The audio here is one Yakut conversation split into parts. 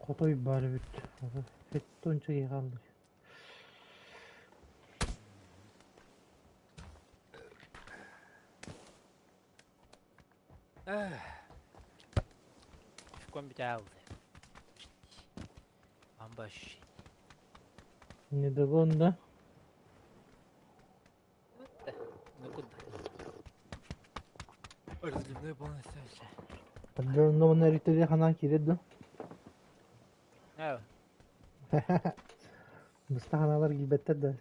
Хотой баар эбит. Сэттэ киһи хаалла. Амбаш. Недогон, да? Ну куда? Разливной полностью. Дьонно эриттэри ханаан киирэр дуо? Аа. Быста ханаалар киирбэттэр да.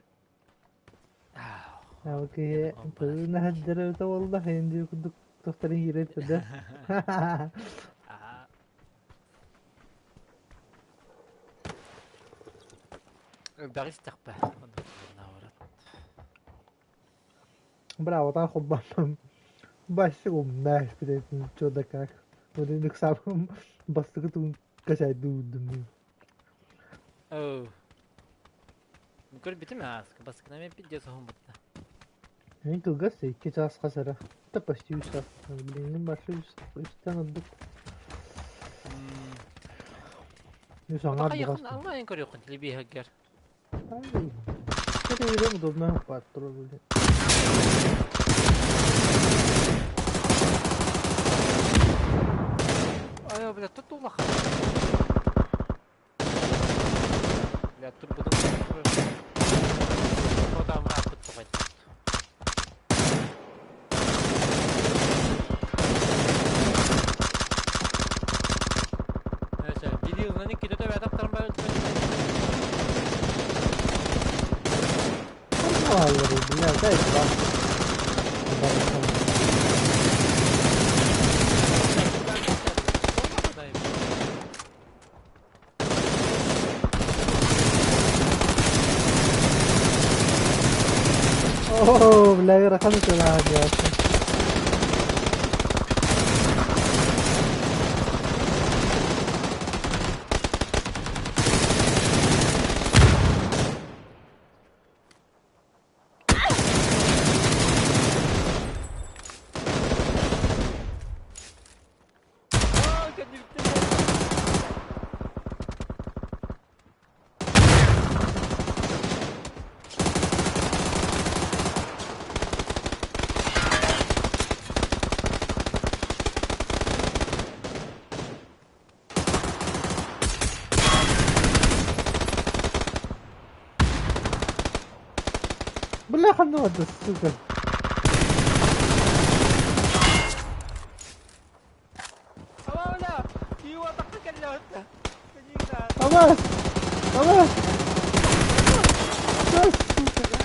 Ол киһи тылын аһардара эбитэ буолла, индии курдук тохторун киирэр да. Аа. Бэҕис тэхпэ. Браво, там холбоон Басик умнаах билэтин чё да как. Оннук саабым бастакы тугун качайдыы Оо. Көрбүтүм ааска баскына мен пиздец оһон бутта. Мин кылгас 2 чаас хас эрэ. Да почти 3 чаас. Билиҥҥин баршы үстэн ордук. Үс аҥаар буҕас. Онлайн көрүөххүн телебиһэгэр. Телевизор удобно паттырар блин. Ай, бля, тут улахан. Бля, турбутун Хотам раппыт тоҕой. Бля, дай два. О, бля, ыарахан ытылаан ясно. Бля, ханна сука. Абас! Абас! Да, сука!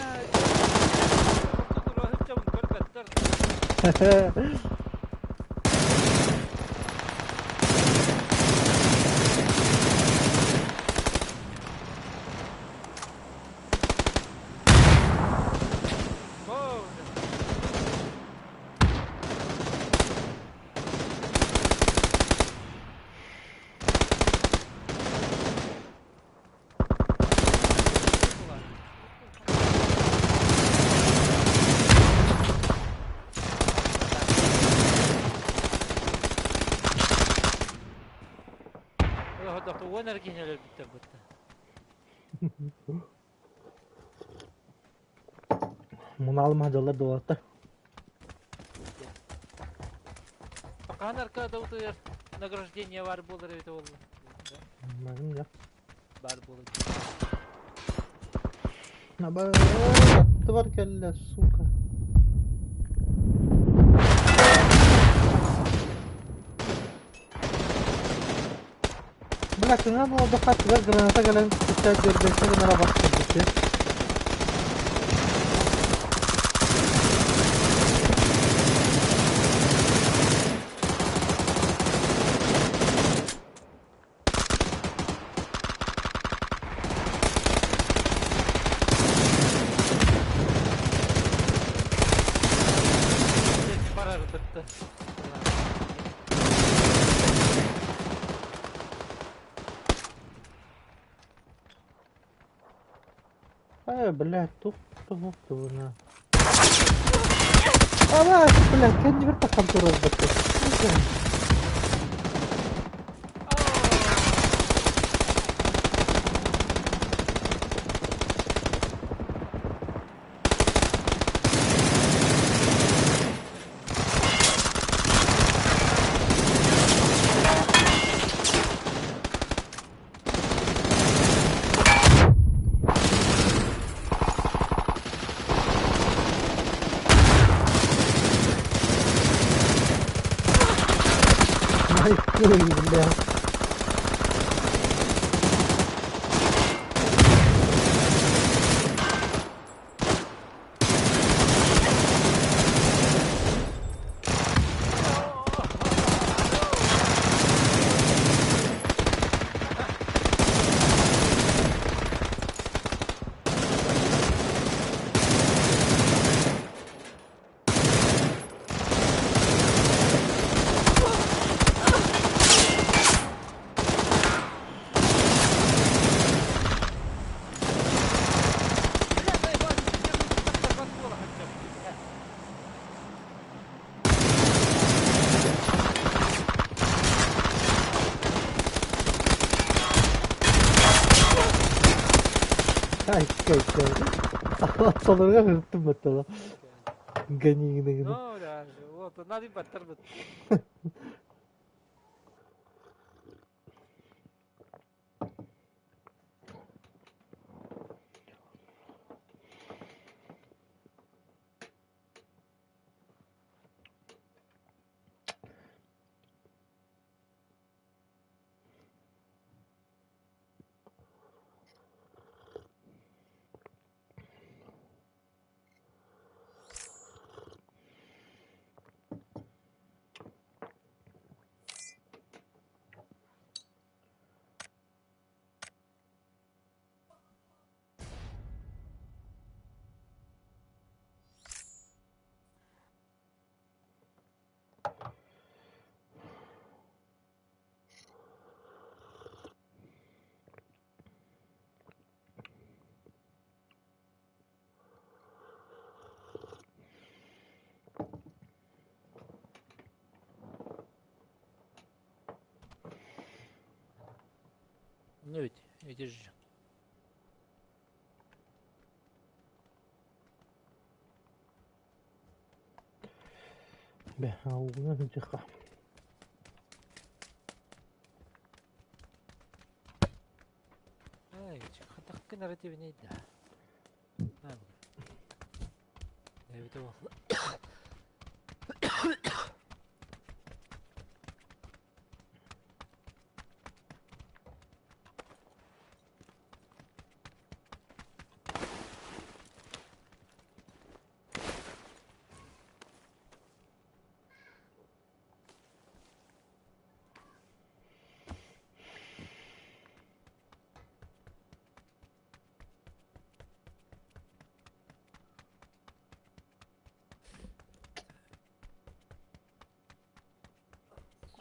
Муналым хадьаллар дуолаттар. Хаһан аркада утуйар награждение бар буолар эбитэ буолла. Марын да. Бар буолар. Аба, аттыбар кэллэ, сука. Бля, кыҥаан олордоххо аттыгар граната кэлэн түстээт биэрбэккэ гынара бас курдук Барар бытты. Э, блядь, тух тух туна. Абас, блядь, кэннибэр тахсан турар бытты. Бля. Ай, кайф. Толорга сырыттым баттала. Гони гына гына. Ну, да, вот, надо баттар бит. Ну ведь, видишь же. Бля, аугна тихо. Ай, хатахкын нарративный да. Это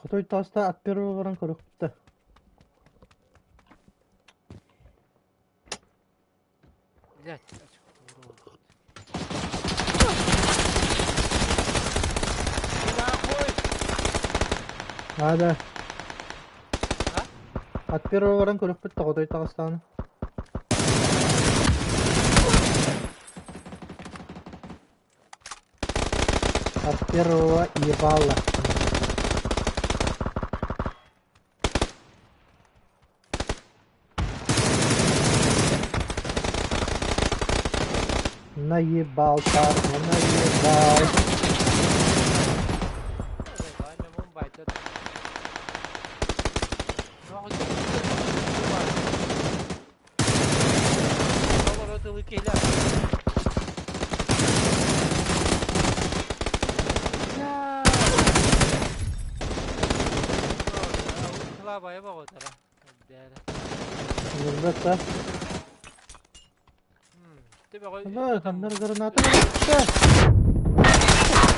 Хотой таста от первого баран көрөкпүттэ. Блять, Нахуй! А, да. А? От первого баран көрөкпүттэ хотой тастаны. От первого ебала. Наебал, парня, наебал. Нурбата. Бля, ханнар граната.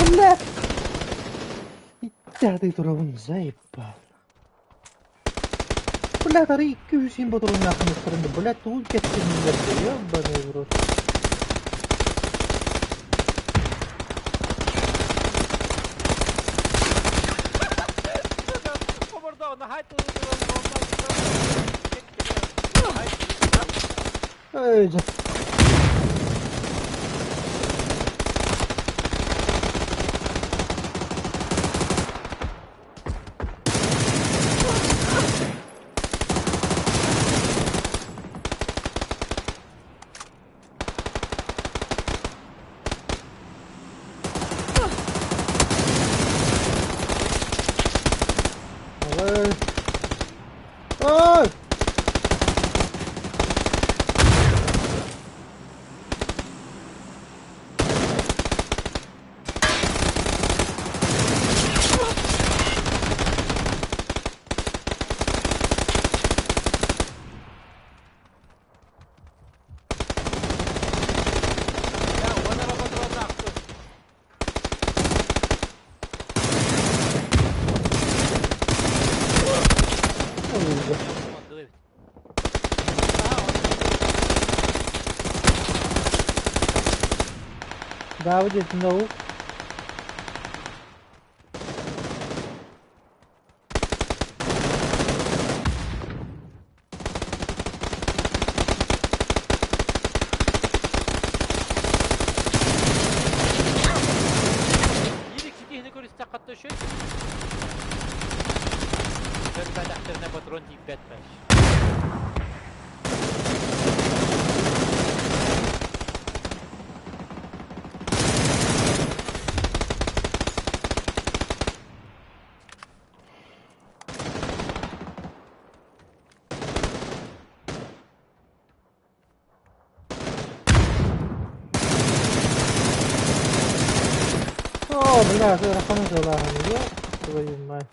Бля! Иттяды турабын заебал. Бля, тары 200 батырын нахын Бля, тугун кеттин Ёбаный в рот. Эй, да. Даабыт диэтин да ол. Биир икки киһини көрүстэххэ төшө Бэтэхтэринэ патрон тиийбэт бэш. О, бля, ты раханы дала, ёб твою мать.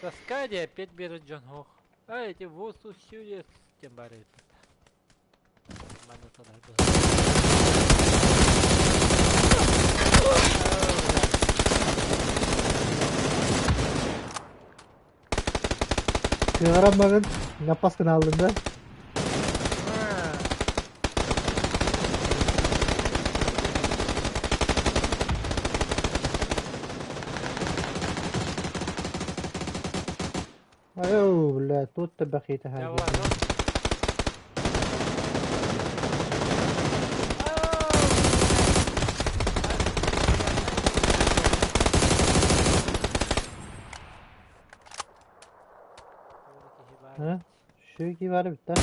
Таскади опять берет Джон Хох. А эти воздух сюрет, тем барит. Кыараммагын напаскын алдың да. Ой, бля, тут то бахита Я хаги. Ha? Şu ki var bitti.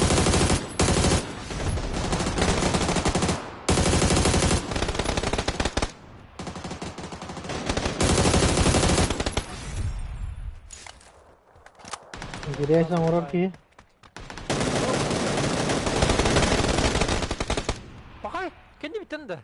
Интересно, уроки. Бакай, кенди битен да.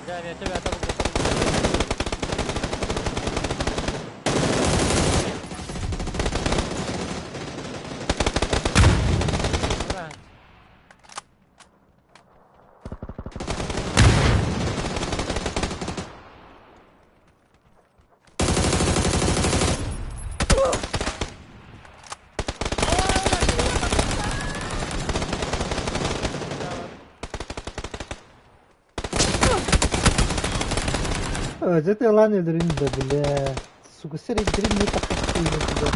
Бля, я тебя там. Это лан öldürün да, бля. Сука, сырый дрин не так хуйню туда.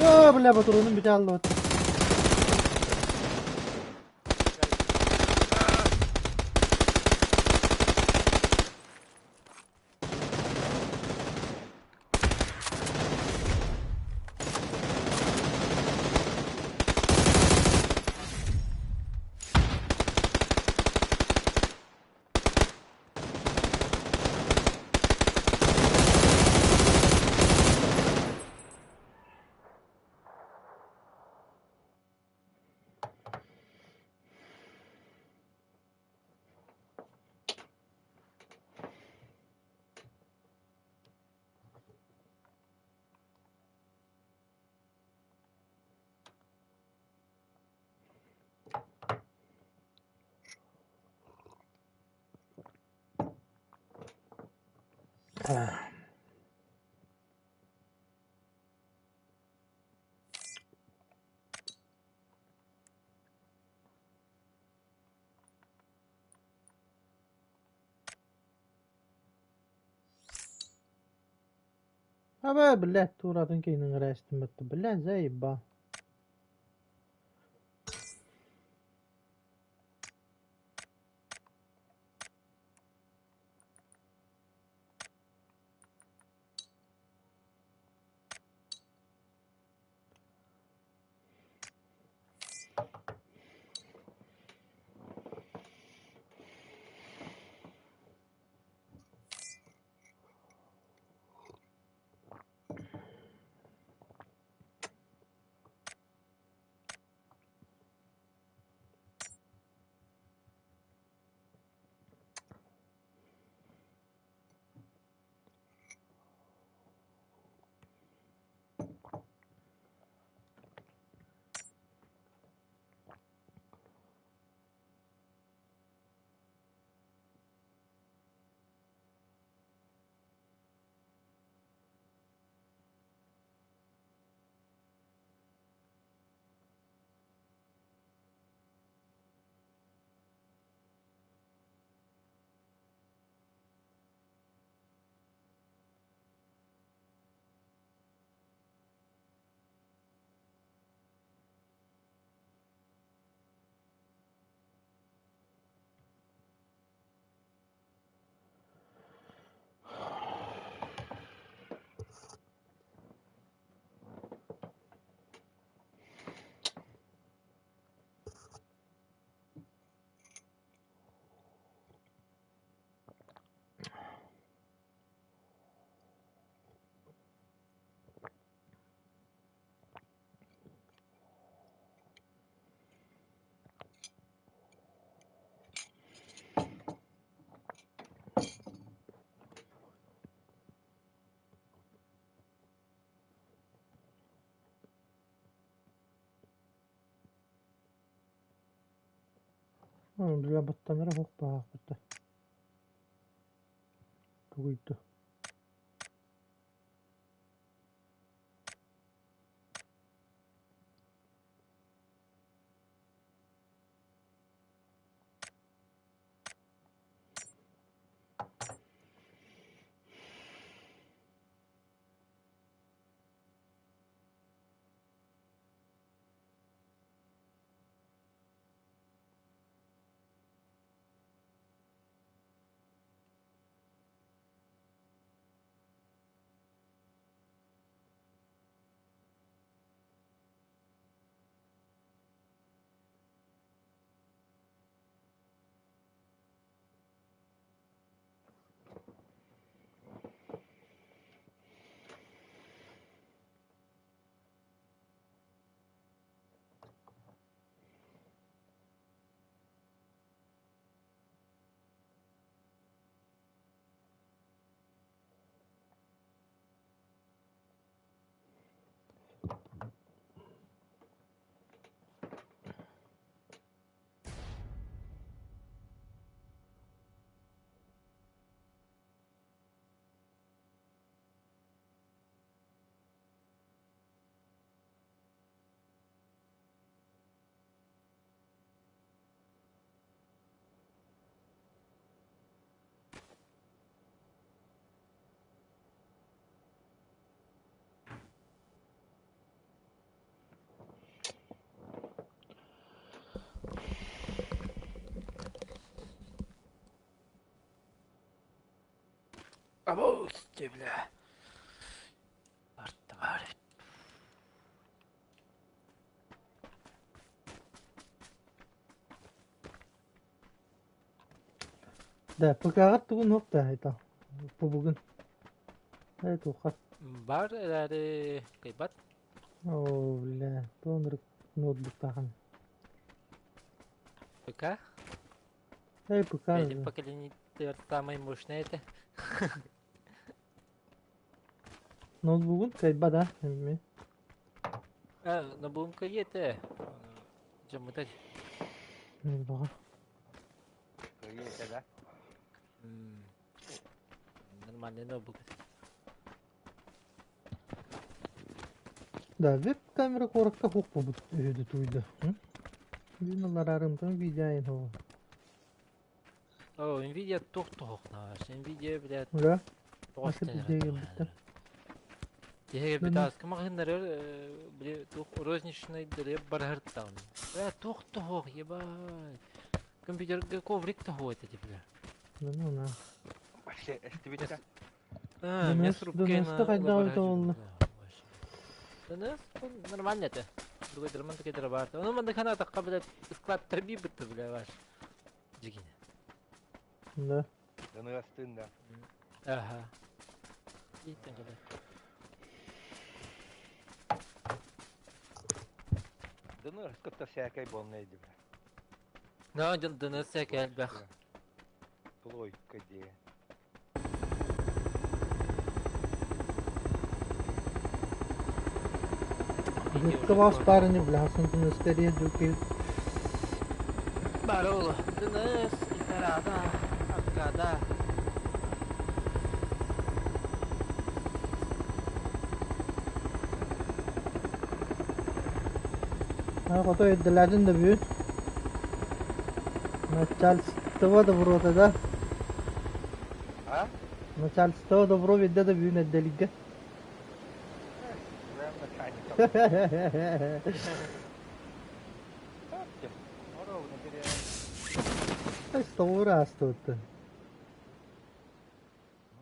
Оо, бля, ботуруонум бүтэ хааллыбыт. Аба, блядь, тууратын кейнин ыраастым блядь, заебал. Бля, баттанара суох баҕаахпыт Тугуйду. Абаусте, бля. Артабар. Да, ПК-ҕар тугун уох да это пубугун. Э туохха. Бар эрээри кыйбат. О, бля, то ноутбуктаахан. ПК? Эй, ПК. Этим поколение самый мощный это. Ноутбугун кайба да, эми. А, ноутбугум кыйыты. Дьоммута. Баҕа. Кыйыта да? Нормальный ноутбук. Да, веб-камера куоракка хух буолбут үһү тууйда. Бүгүн аллараарымтан видео хоҕо. О, Nvidia туох туһуохнааш. Nvidia, блядь, Ура. тоҕо Асы видео кэлбиттэр. Тиһэгэ битааска маҕаһыыннары били туох розничный дыры барыһыртаҕын. Э, туох туһуох, ебать. Компьютерга коврик туһуо этэ, бля. Ну, на. Вообще, эстибитэ. А, мясорубка Донесто хайдах эбитэ буолла? Донес, нормально это. Другой драман такой дробарт. Ну, мандахана так, блядь, склад траби бытты, бля, ваш. Дьигине. Да. Донестын да. Ага. Иттен кэлэ. Донес кытта сээкэй буолна ди, бля. Но, донес сээкэй элбэх. Плойка дии. Юкка парни, бля, сон скорее дюки. Барола. Донес, Итарада, Аккада. А, кото эрдэлээтин да бүгүн. Начальство доброта да. А? Начальство добро биэрдэ да бүгүн эрдэлигэ. Прям начальником. Ровно бери. Столура астыбытты.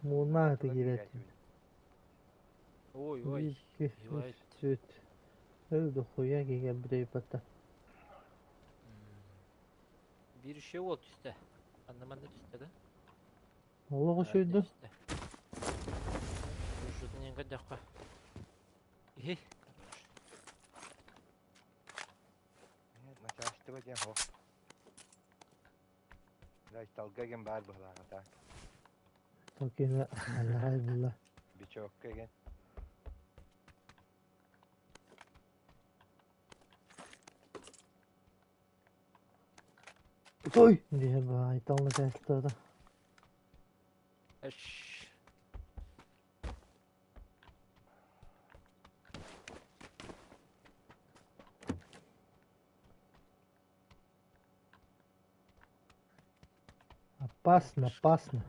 Муна ты кирет. Ой, ой. 1, 2, 3, 4. Дохуя киһи патта. Биир үчүгэй уол түстэ. Анна манна түстэ да? Олох үчүйдү. Маршрутунан көрдөххө. Иһи. Начальство диэн хоп. Да, талга ген баар быһылааҕа так. Токина алларай булла. Бичокка ген. Той! Диһэ баайтал начальство Эш. Опасно, опасно.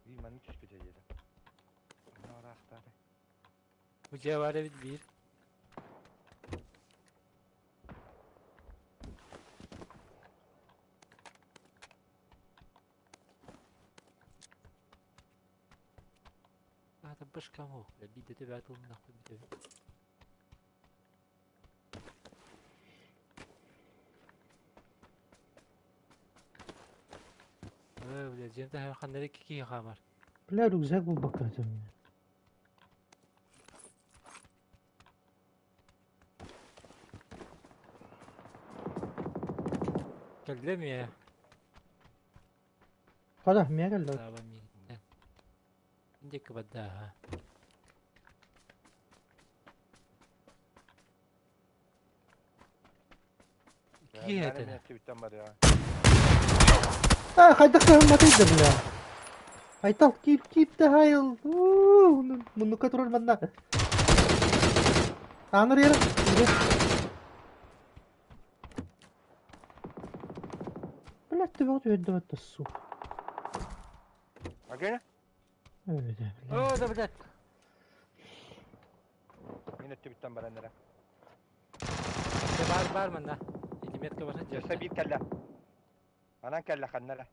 Үй манны түспүтэ диэтэ. Онно ыраахтаары. Бу дьиэ баар эбит биир. Аата башкам уох, бля, биирдэ төбөөт ылыннахпын бүтэбин. Э, бля, дьиэм таһыгар ханна эрэ икки киһи хаамар. Бля, рюкзак булбакка этим. Кэллэ эмиэ. Хада, миэ кэллэ. Сааба миигиттэн. Диэки барда аха. Киһи этэ. Түбүттэн барыа. А, хайдах кыһымматый да, бля. Айтал, киип, киип да хайыл. Муннукка турар манна. Ааныр yere. Бля, төбөҕө түһэрдэ батта сука. Агена? Öyle бля. О, да, блядь. Мин өттүбүттэн. Оттон баран эрэ. Дьэ баар баар манна. Илиметка баран Өссө дьиэхтэ. биир кэллэ. Манан кэллэ ханна эрэ.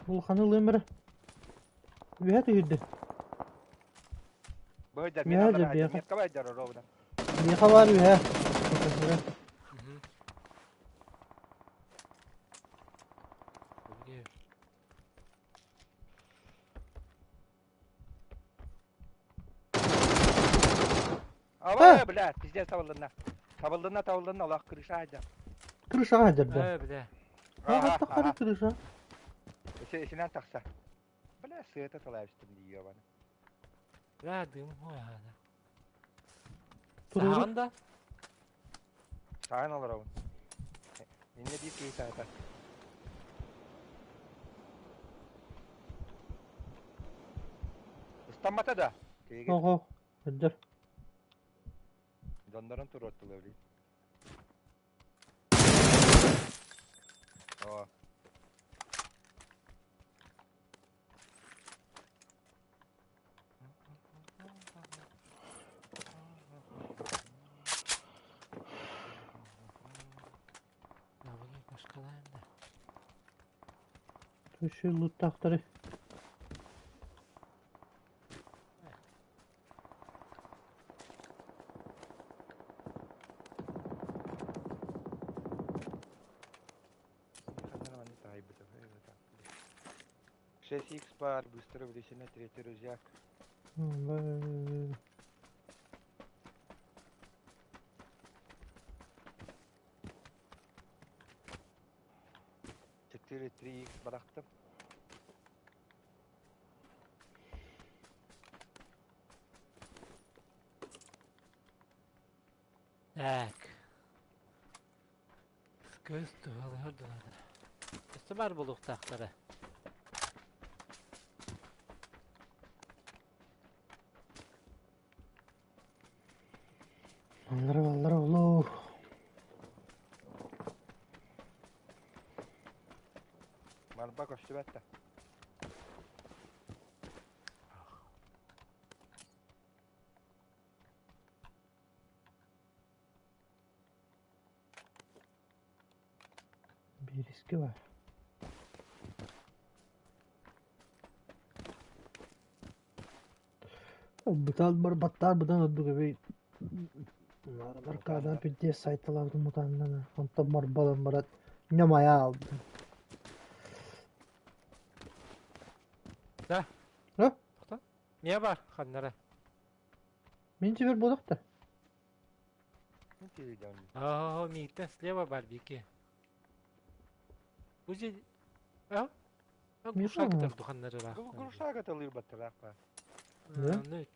Улаханы ылыам эрэ. Үөһэ түһүрдэ. Быһыйдар мин Үөһэ аллара дьэ сылдьар. биэхэ. Метка байдар оруобуна. Биэхэ баар үөһэ. Мгм. Үгүй. Аба, бля, пиздец табылынна. Табылынна, табылынна, олох крыша айда. Крышаҕа сылдьар да. Ээ, бля. Ха таххары крыша. Исинэн тахса. Бля, сыата талаабыстым дии ёбаны. Бля, дым хуяна. Туруору. Саһаҕын да? Саҕан олоробун. Инне биир киһи саата. Ыстаммата да. Киһиги Оҕо. Сылдьар. дьоннорун туруортулар били. Оо. Навыгы башкалаем да. Түшү луттахтары. 6х бар, быстро увеличение, третий рюкзак. Четыре 3х барахтым. Так. Көз туһалыһар дунада. Өссө баар буолуохтаахтара. Аллара аллара олоо. Марба көстүбэт да. Биэрискэ баар. Бытаан барбаттаар быдан ордук эбит. Аркадан пиздец сайталаабытым мутааннан онтон марбалан баран ньамайа аалбытым. Да. А? Тоқта. Не бар ханнара. Мин теперь буолуох да. Оо, мииттэн слева бар бики. Бу же... А? Миша Глушак духаннары бар. Глушак аталыр баттыраах ба. Да? Ну,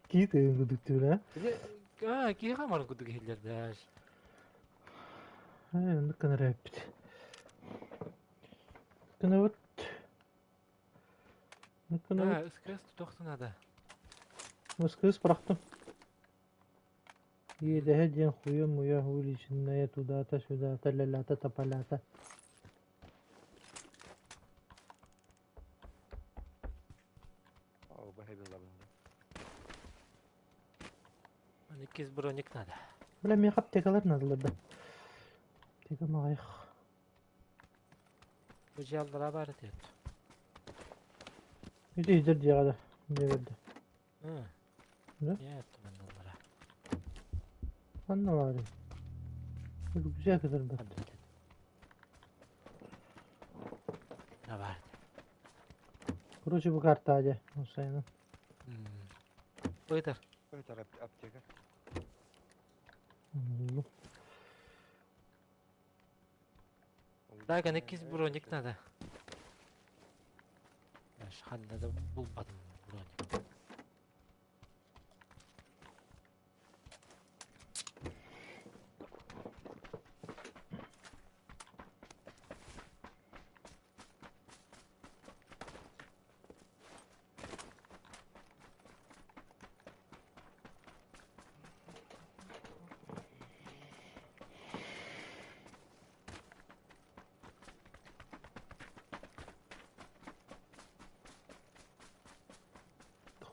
Киит ыгыдыктыр а? А, киһи хамарын кудук иһиллэр даже. Оннук гынар эбиппит. Гынабыт. Гынабыт. Да, СКС тутуохтун надо. Москвы бырахтым. Иэдэһэ диэн хуйа-муйа увеличенная туда-то сюда-то ля-ля-та тополя-то. Оо, баһыбылабын. Иккис броник надо. Бля, миэхэ аптекалар наадалар да. Аптека маҕайах. Бу дьааллара баар этиэт. Ити иһдэр диэҕэ да, диэбэрдэ. Да? Нет, манналара. Ханна баарый? Рюкзак ытырбат. На баар. Короче, бу картаа дьэ, сайынан. Бытар. Бытар аптека. Буллум. Так, иккис броник надо. Ханна да булбатым броник.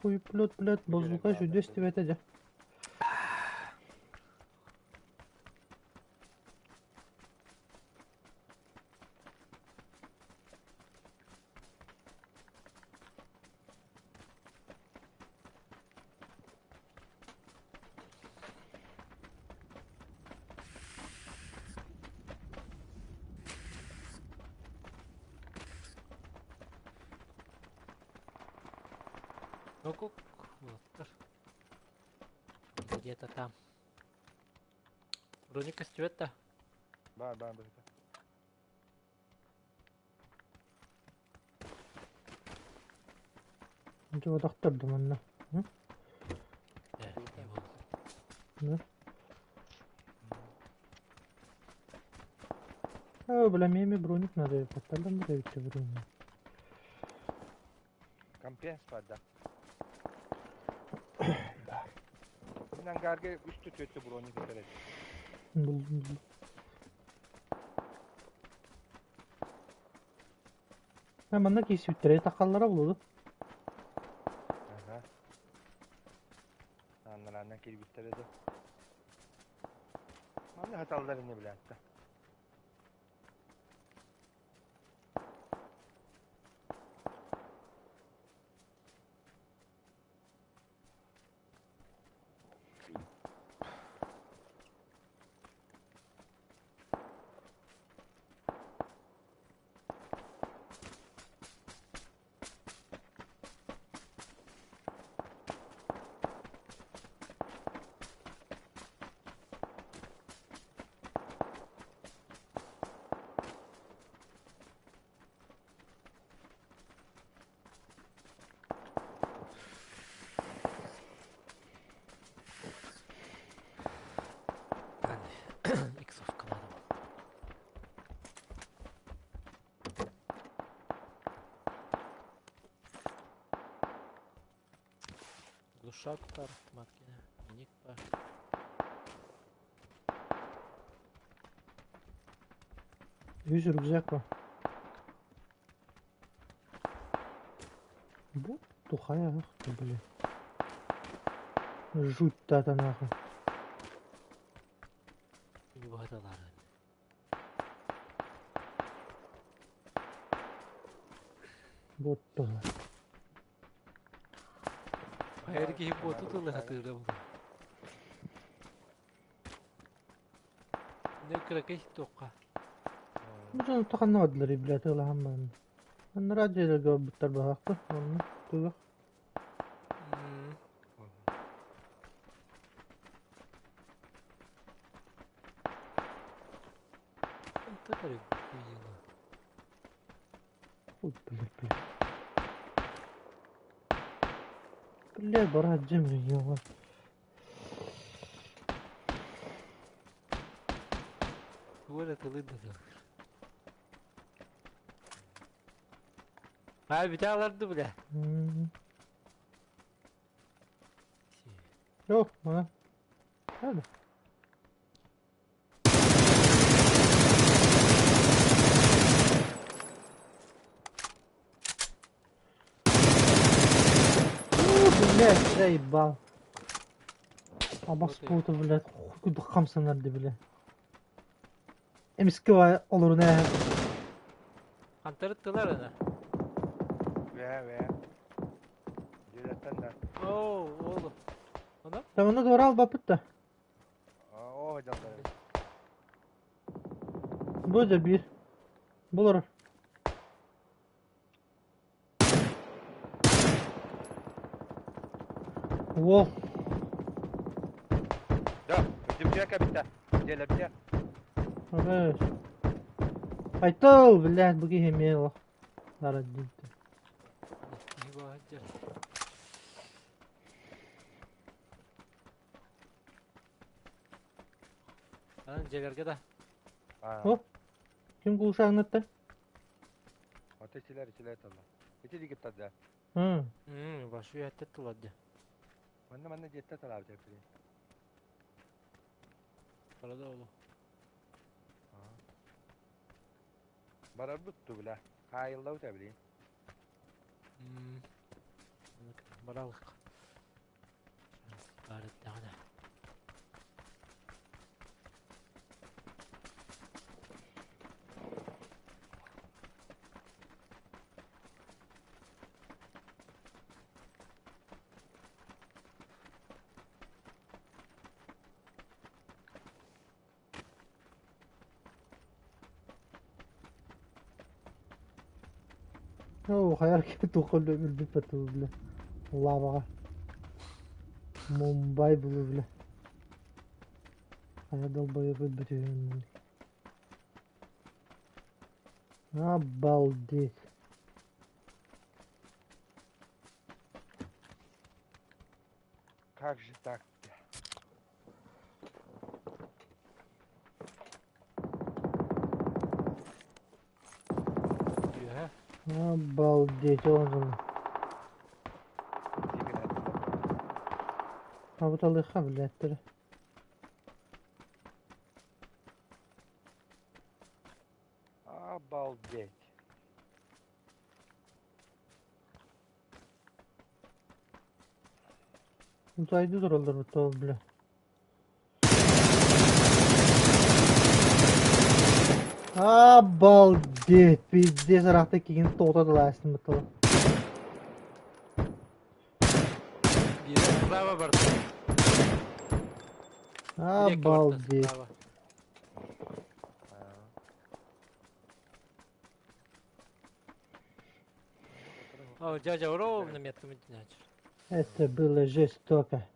Хуй плет, блядь, базука сүүрдэ истибэтэ дьэ. Ну-ка, уолаттар. Где-то там. Броник көстүбэт да? Баар, баар, быһыта. Дьэ бодохтор да манна. Э, не буолла. Да. Оо, бля, меми броник надо, подталлан да эбит броник. Компенс бар да. Мин ангарга үстэ түөттэ броник этэр этим. Булдум, булдум. Ha, манна киирсибиттэрэ таххаллара буолуо. Аха. Аннарааннан киирбиттэр этэ. Манна хаталлар ини билээтта. Иксовкалары Глушак бар, маткина, ник бар. Үс рюкзак бар. Бу тухая ах ты, бля. Жуть-то нахуй. Юбаталары. Вот тоже. Хайыр киһи буоту тылы хатыыра була. Не кыракый туохха. Бу дьон таханна бардылар, блядь, ылаһамман. Аннара дьиэлэргэ барбыттар баһаахпы, онно туга. Ой, блядь, блядь. Бля, брат, землю ела. Туора тылы да А, бүтэ аларды бля. Yok, bana. Hadi. Блядь, заебал. Абас буолта, блядь, курдук хамсанар дии, бля. Эмискэ олорун ээ. Хантарыттылар ана. Вэ, вэ. Дьиэлэртэн да. Оо, оолу. Оно? Там онно туора албаппыт да. Оо, дьаллар. Бу дьэ биир. Бу олорор. Уол. Да, дьиэ кэбитэ. Дьиэлэргэ. Хорош. Айтал, блядь, бу киһи эмиэ олох. Сараддинты. Анан дьиэлэргэ да. О, ким кулушаҥныттар? Ото ичилэр ичилэр талла. Ити дигиттар да. Башу үһэттэр тылар дьэ. Манна манна дьиэттэ талаабыт эппитин. Барада олу. Барарбыт ту бля. Хаайыллабыт эбилин. Баралык. Баар эттэҕинэ. Оо, хайар киһи туохха өлбүт баттыбы бile. Лаваҕа. Мумбай булу бile. Хайа долбоеб өлбүтүн. Обалдеть. Как же так? Үөһэ. Обалдеть, он Абыталыха билээттэрэ. Обалдеть. Зайду тураллар бутта бля. Обалдеть, пиздец, ыраахта кигин тоҕото дылаастым бутта. Биир справа барда. Обалдеть. Справа. О, дядя ровно метку начал. Это было жестоко.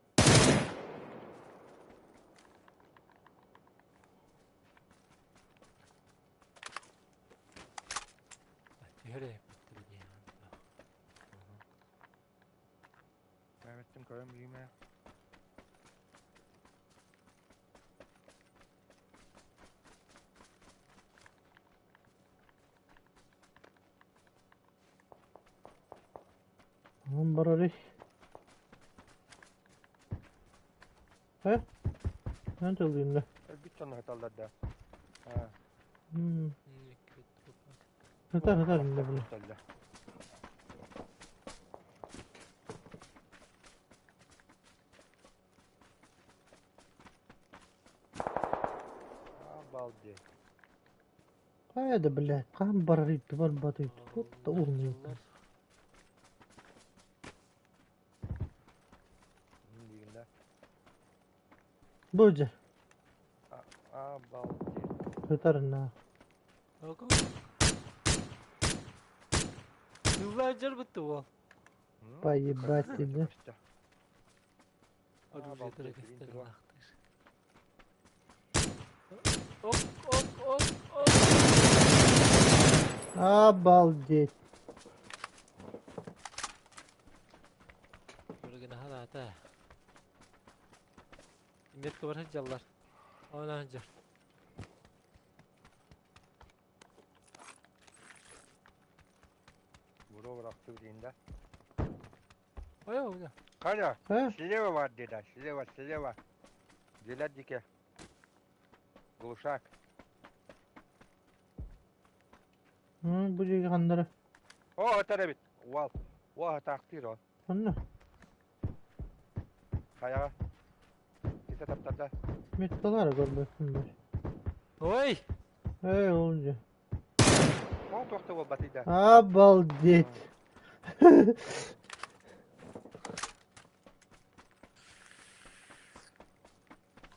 Mehmet'tim көрөн билиме. Онон барар Э? Эн тыллыын да. Өлбүт дьону сыталлар да. Сытар сытар инде бile. Обалдеть. Хайа да блядь, хаһан барар барбат да уурунуйут. Бу дьэ. Обалдеть. Сытар на. Сыллаажар бытты уол. Поебать тебе. Оружие дорогостоящее. Оп, оп, оп, оп. Обалдеть. Көргөнө Метка бар сылдьаллар. Онон сылдьар. Буро бырахты билигин Ой, ой, Халя, Э? слева бар деда, слева, слева. Дилер дике. Глушак. Бу диэки ханнара. О, это ребит. Уал. Уа, тактыр о. Онно. Хаяга. Ките таптарда. Меткалары көрбөппүн бер. Ой! Эй, ол дьэ. О, тохты бол батыйда. Обалдеть.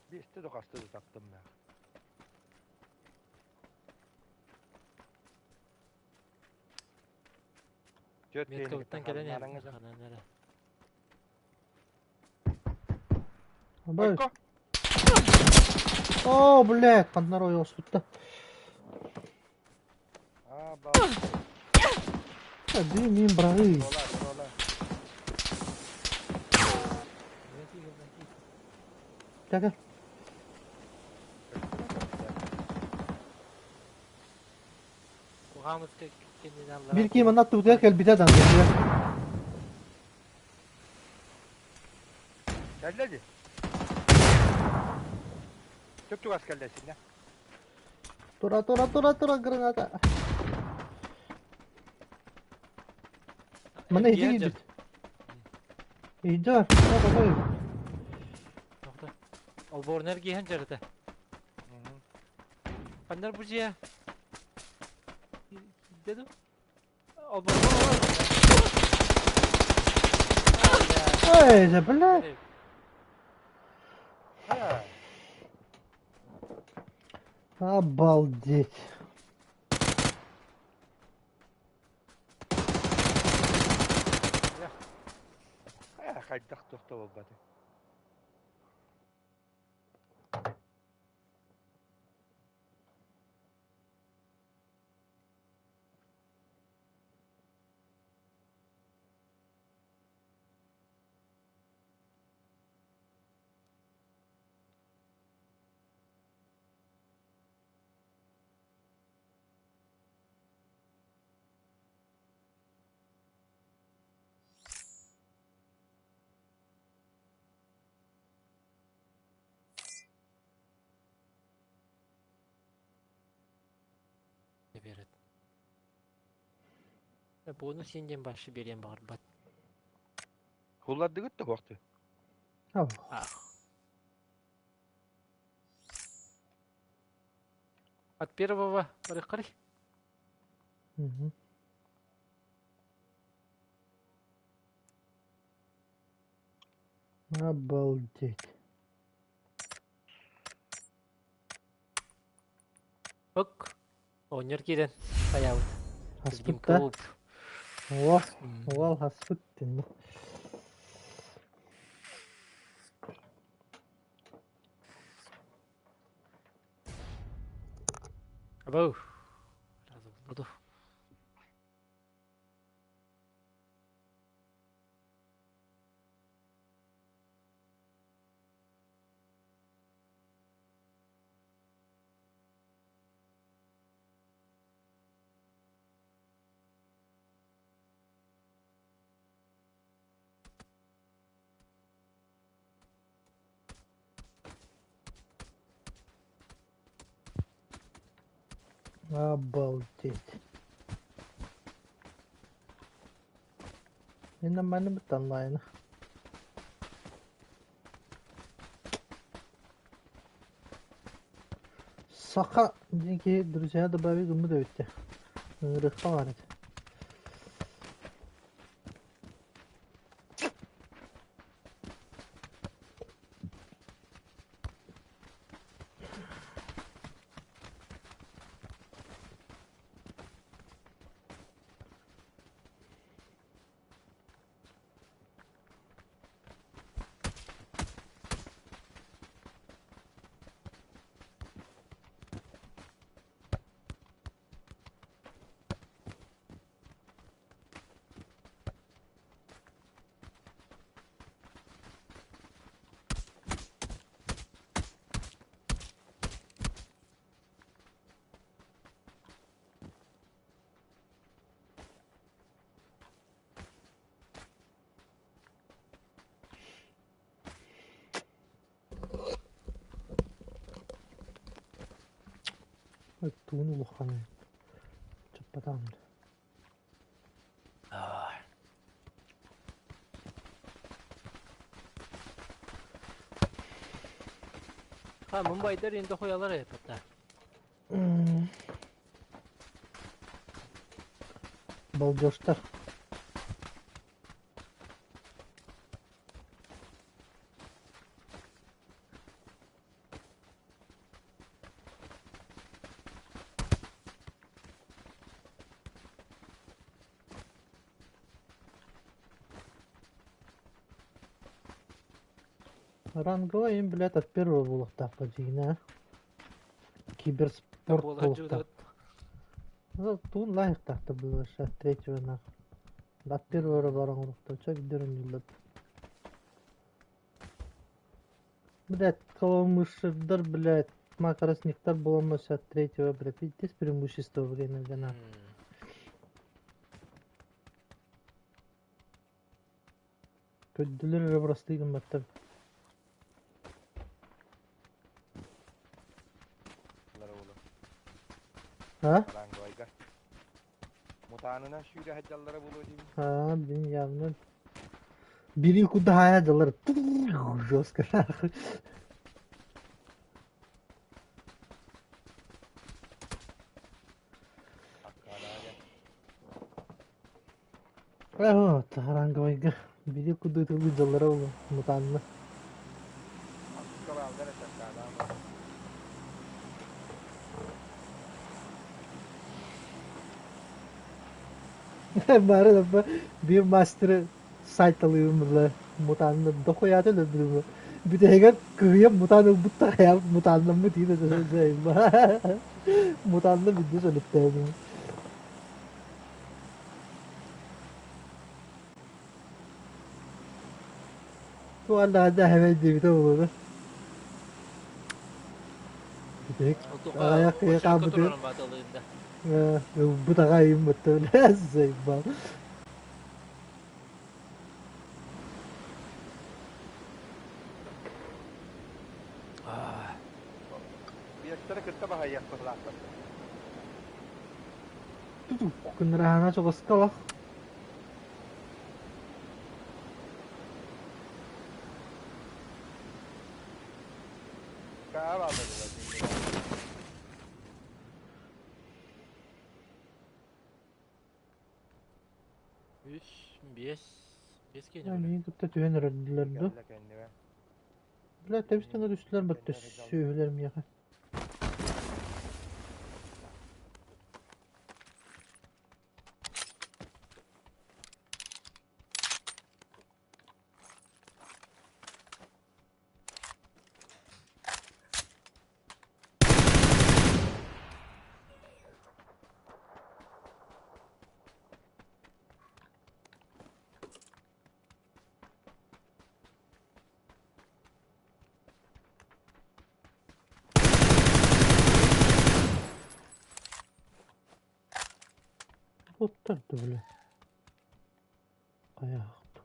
Бесте докасты таптым мен. Түөрт Метка киһини буттан кэлэн хаалларыңыз. ханан эрэ. Абай. Ойко. О, блядь, ханнар ойооспутта. Обалдеть. Дии мин быраҕыы. Ола, ола. Кэл Куһаамыт кэннинэн аллара. Биир киһи манна аттыбытыгар кэлбитэ да. Кэллэ дии. Чуп-чугас кэллэ синне. Тура тура тура тура граната. Манна ити киирбит. Идёт, что такое? Тоқта. Олбуорун эргиһэн дьарыта. Ханнар бу дьиэ? Киирдэ дуу? Олбуорга Эй, да бля! Обалдеть. Хайдах туох да буолбата. Берет. Бонус син диэн баршы биэриэн баҕарбат. Хуллардыгыт да хуохты. От первого барыххарый. Угу. Обалдеть. Ок. Оонньор киирэн хайаабыт. Хаспыт да? Уол, уол хаспыт дэннэ. Абау. Буду. Обалдеть. Мин нормально бит онлайн. Саха диэн киһи друзья добавить гыммыт эбит Ыҥырыахха баар этэ. Туун улаханай чаппатаан. Ha Mumbai'da rende hoyalar hep Балдежтар. Ранговый им, блядь, от первого булахтаах дьиҥэ. Киберспорт буолуохтаах. Ну, туун лайыктаахта было от третьего нах. От первого баран оҥоруохтаах. Чэ видер онньууллар. Блядь, коломышевдар, блядь, макросниктар буолан от третьего, блядь, видите, преимущество время для нас. Көрдүлэр эрэ бырастыы гымматтар. А? Ранговайга. Мутаанынан сүүрэ сылдьаллара буолуо диибин. А, блин, явно. Били куда дьалар жестко нахуй. Таһаранговайга били куду тылы дьаллара мутанна. Бары да биир мастеры сайталыыбын була мутанна дохуята өлөрдүм. Бүтэһигэр кыһыйан мутаан ылбыт таҕайа мутааннаммыт иин мутаанна бүддү сөлүттээбин. Туаллаада хэвэй диэбитэ буолуо. Бүтэһик аҕайах кыйа хаалбытыгар ылбыт аҕайым бытта заебал. Биэстэри кытта баһайыах быһылаахтар. Кынраана чугаска олох. Үс, биэс, биэс киһини Миин кытта түһэн эрэрдилэр дуо? Бля, тэбис-тэҥэ түстүлэр бытта сүөһүлэр миэхэ. Оттарда бля. Хайаахта.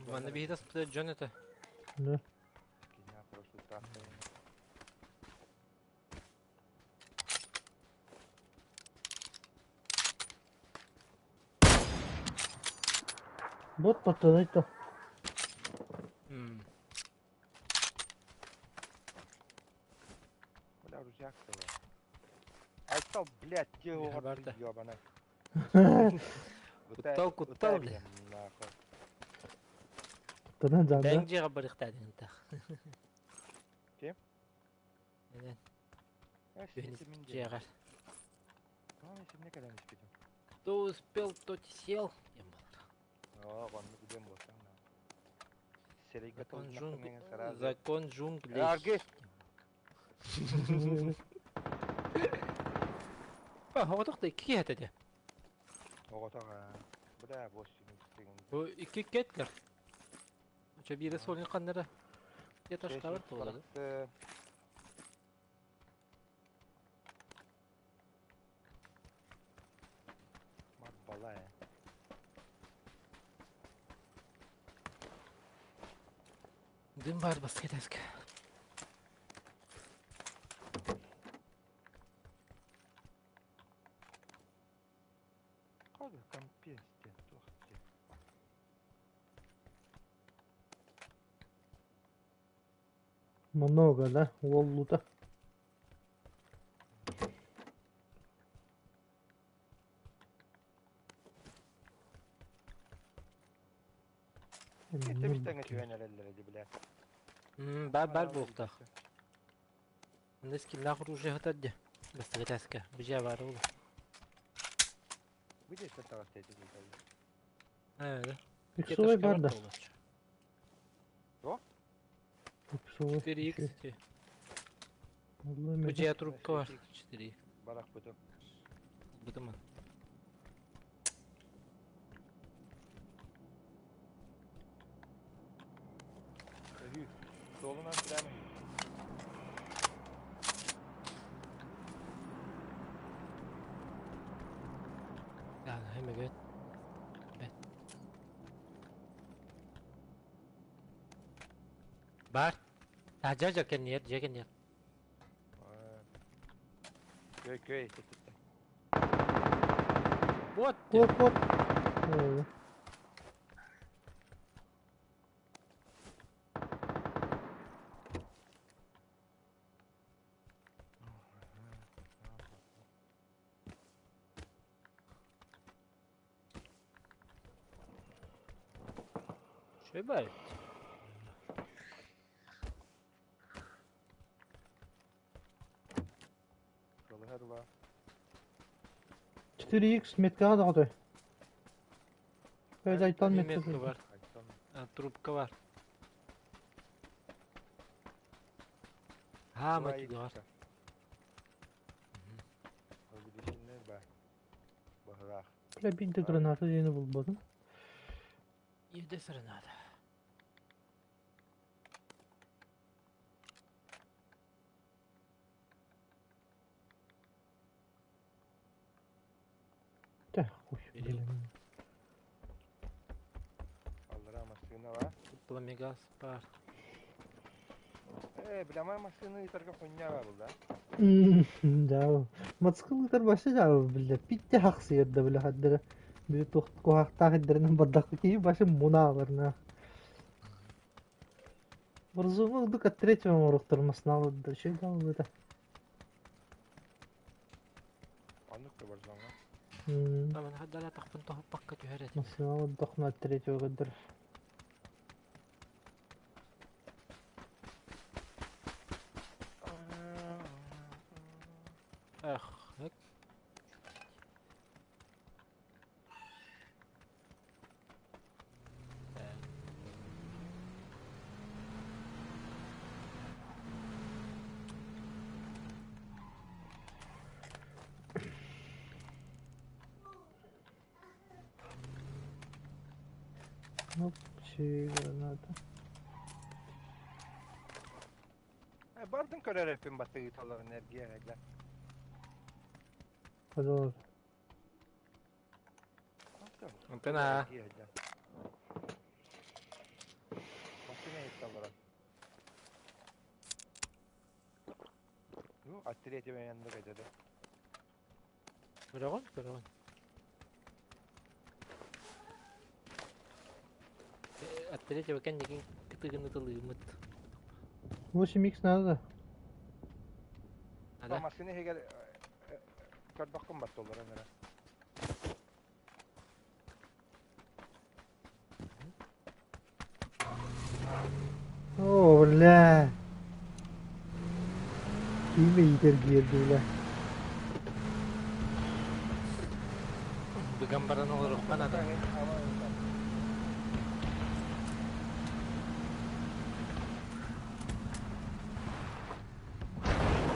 Манна биһи таспыта дьон этэ. Да. Бот паттанайта. Бля, рюкзак Айтал, блядь, те Барда. ёбана. Куттал, куттал, бля. Куттанан жанда. Бэҥ дьиэҕэ барыахтаадын тах. Ким? Нен. Дьиэҕэр. Кто успел, тот сел. Закон джунглей. Оҕотох да икки киһи этэ. Оҕотох бля Бу икки кетлер. Чэ биирэ суолун ханнара. Я ташкабар туолады. Балай. Дым бар баскетеске. Много, да? Уоллута. Бар бар буолтах. Нес кимнах оружие хатадде. Бастыгытаска. Бижа бар ол. Да. Иксовый бар да. Иксовый. 4x. Бу трубка бар. 4. Барах буту. Бутуман. Солунан прямо. Yani hemen evet. Evet. Бар. А жа кеннер, жа кеннер. Көй көй. Вот. Вот вот. Үчүгэй баайбыт. Кылыһар ба. 4x меткаҕа доҕотой. Өй айтан Метка метка. бар. Айтан. Трубка бар. Хаама түгэҕэр. Огдишиннер ба. Баһылаах. Бля, биир да граната диэни булбатым. Иэдэс граната. Да, хуй, блин. Аллара массыына бар. Пламегаз бар. Э, бля, массыына ыытарга хуйня бар да. Да, Москва ыытар башы жабы, бля, питте хахсыйар да, бля, хаддара. Били туох куһаахтаах иддэринэн бардахха киһи башы мунааларна. Warzone ордук от третьего оҥоруохтар маснаалар да үчүгэй даҕаны Оннук да Warzone. Аман хаддала тахпын тоһуппакка түһэр этим. Маснаалар дохно от третьего көрдөр. Эх, Оп, граната. Э, бардын көрөр эппин баттыгы талар энергия эгле. Пожалуйста. Онтон аа. Ну, от третьего янда где-то. Көрөҕүн, көрөҕүн. От третьего кэнникин кытыгын ытылыымыт. 8 х надо да. Ада. Машина егер көрбөккүн баттоллар энere. О, бля. Киме иитэр гиэрди, бля. Быган баран олоруохха наада.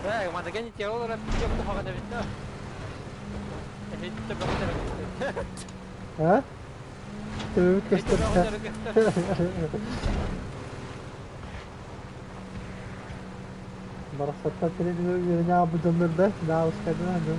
Э, маны те олорор пиздец куһаҕан эбит да. Эһиттэ бөҕө А? Төбөбүт көстөр. Барахсаттар телевизор үөрэнэ дьоннор да, да, ускайдан да.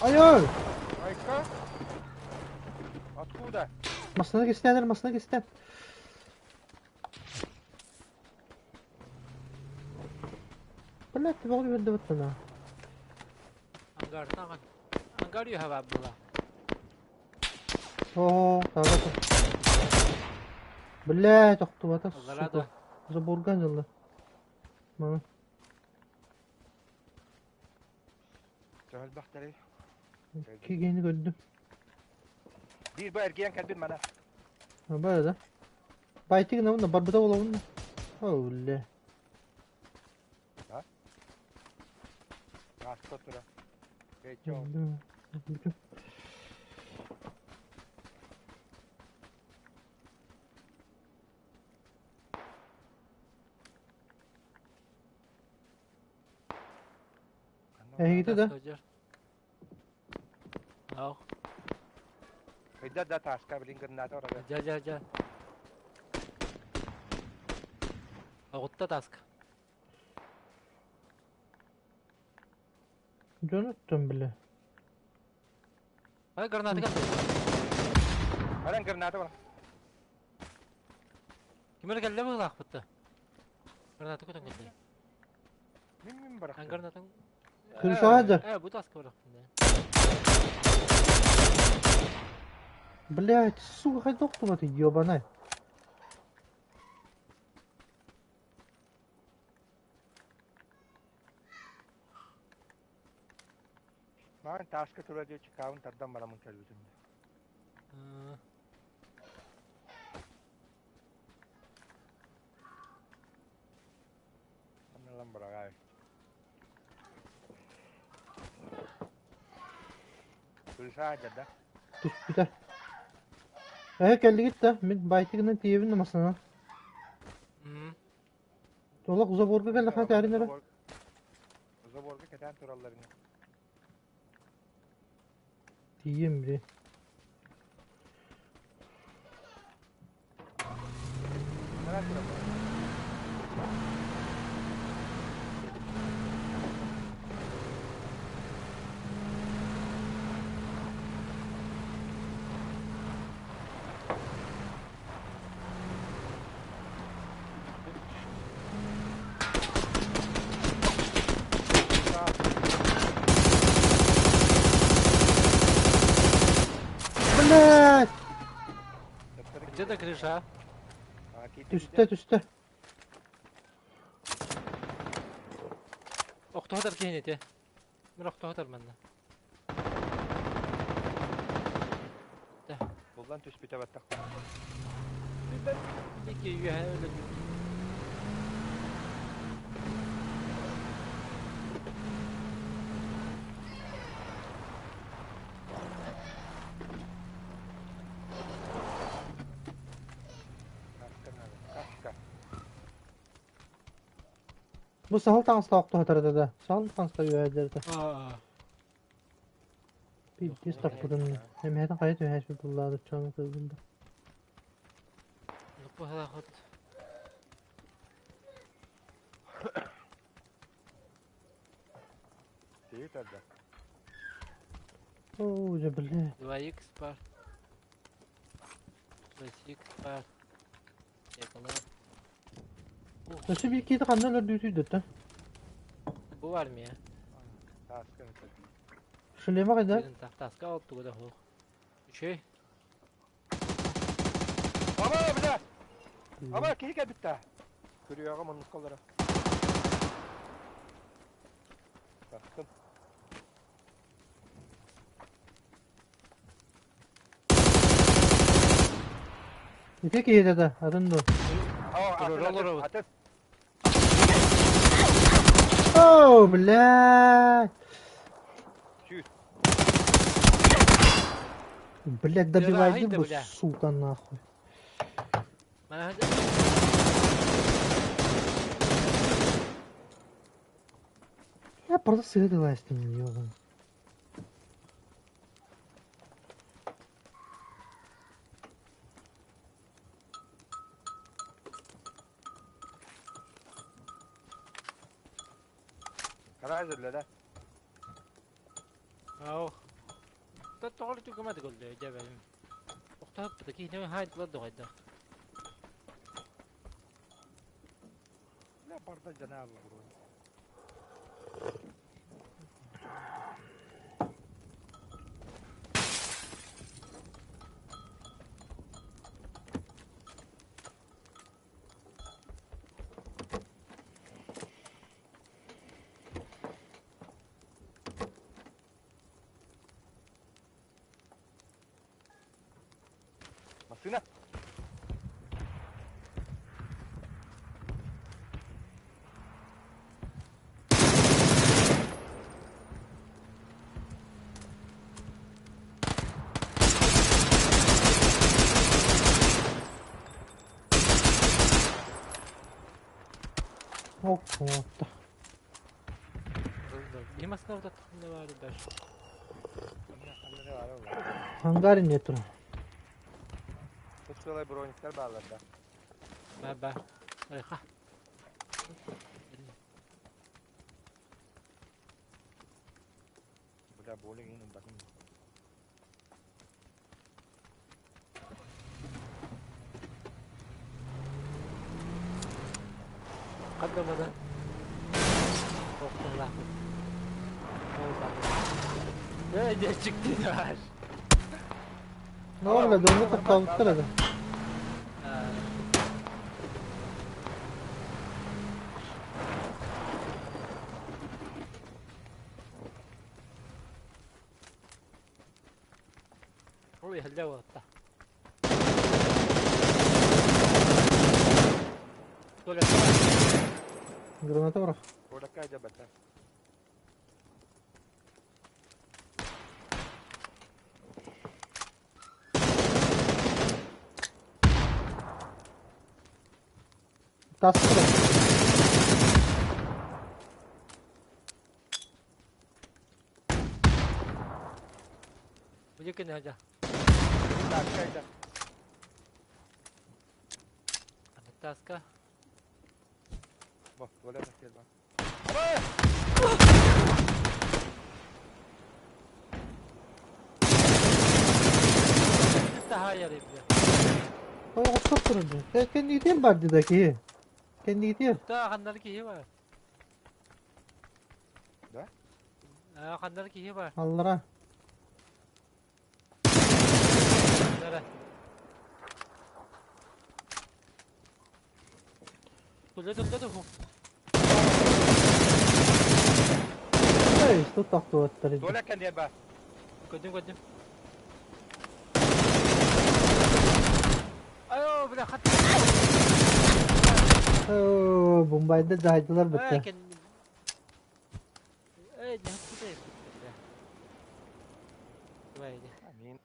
Айой! Айка? Откуда? Массыына кистэнэр, массыына кистэн. Блядь, ты мог берді на. Ангар таган. Ангар юһа была. О, так. Блядь, охтубата, Аллара сука. Заборга дьылла. Мана. Төһөлбөхтери. Кигени көрдүм. Бир ба эргиэн кэлбит мана. Бары да. Байтыгына мында барбыта болабын. О, бля. Аска тура. Кечо. Бүтүн. Эһигити да. Ау. Хайда да таска блин граната орага. Жа жа жа. Оҕутта таска. Дьонуттан бile. Ай граната кэллэ. Баран граната бар. Ким эрэ кэллэ быһыылаахпыт да. Граната көтөн кэллэ. Мин мин барахтым. Ан гранатаң... Крышаға да. Э, бу таска барахтым да. Блять, сука, хайдах ты ёбаная. Маған тааска тура диэчи каабын тардан бараммын кэлбитим. Анналан быраҕаай. Крыша дьада. Түспүтэ. Эһэ кэллигит да, мин байтыгынан тиийэбин да масынан. Олох заборга кэллэххэ кээрин эрэ. Заборга кэтээн тураллар ини. Тиийиэм били. Кэтээн тураллар. Блять! Где-то крыша. Түстэ, түстэ. Охтоһотор киһини ити. Мин охтоһотор манна. Буллан түспүтэ баттах. Икки үөһэ өлө Каска надо. Каска. Бу саһыл таҥаста охтоһотор да. Саһыл таҥаста үөһэ Аа. Пиздец таппытын. Эмэһэтин хайа түһээччи буллаады чону кылгында. Нуппахалахот. Тиий тарда. Оо, дьэ блядь. 2х бар. 2х бар. Yakala. Өссө биир киһи ханна өлөрдүүтүй да? Бу бар мия. Тааска өтөр. Шлема қайда? Birин таска алып тугу да хуох. Үчүй. Аба, бля! Аба, киһи кэлбит Күрүөҕэ муннукка олоро. Тахтым. Ити киһи да, атын ду. Оо, атын, Турар атын, олоробут. атын. Оо, блядь. Сүүс. Блядь, добивай Давай, да, бы, бля. сука, нахуй. Мана Я просто сыграла с ним, ёбаный. Гараж да. Ау. Тоҕо түгэмэт көлдө дьэбэлим. Охтоһоппута киһини хаайдылар доҕойдо. Бля, барда жана алла бурун. Массыына. Оп, вот. Биһи массыына утаттахына баары баш. Ангаре нету. Тут брониктар баалар да. Ба ба. Айха. да баран Охтулаахпыт. Ол баар. Ээ, дьэ чиктинэр. Ne oldu? Onu toplamışlar hadi. Ой, иһэллэ уолатта. Толя, Граната bırak. Куоракка дьабата. Тас bırak. Били кene хадьа. Таска да. Таска. Бо, Толя тахтер ба. Таһаайар бля. Ой, oturup durun. Kendi gideyim bari daki. Kendi gideyim. Та ханнар киһи бар. Да? Аа, ханнар киһи бар. Аллара. Дара. Толя, толя, толя. Ey, işte taktı Толя кэнде ба. Көдүм, көдүм. Айо, бля, хат. Oo, bombayı da cahitler Эй, bitti. кен. Эй, не хат. Давай, иди. Амин.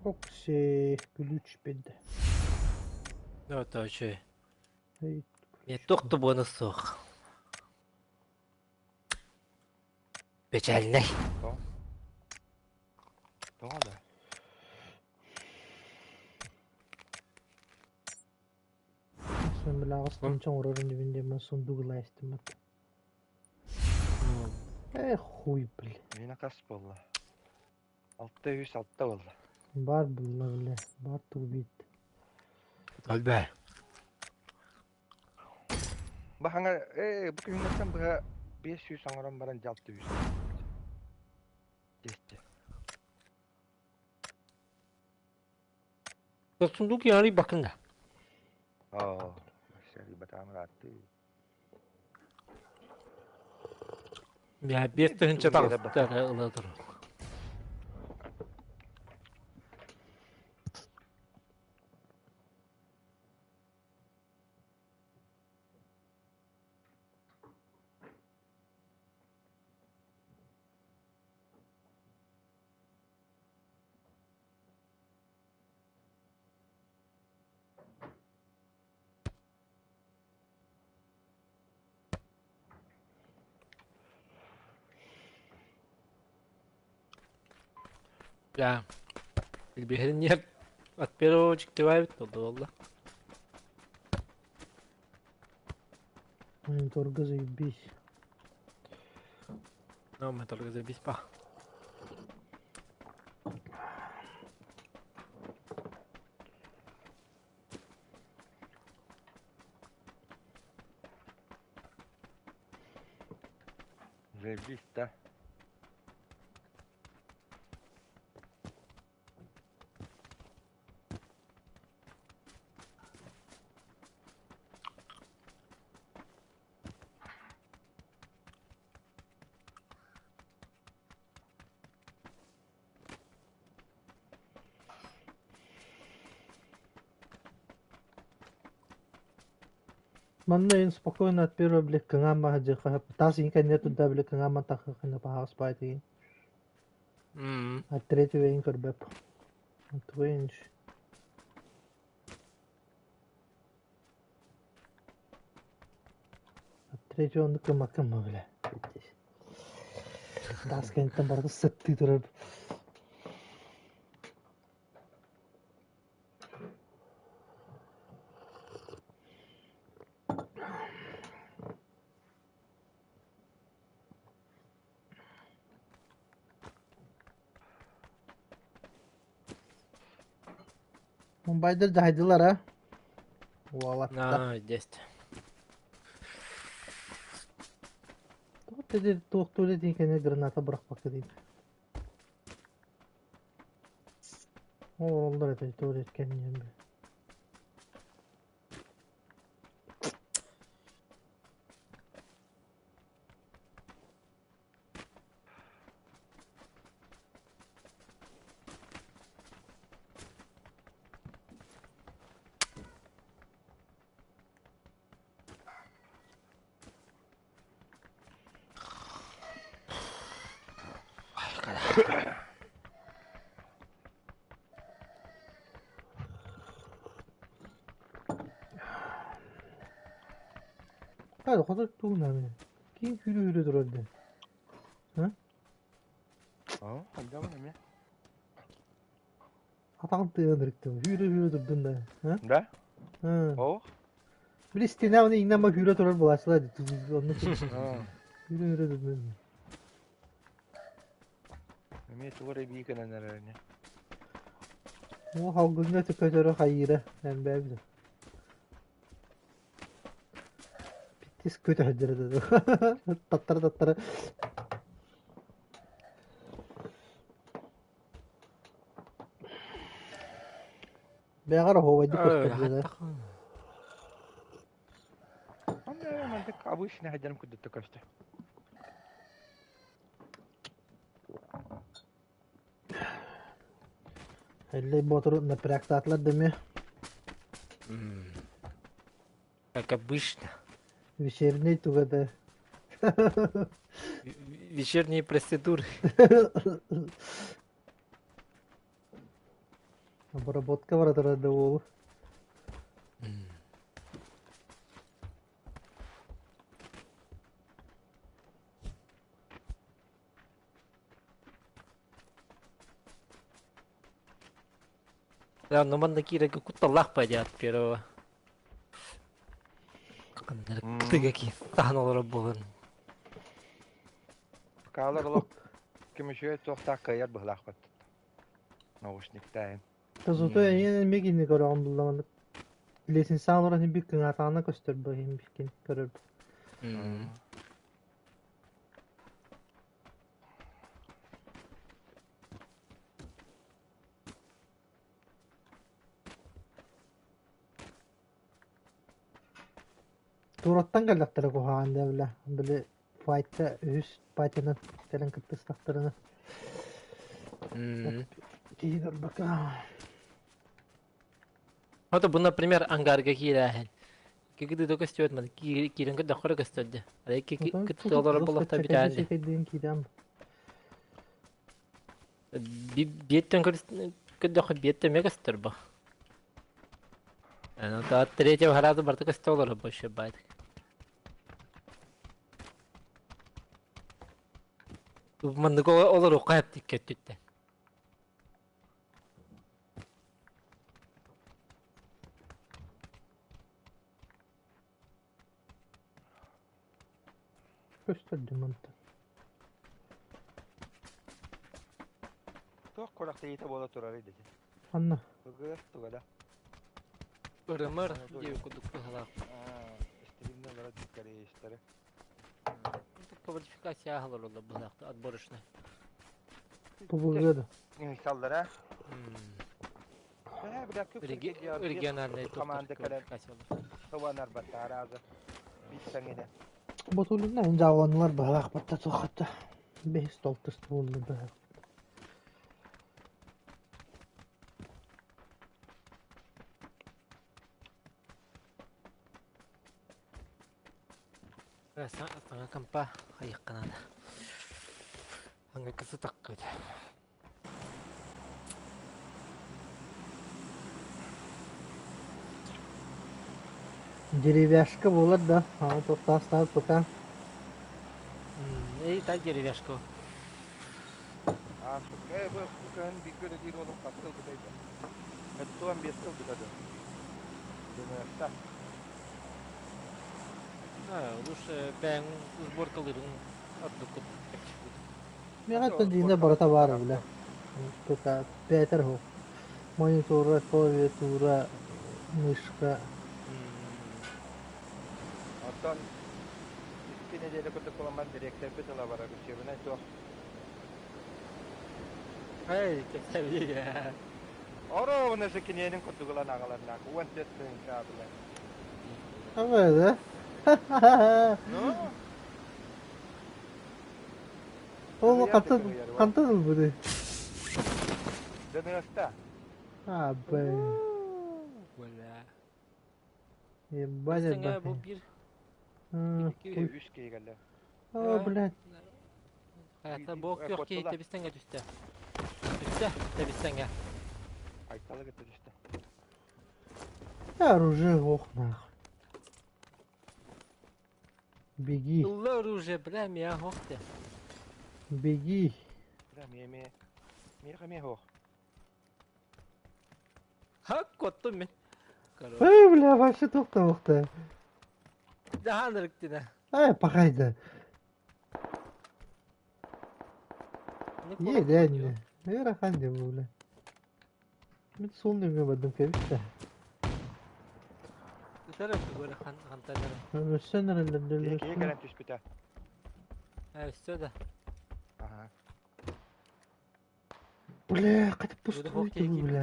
Окси, ключ беде. Ну, то че. Ey, Не тохту буона суох. Печальный. Тоҕо да. Sen bile ağız tunçan uğrarın dibinde ben sunduğu layıstım. Ey хуй, бля. Мина кас болла. 606 болла. Бар булла, бля. Бар тубит. Альбе. Бахаңа э бу күннәттән быһа 500 аңаран баран 600. Десте. Сундук яри бакында. Аа, шари батамыр атты. Я бес тыһынча тағыстар ылатыр. Я. Билбиһин нет. От первого чиктебайбит болду болла. Мониторга заебись. Ну, мы только забись па. Заебись, да. Манна ин спокойно от первого бile кыҥаан баһа таас иин кэннэ турда бile кыҥаан таххына паһаас баайтыгын. От третьего иин көрбөп. Твенч. От третьего оннук кыммаккын бile. Таас кэнниттэн барыта сыттыы турар. Мумбайдар дьаһайдылар а? Уолаттар. На, десять. Туох да туохтуур этин кэннэ граната бырахпакка диир. Олороллор этэ туох кэнниэн Hadi хоту тугунан Ким хүрү-хүрү турар диэн Аа, хайдах эмиэ? Атаҕын тыаһын ырыктым. Хүүрэ-хүүрэ турдун да. Да? Оо. Били стена оны иҥнэн ба хүүрэ турар булааччылар оннук хүүрэ-хүүрэ турдун. Эмиэ тугу эрэ эбии гынан эрэр ини. Оо халгыҥҥа көтөрө хайыыра элбээбит. Тис көтө сылдьар таттара-таттара Бэҕэр оһуобайдык көстөр дьиэлэр. Онно мантык обычный сылдьарым курдук көстө. Эллэй Боотуру напрягтаатылар да эмиэ. Как обычно. Вечерний туга да. Вечерние процедуры. Обработка бара турар да уолу. Да, но манна киирэргэ кутталлаах пойдет первого. Тыга киир таһан олорор буолан. Каалар олох көмүсүө туохтаах кыайар быһылаахпыт. Наушниктаайын. Зато эйиэн эмиэ кинини көрөҕүн булламаннык. Лестницаҕа олорон иһин бир кыҥаатаҕына көстөр бу иһин биккин көрөр. Туораттан кэллэхтэрэ куһаҕан дии бile били файтка үһүс патянан кэлэн кыттыстахтарына киһи көрбөккө Вот бу, например, ангарга киирээһин. Кигиди көстүбэт маны киирэн көрдөххө көстөр дии. Кытты олорор буоллахта бүтээн дии. Киирэн Биэттэн көрдөххө биэттэн эмиэ көстөр бу. Ну, то от третьего раза барыта көстө олорор больше баайдык. Маннык олоруохха эптик көттүттэн. Көстөрдүм мантан. Туох курахтыйыта буола турарый дэтин. Ханна? Тугу туга да. Ырымыр диэби курдук быһалаах. Стримне олорор диккэрээстэрэ. Квалификация аһылар олор быһалаахта отборочный. Пубугуга да. Саллара. Региональный команда кэлэн квалификация. Туанарбаттаарааза. Биттаңине. Ботулунна эн жааланылар быһалаах батта туохатта. Бэһис толтус буолла быһа. Саҥа компа хайыахха наада. Аҥа сытаххыт. Деревяшка буолар да, аны туохтаах пока. Эй, та деревяшка. А, сука, бу кыһын бииргэ үлэлиир уолум хас сыл бытай да. 75 сыл бытады. Дыныаста. Лучше бэйэҥ сборкалыырыҥ ордуккут чэпчэкит. Миэхэ дьиҥэ барыта баар бile. Пока Петер хо. Монитора, клавиатура, мышка. Оттон икки нэдиэлэ курдук буолан дириэктэрбит ыла барар учебнай туох. Эй, кэпсэбии. Оруобуна киниэнин курдук ылан аҕаларнаах 14 тыһыынча бile. Ама да? Ну? Ол хантан хантан ылбыты? Дыныаста. А, б. Бля. Ебать, Саҥа бу биир Үс киһи кэллэ. О, блядь. Хайата бу күөх киһи тэбис-тэҥҥэ түстэ. Түстэ, тэбис-тэҥҥэ. Айталы кытта түстэ. Оружие ох нахуй. Беги. Ылла оружие, бля, миа хох те. Беги. Бля, миэ миэ. Миэхэ миэ хох. Ха, куоттум мин. Эй, бля, вообще туохта Дахан ырыктына. Ай, пахайда. Не, да, не. Ыарахан дии бу, бля. Мин суол нөҥүө бардым кэбис да. Ытар өттүгэр хантан эрэ. Өссө эрэллэр Киһи кэлэн түспүтэ. Өссө да. Ага. Бля, хотя пустой ты, бля.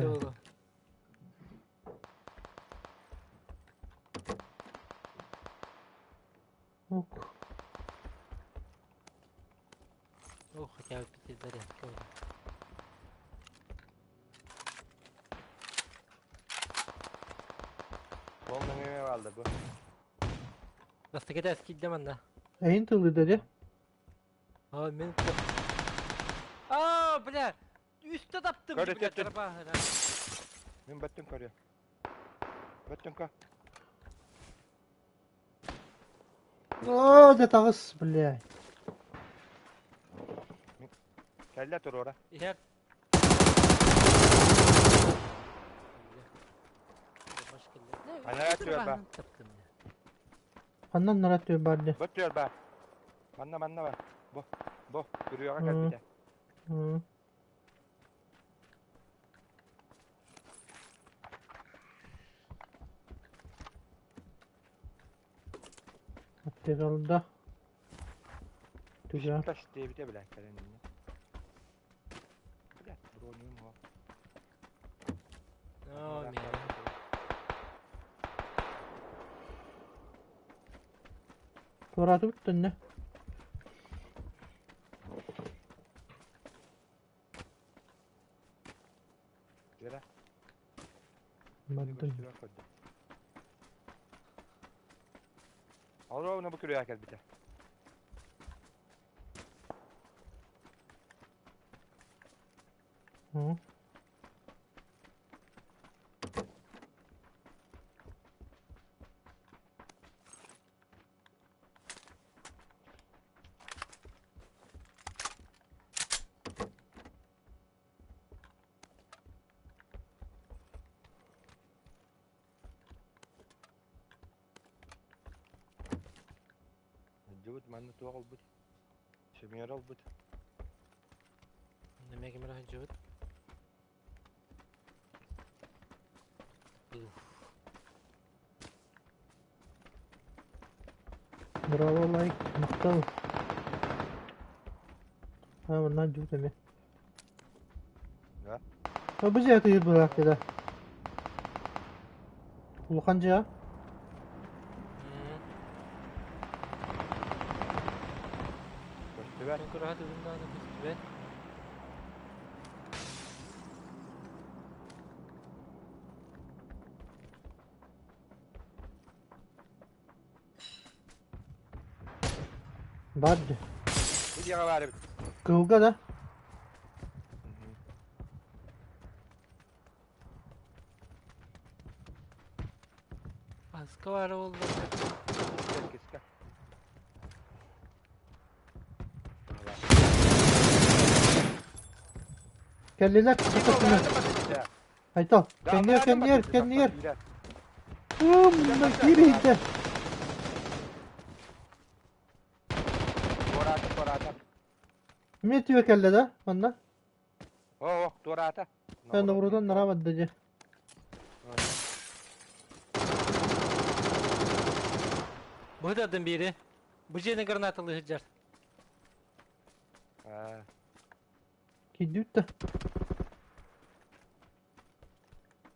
Ок. Ох, хотя бы пятизарядка. Полный алды бу. Бастакы киирдэ манна. Эйин тыллыда дии. А, мин... А, бля! Үстэ таптым, Көрө, бля, тү- тү. тарбааһына. Мин баттым көрүө. Баттым ка. О, дьэ таҕыс, бля. Кэллэ туруора. Иһэр. Анараа түөр баар. Ханна анараа түөр баар дии? Бу түөр баар. Манна манна бар. Бу. Бу. Күрүөҕэ кэлбитэ. Аттыгалда. Түгэ. Тас диэбитэ билэн кэлэн иннэ. Бля, бронюм ho. О, миэ. Туораатыбыт төннө. Жера. Бардым. Алроуна бу күрүө кэлбитэ. Hı. Дьубут манна туох олбут. Семьер олбут. Неме кемер ханчыбыт. Браво, лайк, махтал. А, манна дьубут эмэ. Да. А бу дьиэ тыйыр быраак да. Улахан дьиэ. Көстүбэт. Кураһа тыгындааны көстүбэт. Бар дии. Бу дьиэҕэ баар эбит. Кыһылга да? Аска баара буолла. Иккискэ. Кэллилэр, кытта Айтал, кэнниэр, кэнниэр, кэнниэр. Уум, киир иһитэ. Туораата, туораата. Эмиэ түө кэллэ да, манна? Оо, туораата. Ноҕурутан нараа барда дьэ. Быһытардым биири. Бу дьиэни гранаталыы сылдьар. Киирдибит да.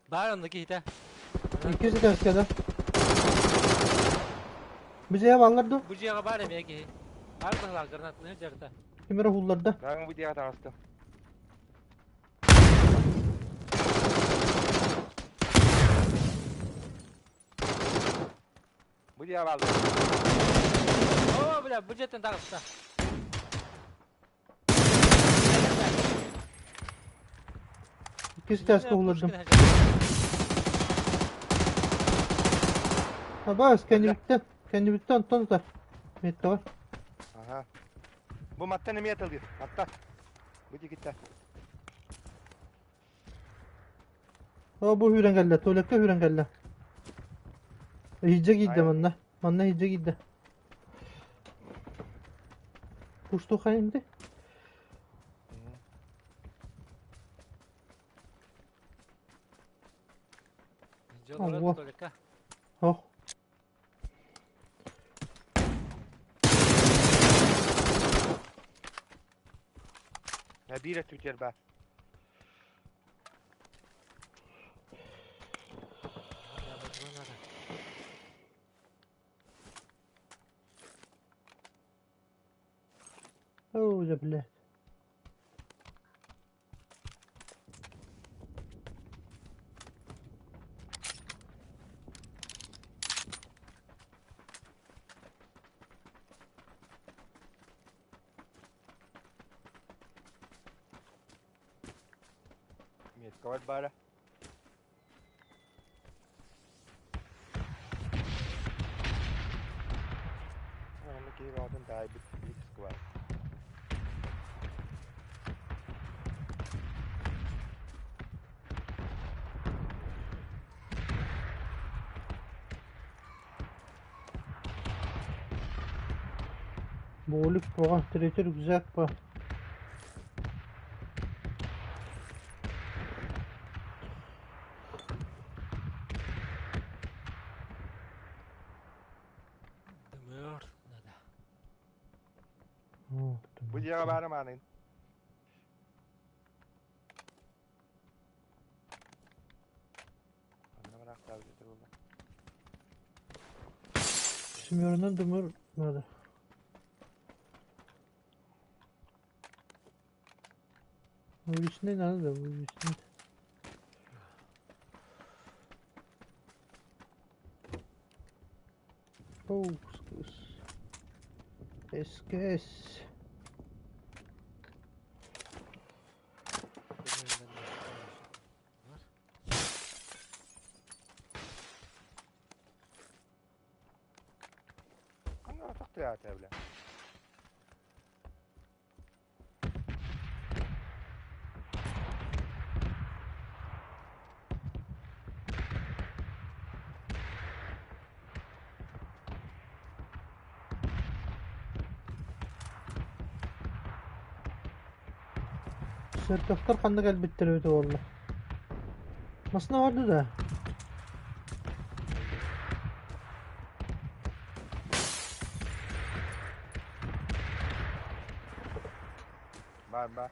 Баар онно киһитэ. Иккис этээскэ да. Бу дьиэҕэ бааллар дуо? Бу дьиэҕэ баар эмиэ киһи. Баар быһылаах гранаталыы сылдьарта. Ким эрэ уһулларда. Баҕын бу дьиэҕэ таҕыстым. Бу дьиэҕэ бааллар. Оо, бля, бу дьиэттэн таҕыста. Иккис этээскэ уһуллардым. Абаас, кэннибиттэн, кэннибиттэн онтон утар. Метка бар. Аха. Бу маттан эмиэ атылыыр. Матта. Бу дикиттэ. О, бу үүрэн кэллэ, туалекка үүрэн кэллэ. Иһирдьэ киирдэ манна. Манна иһирдьэ киирдэ. Кустуу хайынды? Дьоннор туалекка. Ох. Биир өттүгүтүгэр баар. Оо, дьэ, блядь. Метка баара. Онно киһи баҕатын таайбыт X-квад. Боолик буоҕа, третий рюкзак по. Дымыр надо. Бу дьиэҕэ баара маанын. Анна бараахтаабыт этэ буолла. Семерынан дымыр надо. Уличный надо, да, уличный. Оу, СКС. Ханна тахтыаата бля. Сөртөхтөр ханна кэлбиттэр эбитэ буолла? Масына барды да? Бар бар.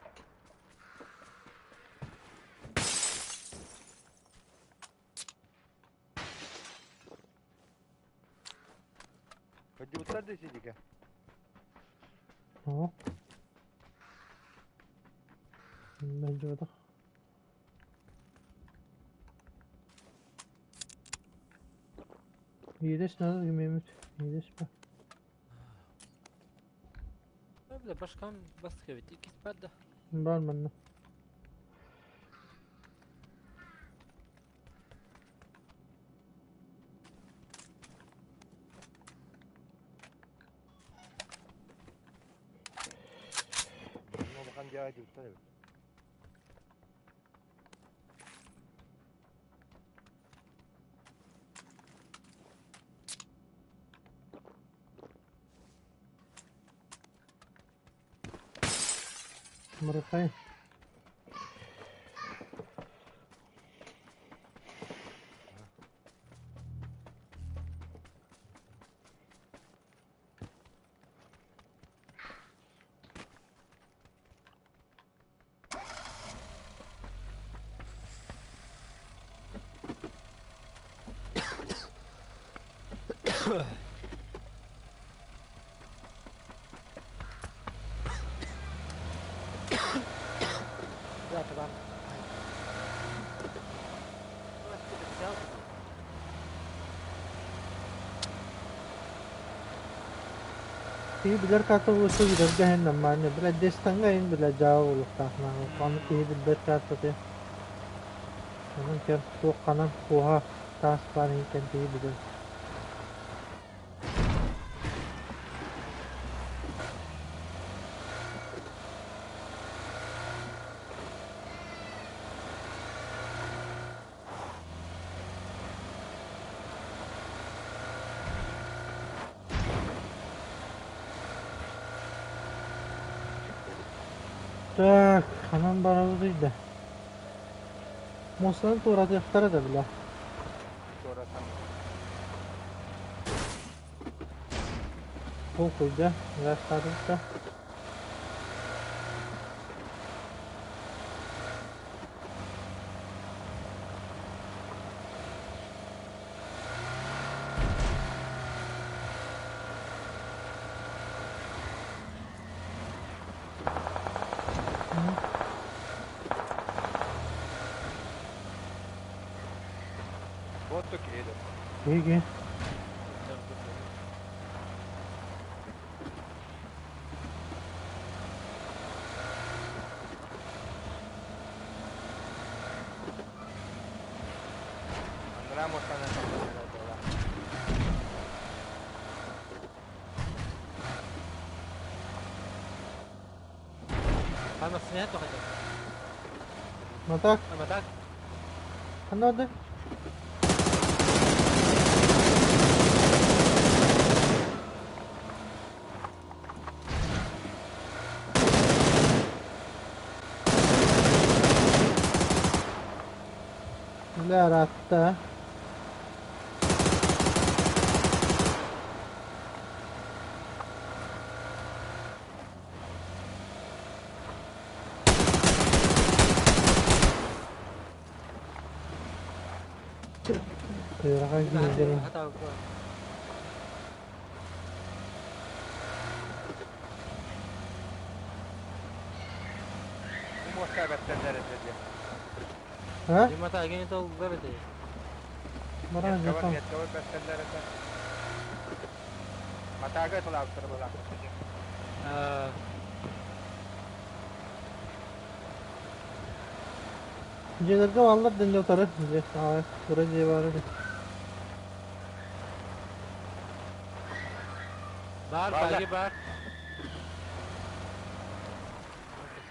Ходибуттар да сидика. О. Мэлдьибэтэх. Иэдэс надо гимемит. Иэдэс ба. Да башкам баска бит. Иккис бар да. Бар манна. Улахан дьиэҕэ дьылтар эбит. Мырыхай. Да, табам. Киһи билэр карта буолса билэргэ иһин нормально. Бля, дестаҥҥа иһин бля дьаабы буолуохтаах наҕа. Ону киһи билбэт картата. Онон кэм туох ханан куоһа таас баар иһин кэм киһи билэр. Так, ханан барабытый да? Муостаны туоратыахтара да бля. Туоратан. Похуй да, гаастаатыбыт да. Вот такие да. Киһи Андраа муостанан тахсан Хама снят хотя. Матак, А так? ханна да? Бля, ыраатта. Кыыраҕа киирдэрин. Бу муоста бэртэллэр этэ диэн. А? Димата агент ол эти. Баран Меткабар жатам. меткабар бэртэллэр этэ. Матаага тылаабыттар былаахпыт. Дьиэлэргэ бааллар дэннэ утары. Дьиэ, аҕай, кыра дьиэ баар эбит. Бар, Бар да. баги бар.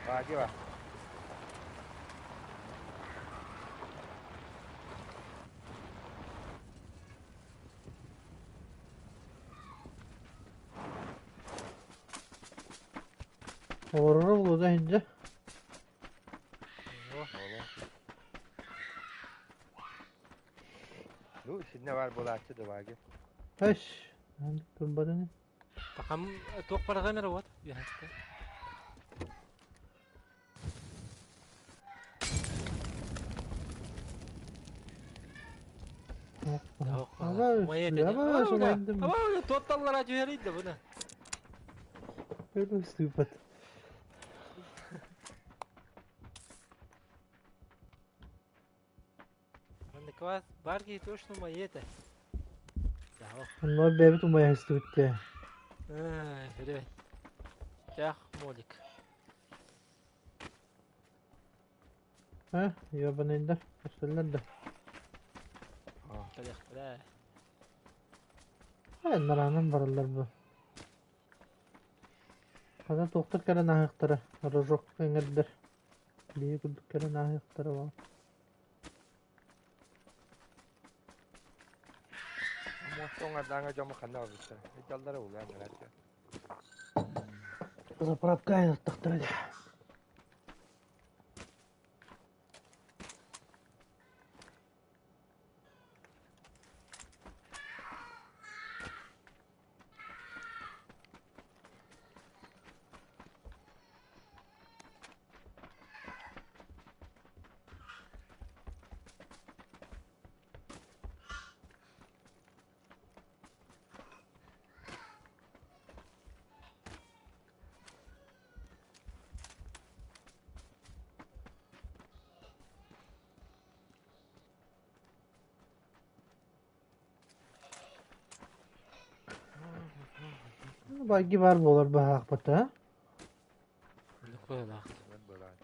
Бааги бар. Олороро булууда иһирдьэ. Ну, синне бар булааччы да бааги. Эш, турбатын. Тахам туох бараган вот. Яхта. Ама, ама, сумайдым. Ама, тотталлара жүйерейді бұны. Öyle stupid. Манна квас барги точно моете. Онно бэбит умайа stupid. Ай, Чах, Молик. А, ебаныйдар, көстөллөр да. Кэлиэхтэрэ. Нараанан бараллар бу. Хата туохтар кэлэн ааһыахтара, рожок эҥэрдэр. Биһи курдук кэлэн ааһыахтара буолан. Муоста оҥордааҥа дьомо ханна барбыттара. Ыйдаллара улаан гынааччы. Заправка айылтахтара дии. Байги баар буолар быһаахпыта. Быһалаах. Быһалаах.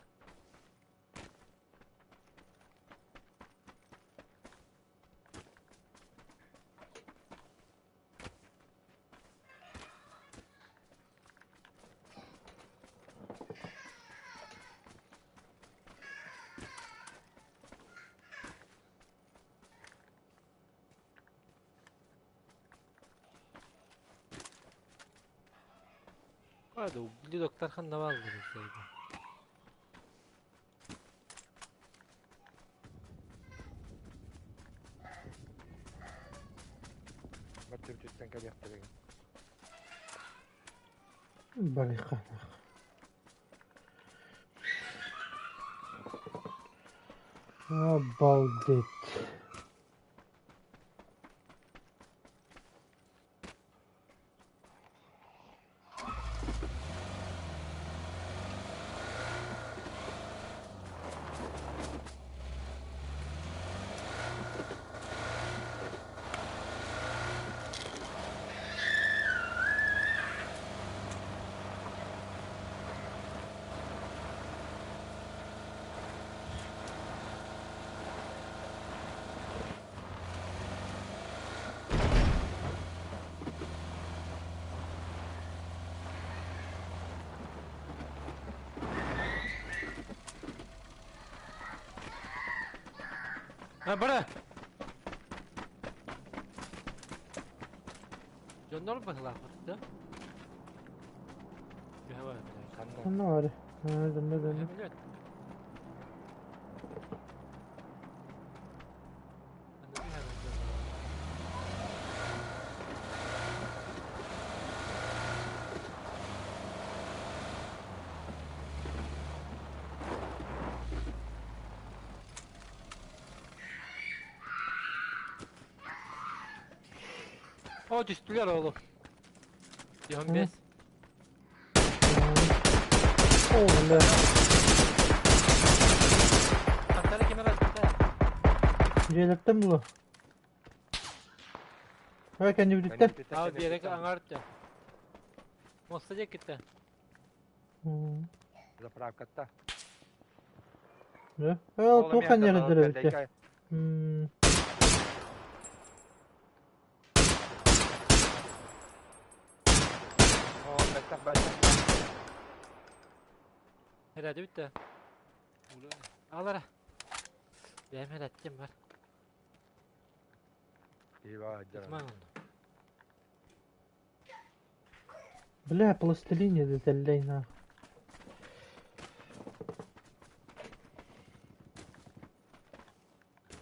Hadi ублюдоктар ханна бааллар эбит. Баттыбытыттан кэлиэхтэрэ. Барыха. Обалдеть. Ha бара! Дьоннор быһылаахпыт да? Ханна? Ханна бар? Дönme дönme. О, түстүлэр oğlum. Diyorum без. О, бля. Хантара кемер атта. Дьиэлэртэн булу. Ой, кэннибититтэн. Аа, биэрек аңарты. Моста жеккитте. Заправкатта. Да? Э, туох ханньарыдыр эбит. О, бэттэх бэттэх. Herhalde bitti. Алара. Бэм herhalde бар. Ива, Ытман онно. Бля, пластилин дэтэллэй на.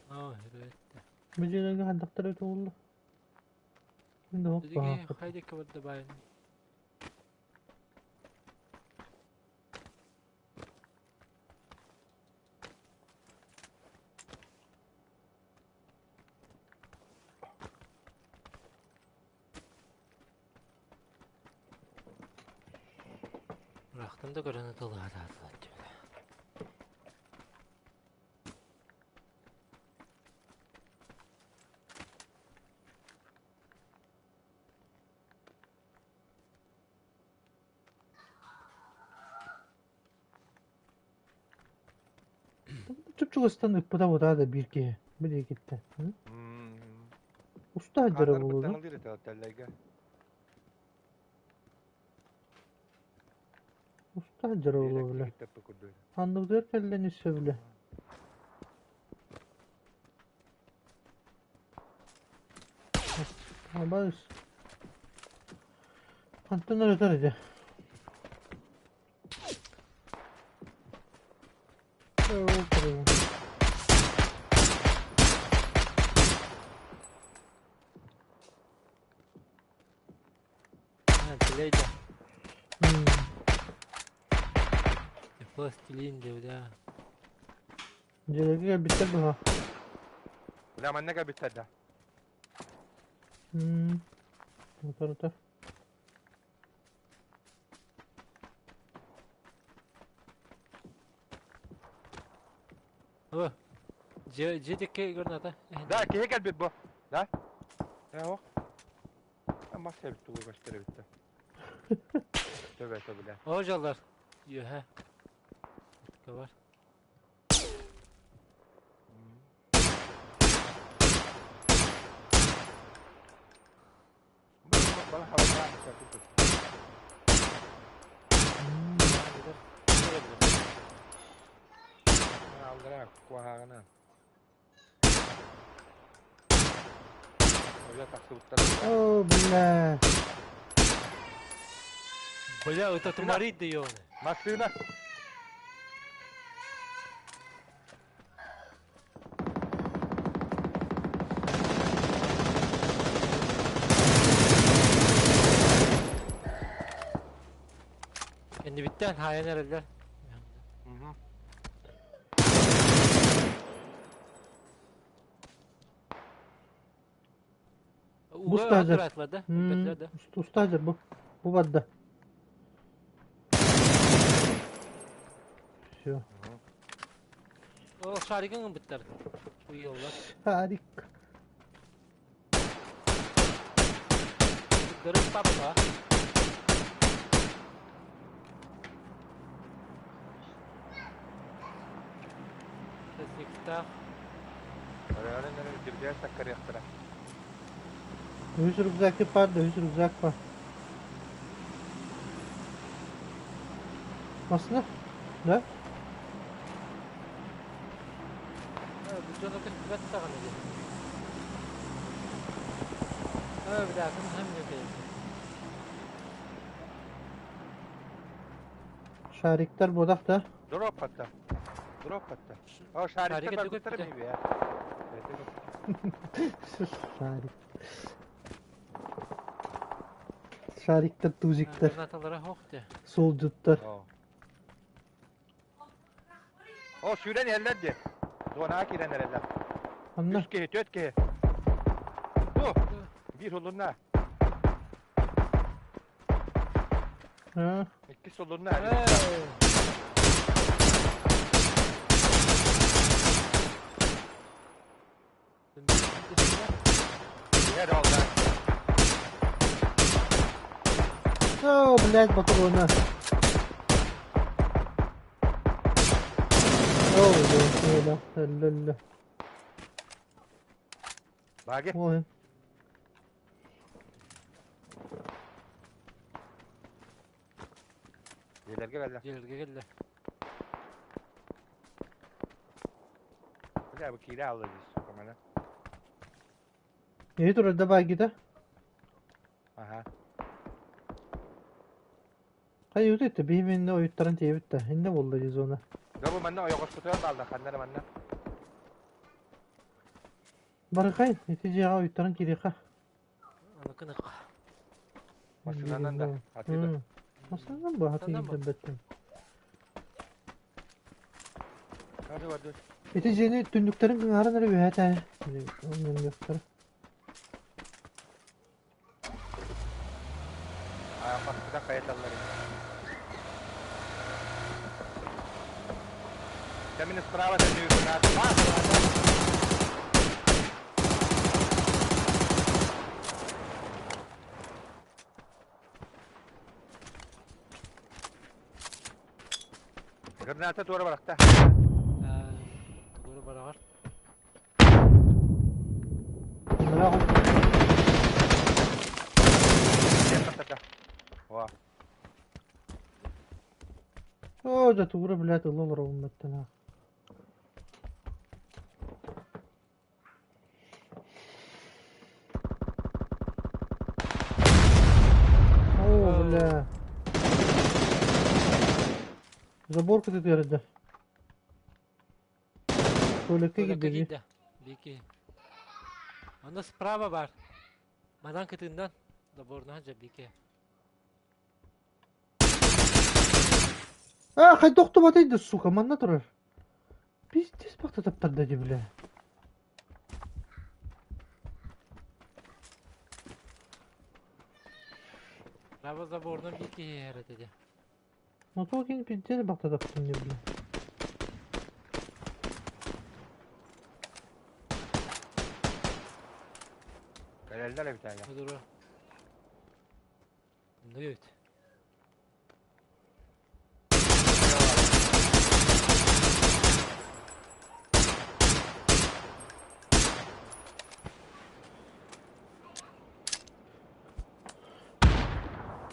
Аа, herhalde. Бу дьиэлэргэ хантахтар эбит буолла. Мин Диги хайди кыбырды байын. Рахтым да көрөнө тылыга да. Чуп-чугастан ыппыта бутаа да биир киһи билиикиттэн. Уста сылдьара Хааннар буолуо дуу? быттаҥалыыр этэ тэллэйгэ. Уста сылдьара буолуо Биэрэккэ бile. киттаппы курдук. Анныбытыгар кэллэн өссө бile. Абаас. Хантан ырытар этэ? Телей да. Пластилин диэбит да. Дьиэлэргэ кэлбиттэр быһа. Бля, манна кэлбиттэр да. Утар-утар. О, дьиэ дьиэ диэки көрнөтө. Да, киһи кэлбит бу. Да? Э, ох. Мас эбит тугу көстөр эбит да. Төбөтө бля. О, жаллар. Үөһэ. Бар. Алдыра куһаҕынан. Өлө тахсыбыттар. О, бля. Бля, это тумарит да ёбаный. Массыына. Кэннибиттэн хаайан эрэллэр. Бу стадия. Устаадыр бу. Бу барда. Все. О, шаригын ылбыттар. Уйаллар. Шарик. Дырыс папа. Сиктах. Өрөөрөн саккарыахтара. Үһүс рюкзакы бар да, үһүс рюкзак бар. Массыына? Да? Бу дьоно көстүбэт даҕаны дии. Э, бля, ким хэмнэ Шариктар буолах да? Дроп хатта. Дроп хатта. О, шариктар барбыттар эмиэ. Шарик. Шариктар, тузиктар. Суолдьуттар. О, сүүрэн иһэллэр дии. Зонаҕа киирэн эрэллэр. Ханна? Үс киһи, түөрт киһи. Бу, биир улунна. А? Иккис улунна. Иһэр ол да. О, блядь, патрона. О, да, да, да. Баги. Ой. Дьиэлэргэ кэллэ. Дьиэлэргэ кэллэ. Бля, бу киирэ алла дии, сука, маны. Эһи турар да баагита? Аха. Хайы это биһи минне ойуттаран тиэбит да. Инде буолла дии зона. Да бу манна ойоҕоспутугар баалла, ханна эрэ манна. Барыкай, ити дьиэҕэ ойуттаран киириэххэ. Аныкынык. Массыынанан да, атыыда. Массыынанан бу хаты иһиллэрбэттэн. Hadi hadi. Ити дьиэни түннүктэрин кыҥааран эрэ үөһэ Нөҥүөхтэрэ. Ааппыта хайаталлар Кэмин справа Граната туора барахта. Бараҕар. Оо, да тугура, блядь, ыла олоробун баттана. О, бля. Забор кытытыарда. Туалекка Туалекка киирдэ дии. киирдэ. Бики. Онно справа бар. Манан кытындан. Заборнаһа дьэ Бики. А, хайда охтубатай да, сука, манна турар. Пиздец бахта таптарда дии, бля. Справа заборынан Бики иһэр этэ дии. Ну то кини пиздец бахта таптын дии, бля. Кэлэллэр эбит аайа. Будура. Нүт.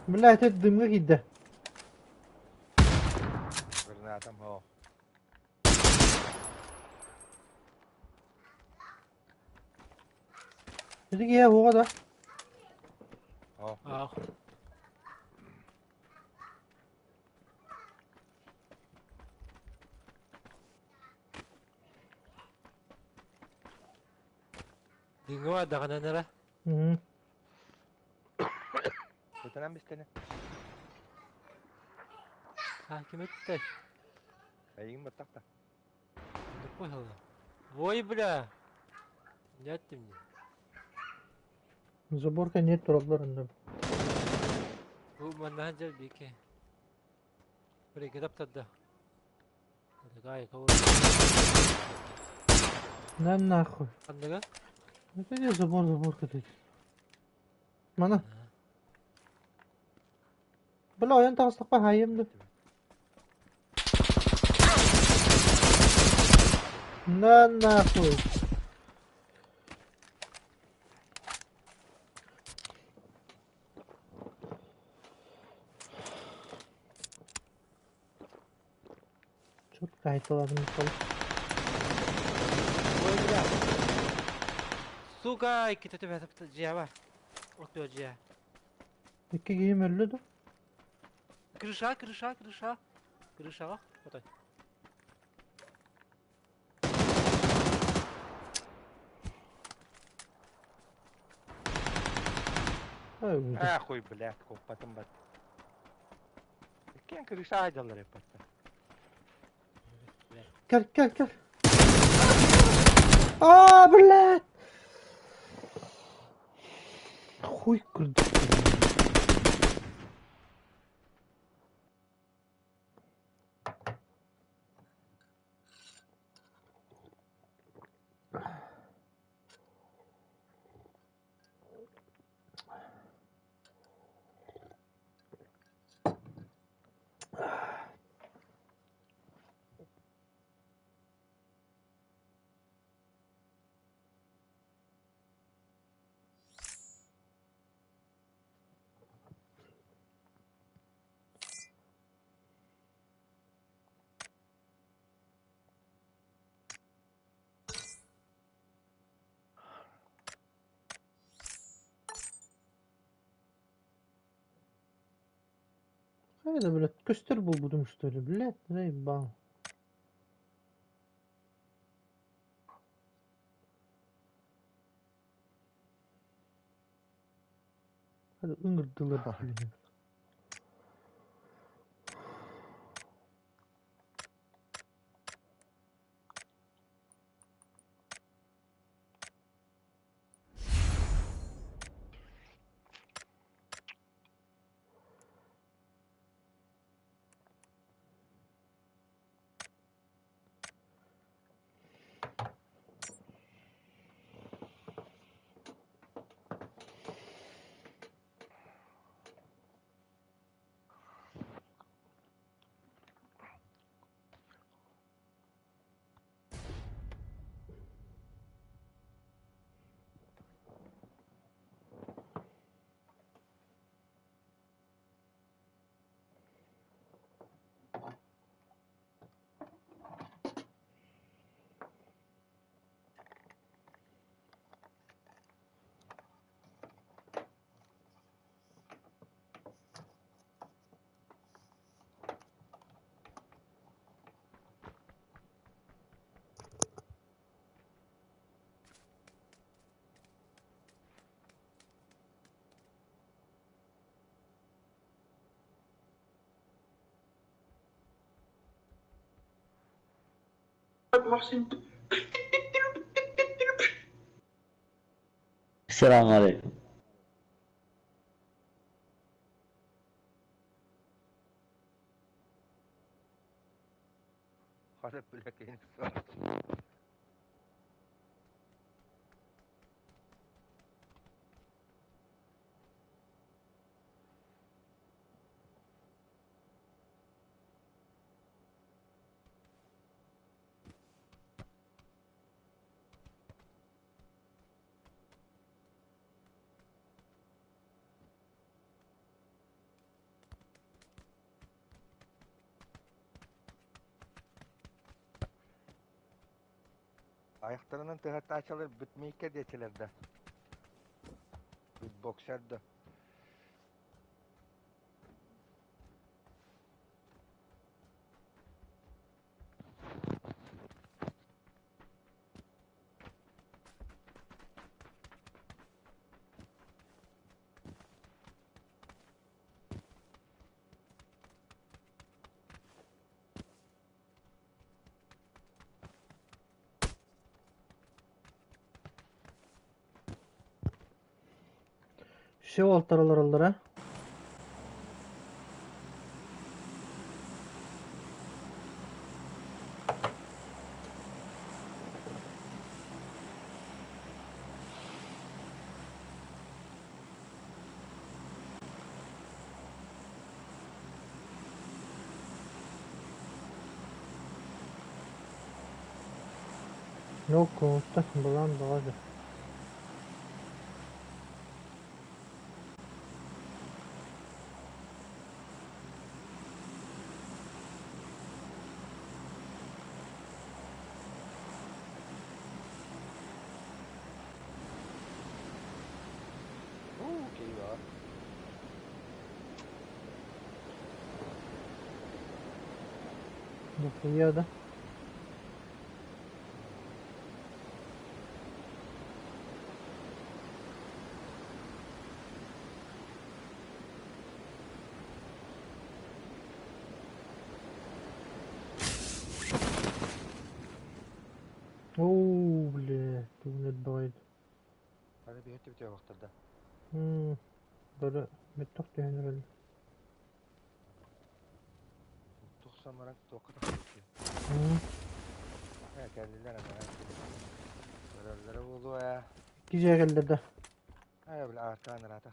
Бля, это дымга киирдэ. Гранатам ho. Ити киһи уоҕа да. Ho. Аах. Диҥҥэ даҕанан эрэ. Мм. Сытынан бистene. А, ким өттөй? Эйигин баттахта. Не понял. Ой, бля. Не аттым мне. Заборка нет тураллар онно. Бу маннаhan дьэл бики. Бір таптадда. Такая кого. На нахуй. Ханныга? Это не забор, заборка тут. Мана. Бля, ойон таҕыстахпа хаайым да. На нахуй. Чётко айтылатын сол. Ой, бля. Сука, икки төтөбө дьиэ бар. Отуо дьиэ. Икки киһим өллө да. Крыша, крыша, крыша. Крышаҕа. Отой. Ай, ужас. Ахуй, блядь, куппатым бат. Иккиэн крыша айдаллар эппаттар. Кэл, кэл, кэл. А, блядь! Хуй курдук. Хайда, блядь, көстөр буолбутум что ли, блядь, заебал. Hadi ыҥырдылар блин. محسن. السلام عليكم. Хата билэкин. Айахтарынан тыһаттаачалар битмейкер диэчилэр да. Битбоксер да. Все уолтар олороллоро. Yok unuttum. Bulan doğru. Уу, киһи Дохуя да. Оо, бля, тугун элбэҕэй. Аны биһи түбүтэ охторда. Бары мөттөх түһэн эрэллэр. Тухсан баран туохха тахсыбыт. Ээ, кэллилэр ана. Көрөллөрө буолуо ээ. Икки дьиэ кэллэр да. Ээ, били аартаан ыраата.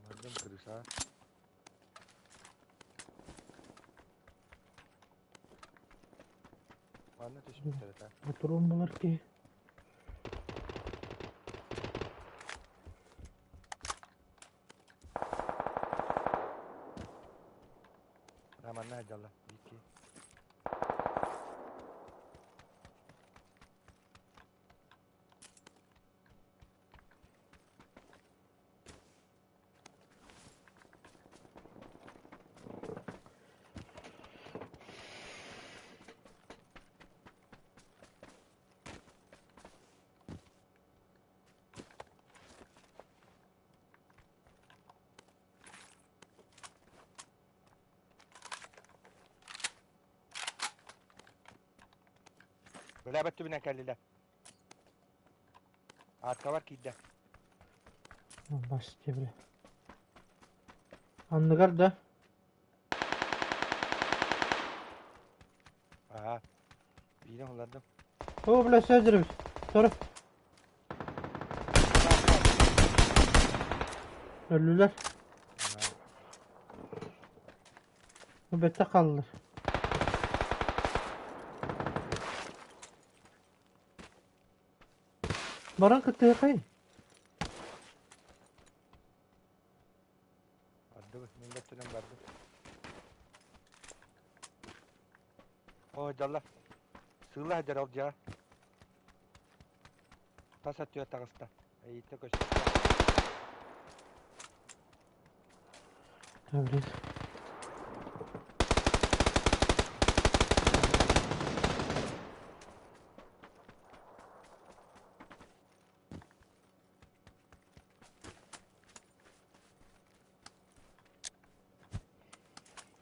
Мандым крыса. Манна түспүттэр этэ. Oturun булар киһи. А манна дьалла. Бикки. Бля түбүнэн кэллилэр. Аркалар киирдэ. Басте, бля. Анныгар да. Ага. Биирин hullardым. О, бля, сөзірбіз. Соры. Өллүлэр. Бу бэтте хааллар. Баран кыттыахай. Бардыбыт, мин да өттүнэн бардым. Оо, дьалла. Сыыла сылдьар ол дьиэҕэ. Тас өттүгэр таҕыста. Эйиттэ көстө. А, блин.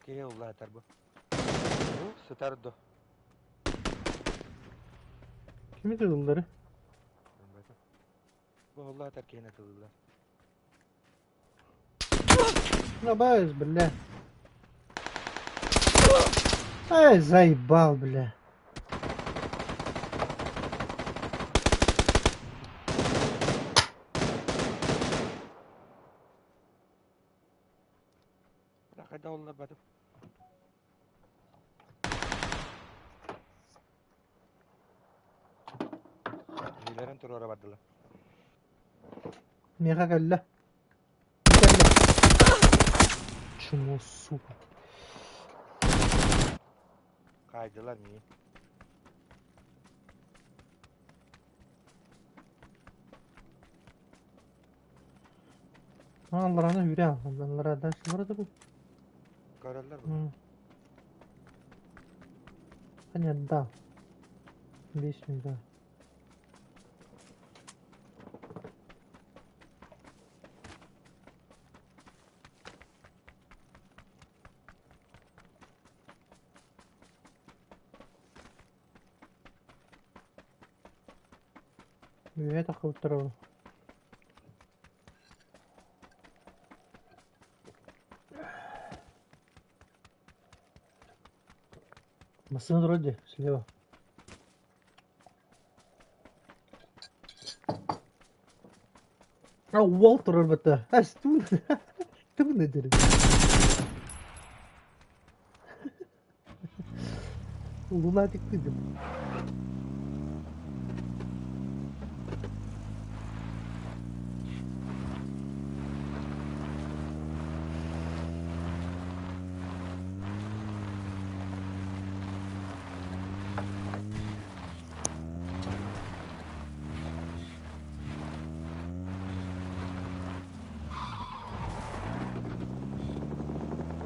Киһи улаатар бу. Сытар до. Kimi тыллары? Бу улаатар киһини тыллар. Набаюсь, бля. Ай, заебал, бля. Хайда улларбатым. Илиилэрин туруора бардылар. Миэхэ кэллэ. Кэллэ. Чмо, сука. Хаайдылар миин. Аллараны үүрэ аллара дальше барады бу. Көрөллөр бу. Понятно, да. 5 да. Үөһэ таххыбыттар ол. Массыына турар дии, слева. А уол турар бата. Ас туун. Тугун эдэр. Лунатик ты.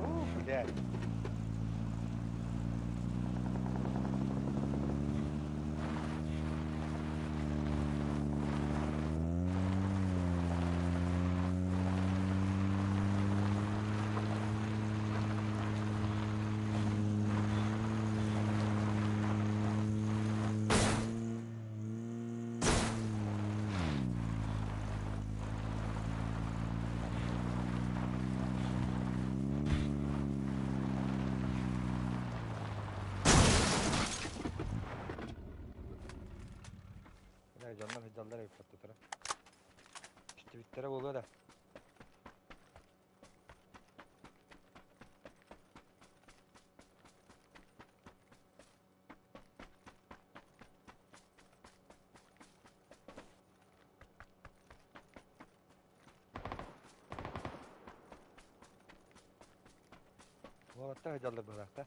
Оо, блядь. Бля, дьоннор сылдьаллар эбит тура. Истибиттэрэ буолуо да. Уолаттар сылдьаллар быһыылаах да.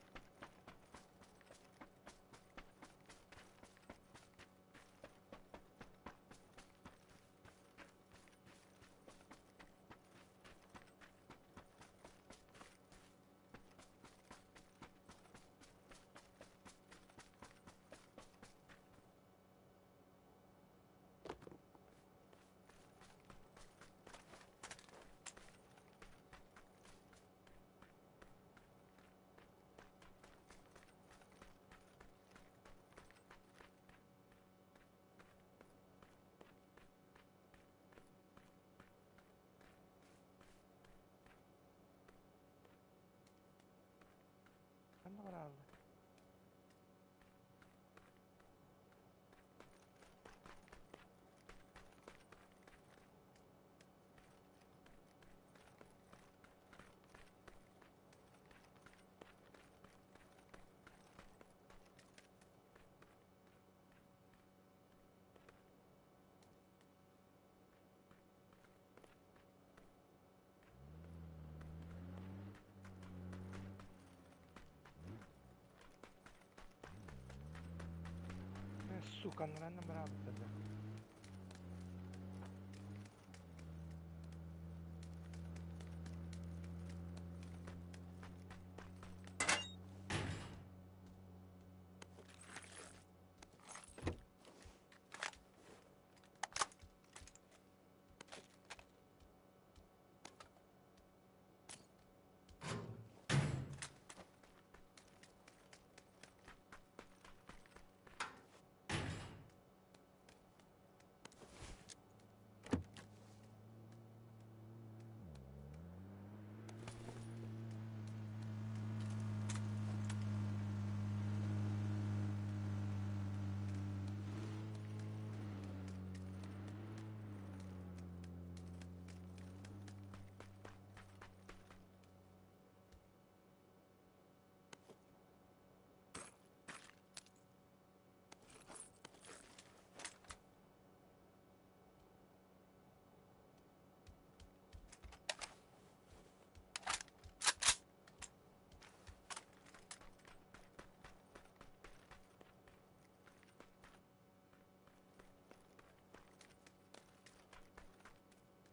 Сука, аннарааннан бараабыттар да.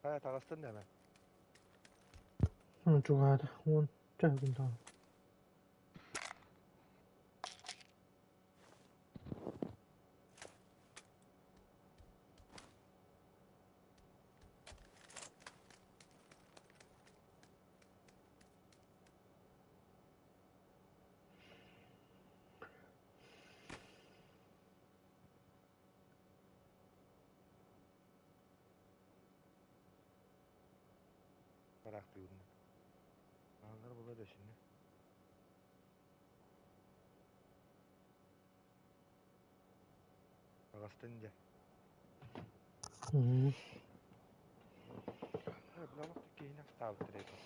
Хайа таҕыстын да Оны чугаһаата, уон чаһы күн саҕана. Бараахтыыбын. Ааллар буолуо да итиннэ. Таҕыстын дьэ. Э, били олох киһини астаабыттар этэ.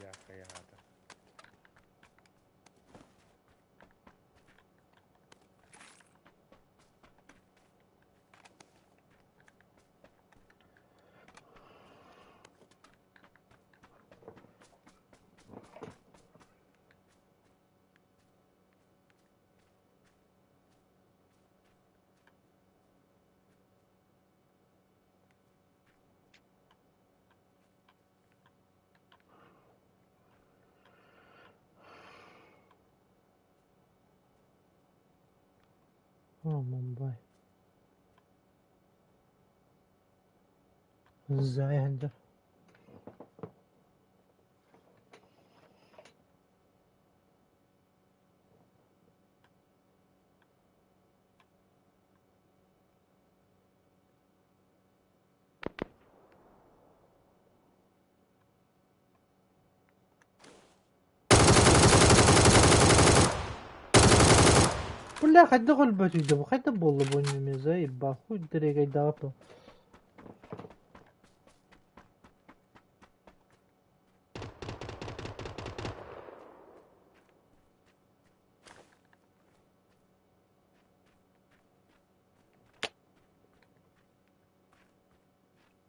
Яха яхата. О, Мумбай. Зайда. Бля, хайдах өлбөтүй бу? Хайдах буолла бу инньэ заебал. Хуй дырегайдаҕа.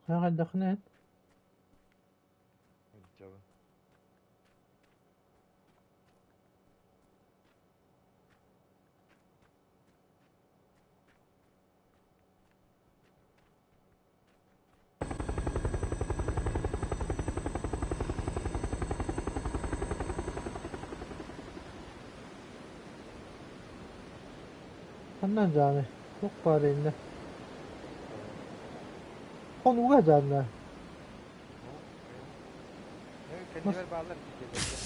Хайдахына Илдьэбин. Ханна дьааны? Туох баар иннэ? Хонууга дьаанна. Э, Кэннибэр бааллар дьиэлэргэ.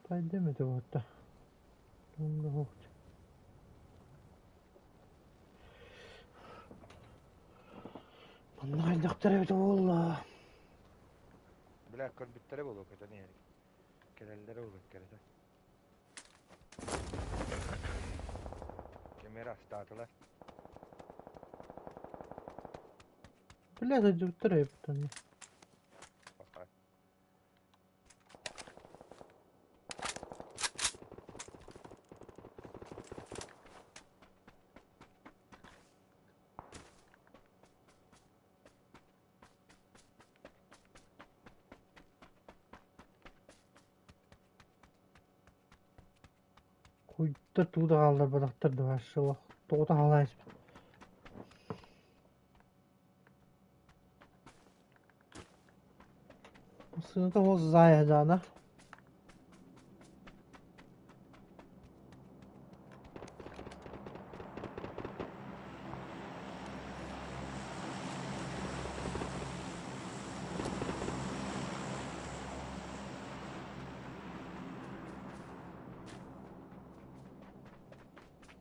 Пойдем это вот. Манна хайдахтар эбитэ буолла? Бля, көрбүттэрэ буолуо көтөн иһэр. Кэлэллэрэ буолуо кэрэтэ. Кэмэр астаатылар. Бля, сылдьыбыттар эбит онно. Куйдар тугу да хаалларбатахтар да вообще тоҕута хаалан испит. Массыыната ол зая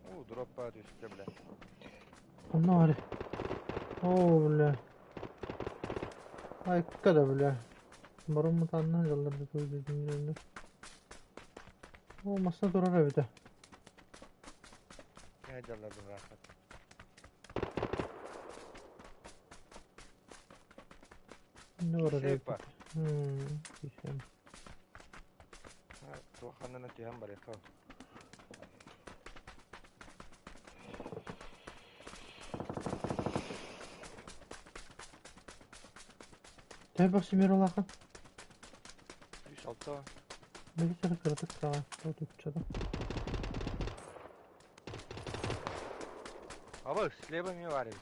О, дроп баар түстэ, бля. Онно баар. Оо, бля. Айка да, бля. Барыммытанна дьалларда туйдун. Оо, массыына турар эбитэ. Кээ дьаллар быраахат. Не барар эбит. Сейф бар. Кисем. Туох ханнана түһэн барыахха. Төһө бахсымер улахан? 3-6. Били кыратык саҕа. Отуччата. Аба, слева эмиэ баар эбит.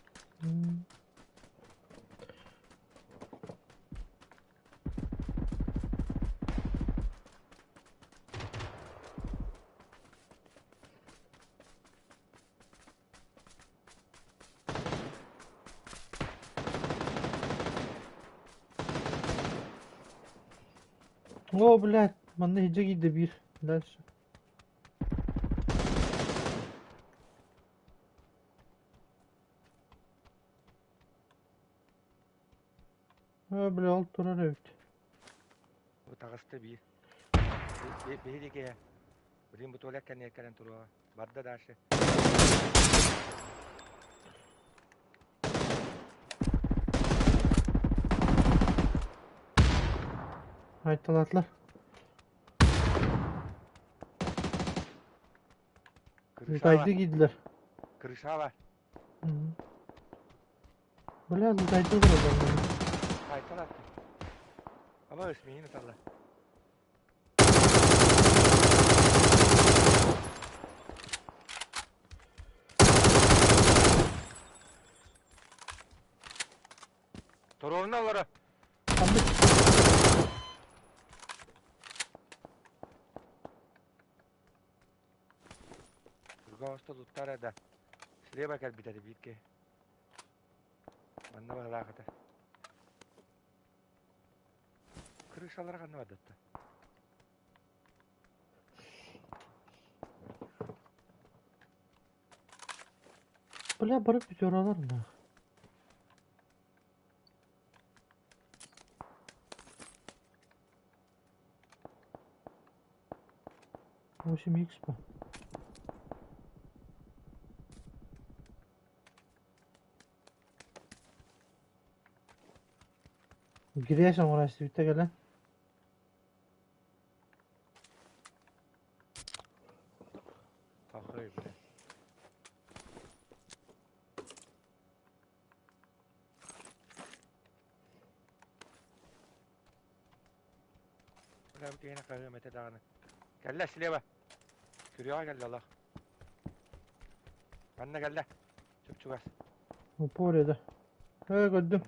О, блядь, манна иһдьэ киирдэ биир. Дальше. О, бля, ол турар эбит. Бу таҕыста биир. Биһи диэки Блин, бу туалет кэннигэр кэлэн туруоҕа. Барда дальше. Айталаатылар. Крыша бар. Лутайды киирдилэр. Крыша бар. Бля, лутайды олорор. Айталаатты. Ама өсмейін аталла. Торуорна олоро. Ханнык? Бурга луттара да. Слева кэлбитэ бииргэ. Манна баһылаахата. Крышалара ханна бардатта. Бля, барып бүтөр на. 8 икс па. Грязь оҥоро истибиттэ кэлэн. Пахай, бля. Бля, бу киһини хаһыам этэ даҕаны. Кэллэ слева. Күрүөҕэ кэллэ олох. Манна кэллэ. Чуп-чугас. Упор да. Ээ, көрдүм.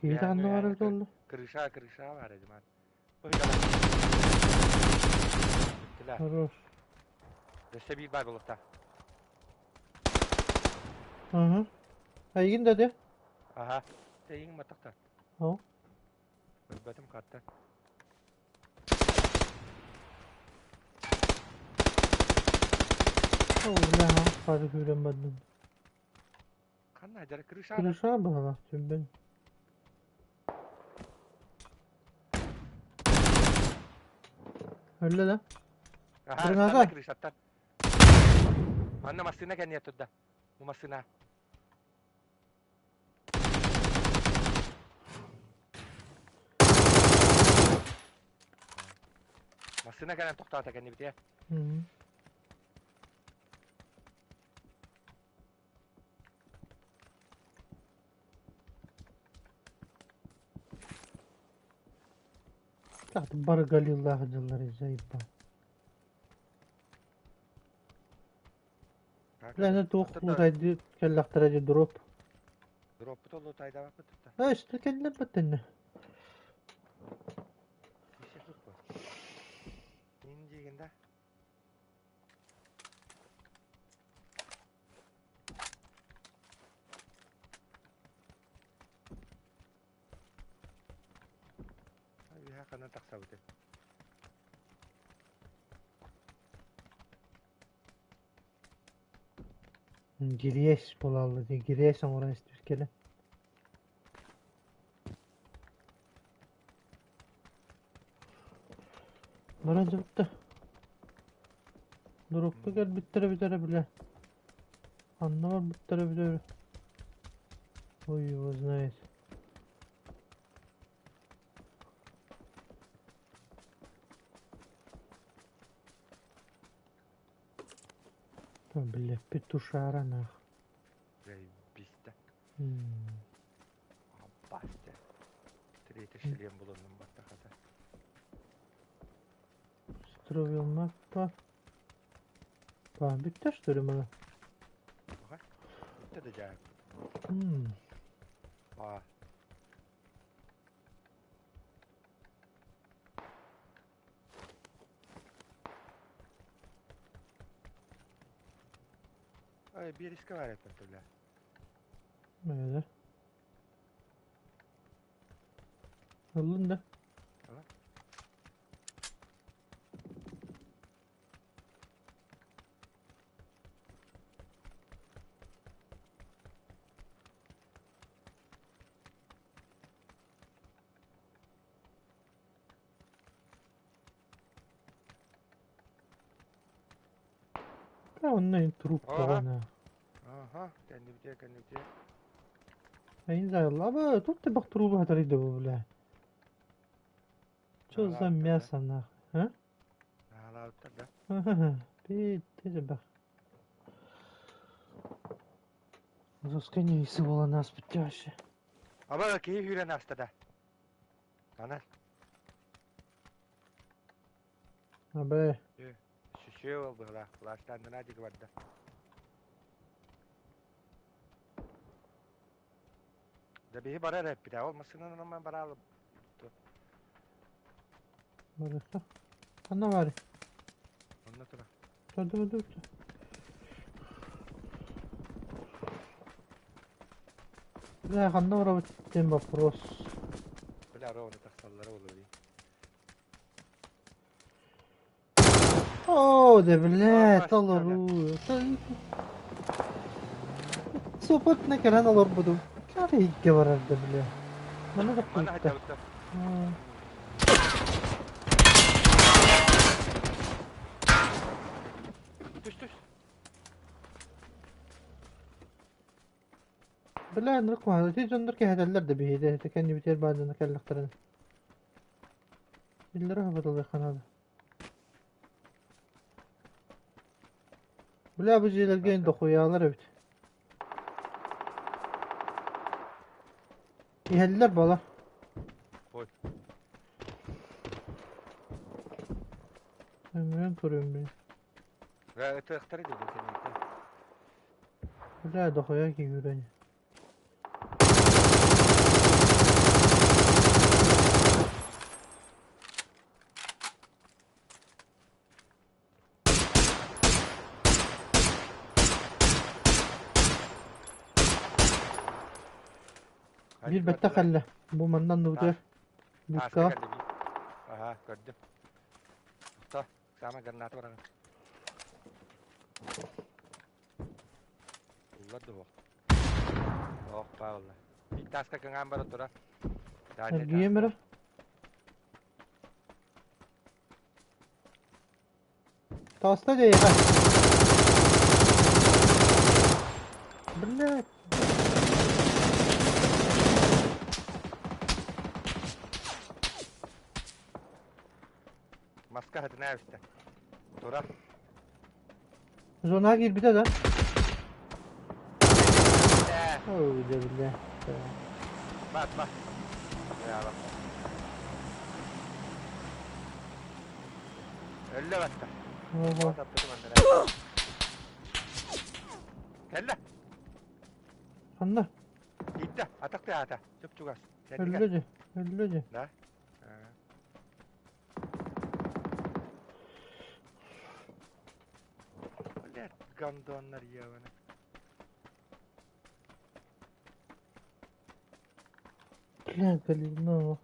Киһи ханна баар эбит олла? Крыша, крыша бар эди ман. Ой, давай. Хорош. Өссө биир баар буолуохтаах. Ага. Эйигин да де. Аха. Эйигин матахтар. О. Өлбөтүм хатта. О, бля, хары күүрэн бардым. Ханна дьара крыша Крыша баҕалаах түмбэн. Өллө да? Аха, Граната. крышаттан. Манна массыына кэнниэ турда. Бу массыына. Массыына кэлэн тохтоото кэннибитигэр. Так, бары галиллаах дьыллар заебал. Ләне туох лутайды кэллэхтэрэ дии дроп. Дроппут ол лутайдаабаппыт тутта. Э, что кэллэр баттэннэ. Мин диигин да. Үөһэ ханан тахсабытый? Гириэс буолаллар дии, гириэс оҥорон испит кэлэн. Баран дьыбытта. Дурукка кэлбиттэрэ бүтэрэ билэ. Анна барбыттара бүтэрэ. Ой, его знает. Бля, петушара нах. Заебись-то. М. Аббасте. Третий шлем булуннум баттахата. Строил маппа. Па, бүттэ что ли мана? Ага. Бүттэ да дьаа. М. Аа. Ай, биэрискэ баар эппэт бля. Мэлэ. Ыллын да? Да, онно труп даҕаны. Аха, кэннибитиэ, кэннибитиэ. Я не знаю, лаба, тут ты бах труба хатарыйда бу, бля. Что за мясо нахуй, а? Наалаабыттар да. Пи, бах. Заскани буола нас вообще. Аба киһи сүүрэн ааста да. Ана. Абэ. Сүсүө ол быһылаах. Пластааннана диги барда. Да биһи барар эппитэ. Ол массыынанан мен бараалым. Барыха. Ханна баар? Онно тура. Тур, тур, тур. Бля, ханна барабыт диэн вопрос. Бля, ровно тахсаллара буолуо дии. О, да блядь, толору. Сопотна кэлэн олорбутум. Кары иһиккэ барар да, бля. Маны да Маны куйта. хадьабыта. Түс түс. Бля, нырык куһаҕан. Ити дьоннор кэһэтэллэр да биһиги ити кэннибитигэр баадана кэллэхтэринэ. Биллэрэ хабатылыахха наада. Бля, бу дьиэлэргэ эн дохуйаалар эбит. Иһэллэр бала. Ой. Өҥөйөн көрүөм мин. Ытыахтара диэн кэнниттэн. Бля, дохуя киһи Биир бэттэх кэллэ. Бу манна анныбытыгар. Тааска Будкаҕа. кэллэ биир. Аһа, көрдүм. Тохтоо, саамай граната бараҕын. Уллар да суох. Ох, Павла. Биир тааска кыҥаан бара турар. Дальний Эргийиэм тааска. эрэ. Таҕыста дьэ эйиэхэ. Блядь. Маска хатына эбистэ. Турар. Зонаҕа киирбитэ да? Ээ, Ой, дьэ бля. Бат, бат. Браво. Өллө батта. Ого. Таппытым аннара. Кэллэ. Ханна? Иитте. Атах тыаата. Чуп-чугас. Өллө дьэ. Өллө дьэ. Да? Блядь, гондоннар ебаный. Блядь, галина.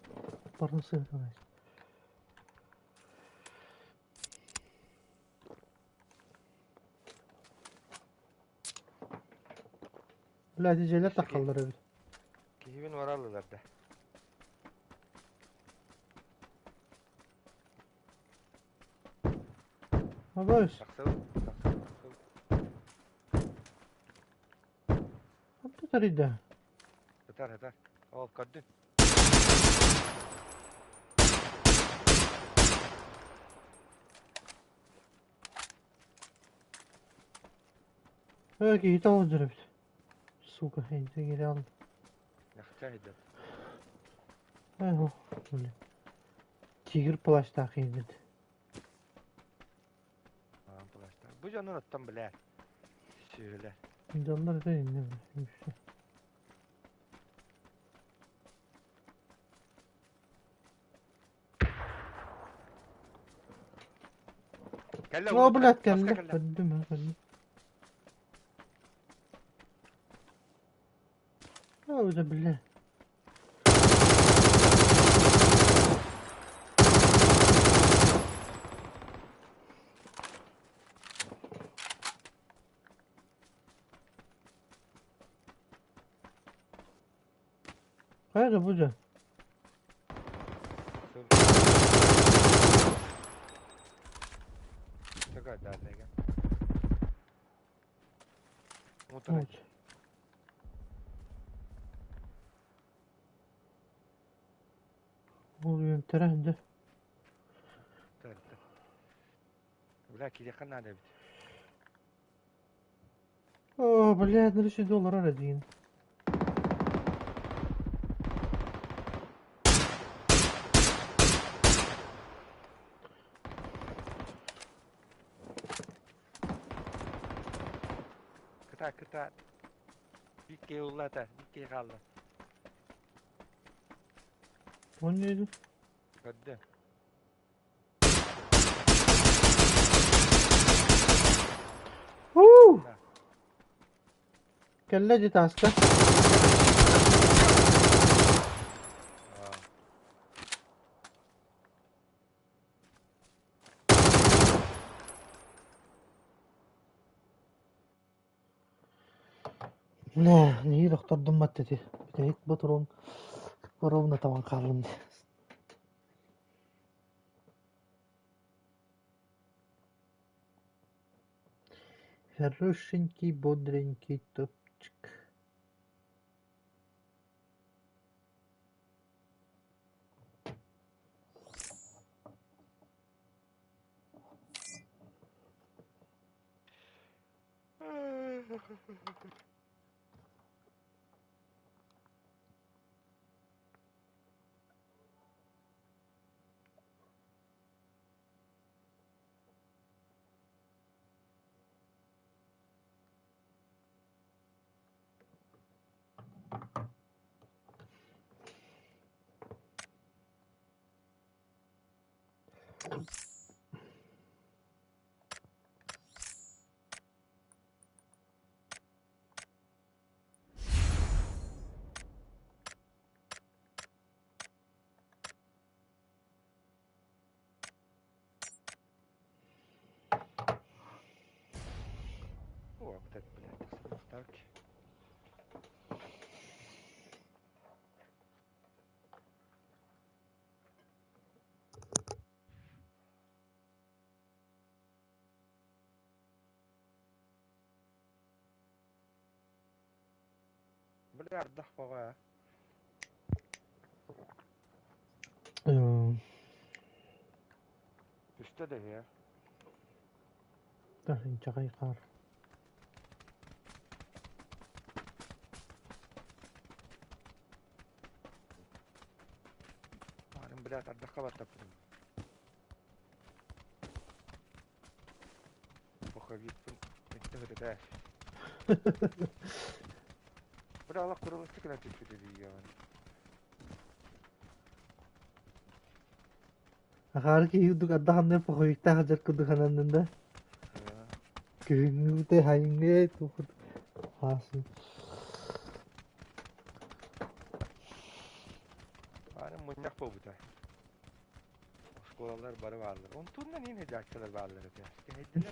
Барны сыһыанай. Блядь, дьиэлэр таххаллар эбит. Киһибин уораллылар да. Абайс. Тахсыбыт, тахсыбыт, тахсыбыт. Ханта тарыйда? Ытар, ытар. Ол көрдүн. Э, киһи тоҕус эбит. Сука, интеграл. Нахча иһдет. Эх, блин. Тигр плащтаах иһдет. Плащтаах. Бу дьонун оттон бля. Сүөлэ. Дьоннор это инне. Кэллэ О, блядь, маска кэллэ. кэллэ. Көрдүм, ha, көрдүм. О, да, бля. Хайа да бу дьон? Такая дальняя. Вот она. Вот. Ол үөмтэрэ дьэ. Бля, киһиэхэ наада эбит. О, блядь, ну еще доллар один. Кытаат, кытаат. Биир уллата, биир хаалла. Он neydi? Көрдө. Уу! Да. Кэллэ дии тааска. Аа. Бля, нэһиилэ охтордум ити. Бүтэһик ботуруон ровно табан хааллым дии. Хорошенький, бодренький топчик. Так. Били ардах бөҕө Түстэ да иһэ. Таһынчаҕай хаар. Арын блядь ардахха баттаппытым. Пуховикпын интэ ытытаа. Бля алах курулуччу кэлэн түспүтэ дии Ахаары киһи курдук ардах анныгар пуховиктаах сылдьар курдук сананнын да? Күһүҥҥү сайыҥҥы туох хаасын Аны мунньах буолбута. Оскуолалар бары бааллар. Онтуннан иин хадьааччылар бааллар этэ. Кэһэйдилэр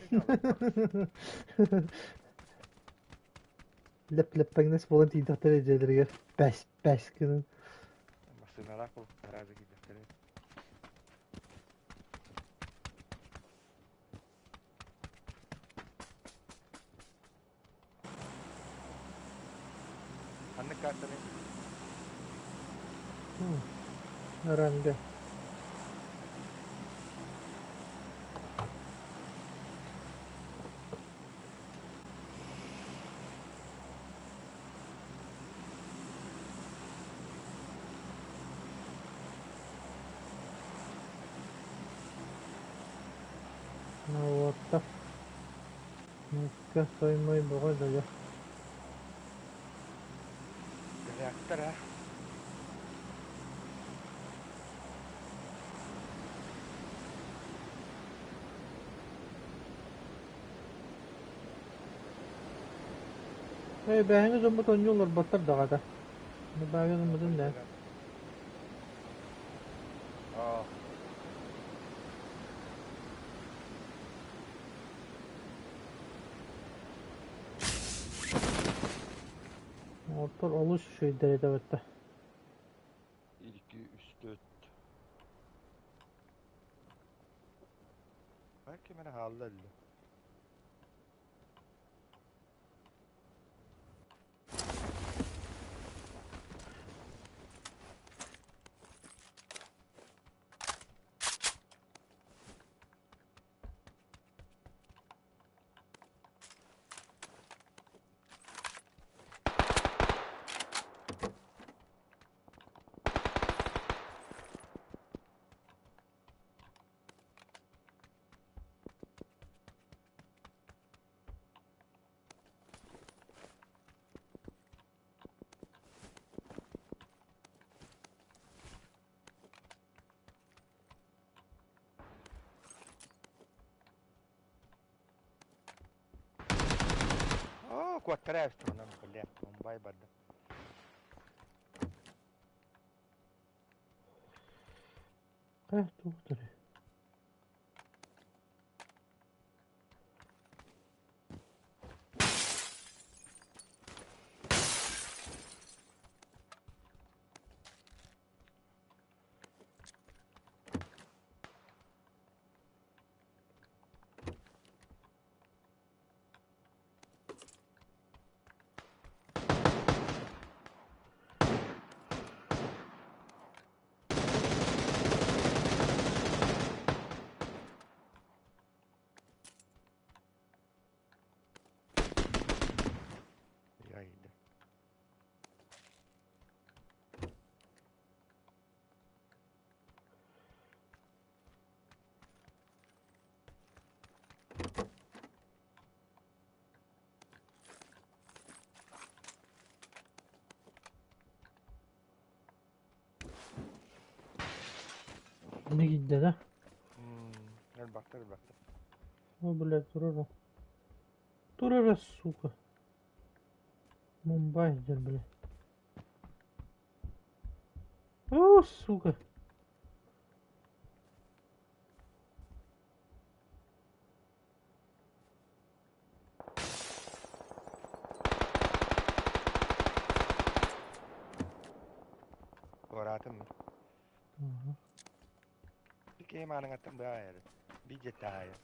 Лэп-лэппэҥнэс буолан тиийдэхтэрэ дьиэлэригэр бэс-бэс гынан. Массыыналаах буолуохтара киирдэхтэрэ. Ханнык картаны? Ранга. Норуотта Муска соймой бөҕө дойо Реактор а? Ээ бээһиҥҥи дьоммут оонньуу олорботтор даҕата. Бааҕы гыммытын да. Аа. Оттор олус үчүгэйдэр этэ батта. 2, 3, 4. Ким эрэ хаалла өллө. Оо, куоттара эстонан, бля, Мумбай барда. Э, туох төрү? Яйда. Не киирдэ да? Элбэхтэр, элбэхтэр. О, блядь, турара. Турара, сука. Мумбай, блядь. О, сука. Киһи мааныҥаттан быһа айар. Биир айар.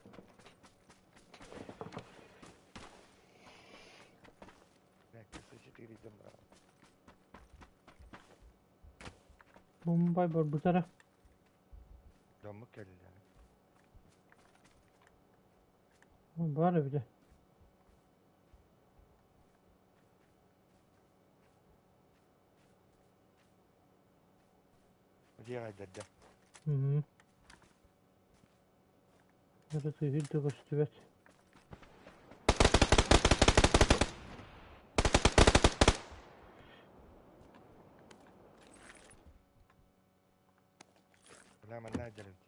Бомбай барбытара. Дьоммут кэллилэр. Бар эбитэ. Дьиэҕэ айдардым. Мм. Это тыһыыр да көстүбэт. Бля, манна айдар эбит.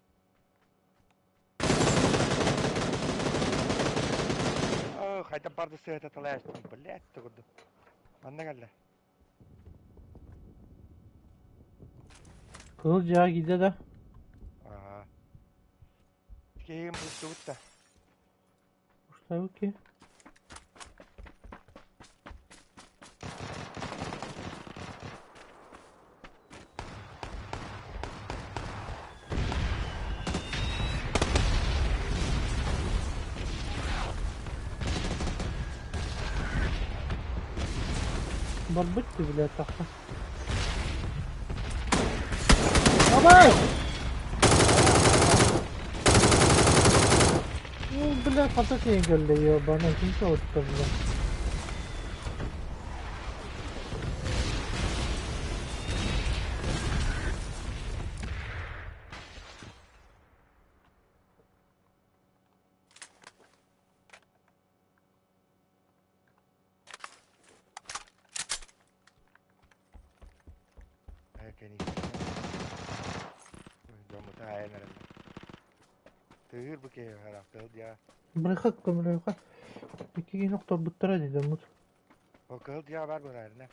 Оо, хайдах барды сыата талаастым, блядь, тугурдум. Манна кэллэ. Кыһыл дьиэҕэ киирдэ да? Аа. Киһим устубут да. Устабыт киһи. Барбыт дии билээтэххэ. Абай! Ну, бля, хата тиийэн кэллэ, ебаный, ким соһутта, бля. Тыыр бу киһи харахтыл дьа. Бырахат көмөлөөхө. Икки киһини охторбуттара дии дьоммут. Ол кыһыл дьа бар быһаарына.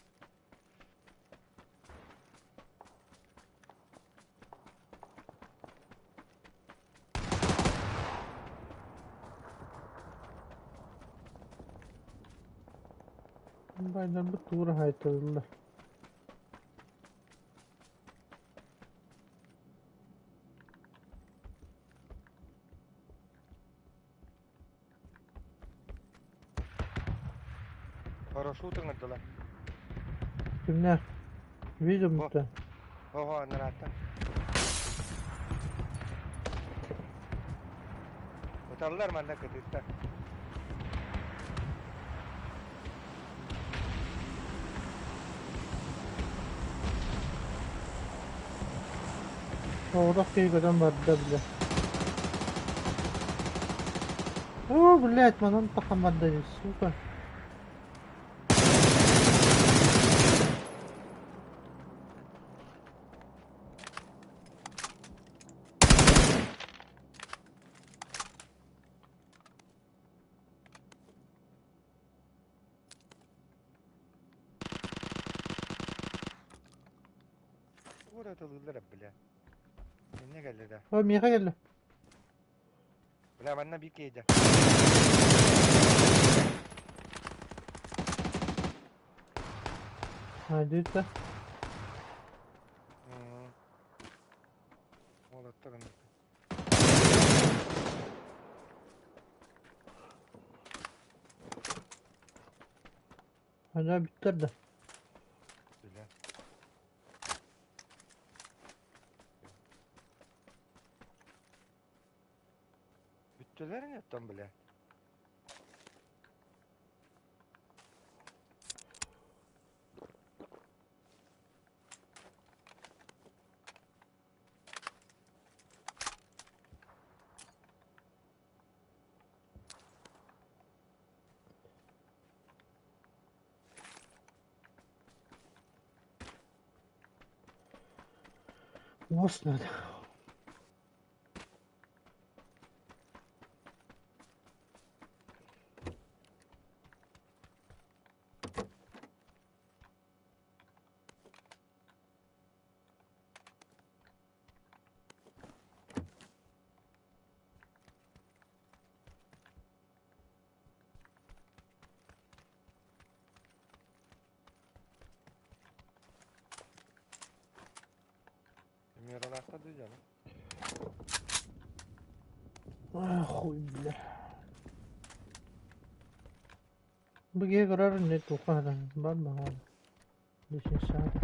Байдарбыт туура хаайтарыллар. Парашют ыҥырдылар. Кимнээх? Видеомуттан. Оһо, анарааттан. Ыталлар манна кытыттар. Соҕотох киһи көтөн барда бile. О, блядь, манан тахан барда дии, сука. Тугу ытылыыллар бля. Инне кэллэ да. О, миэхэ кэллэ. Бля, манна биир киһи Хайдыыта. Уолаттар Ана бүттэр да. Бля. Бүттүлэр ини оттон бля. Уос надо. Миралаахта дуу дьоно. Хуй бля. Бу киһи көрөр не туохха бар баҕар. Лесенсада.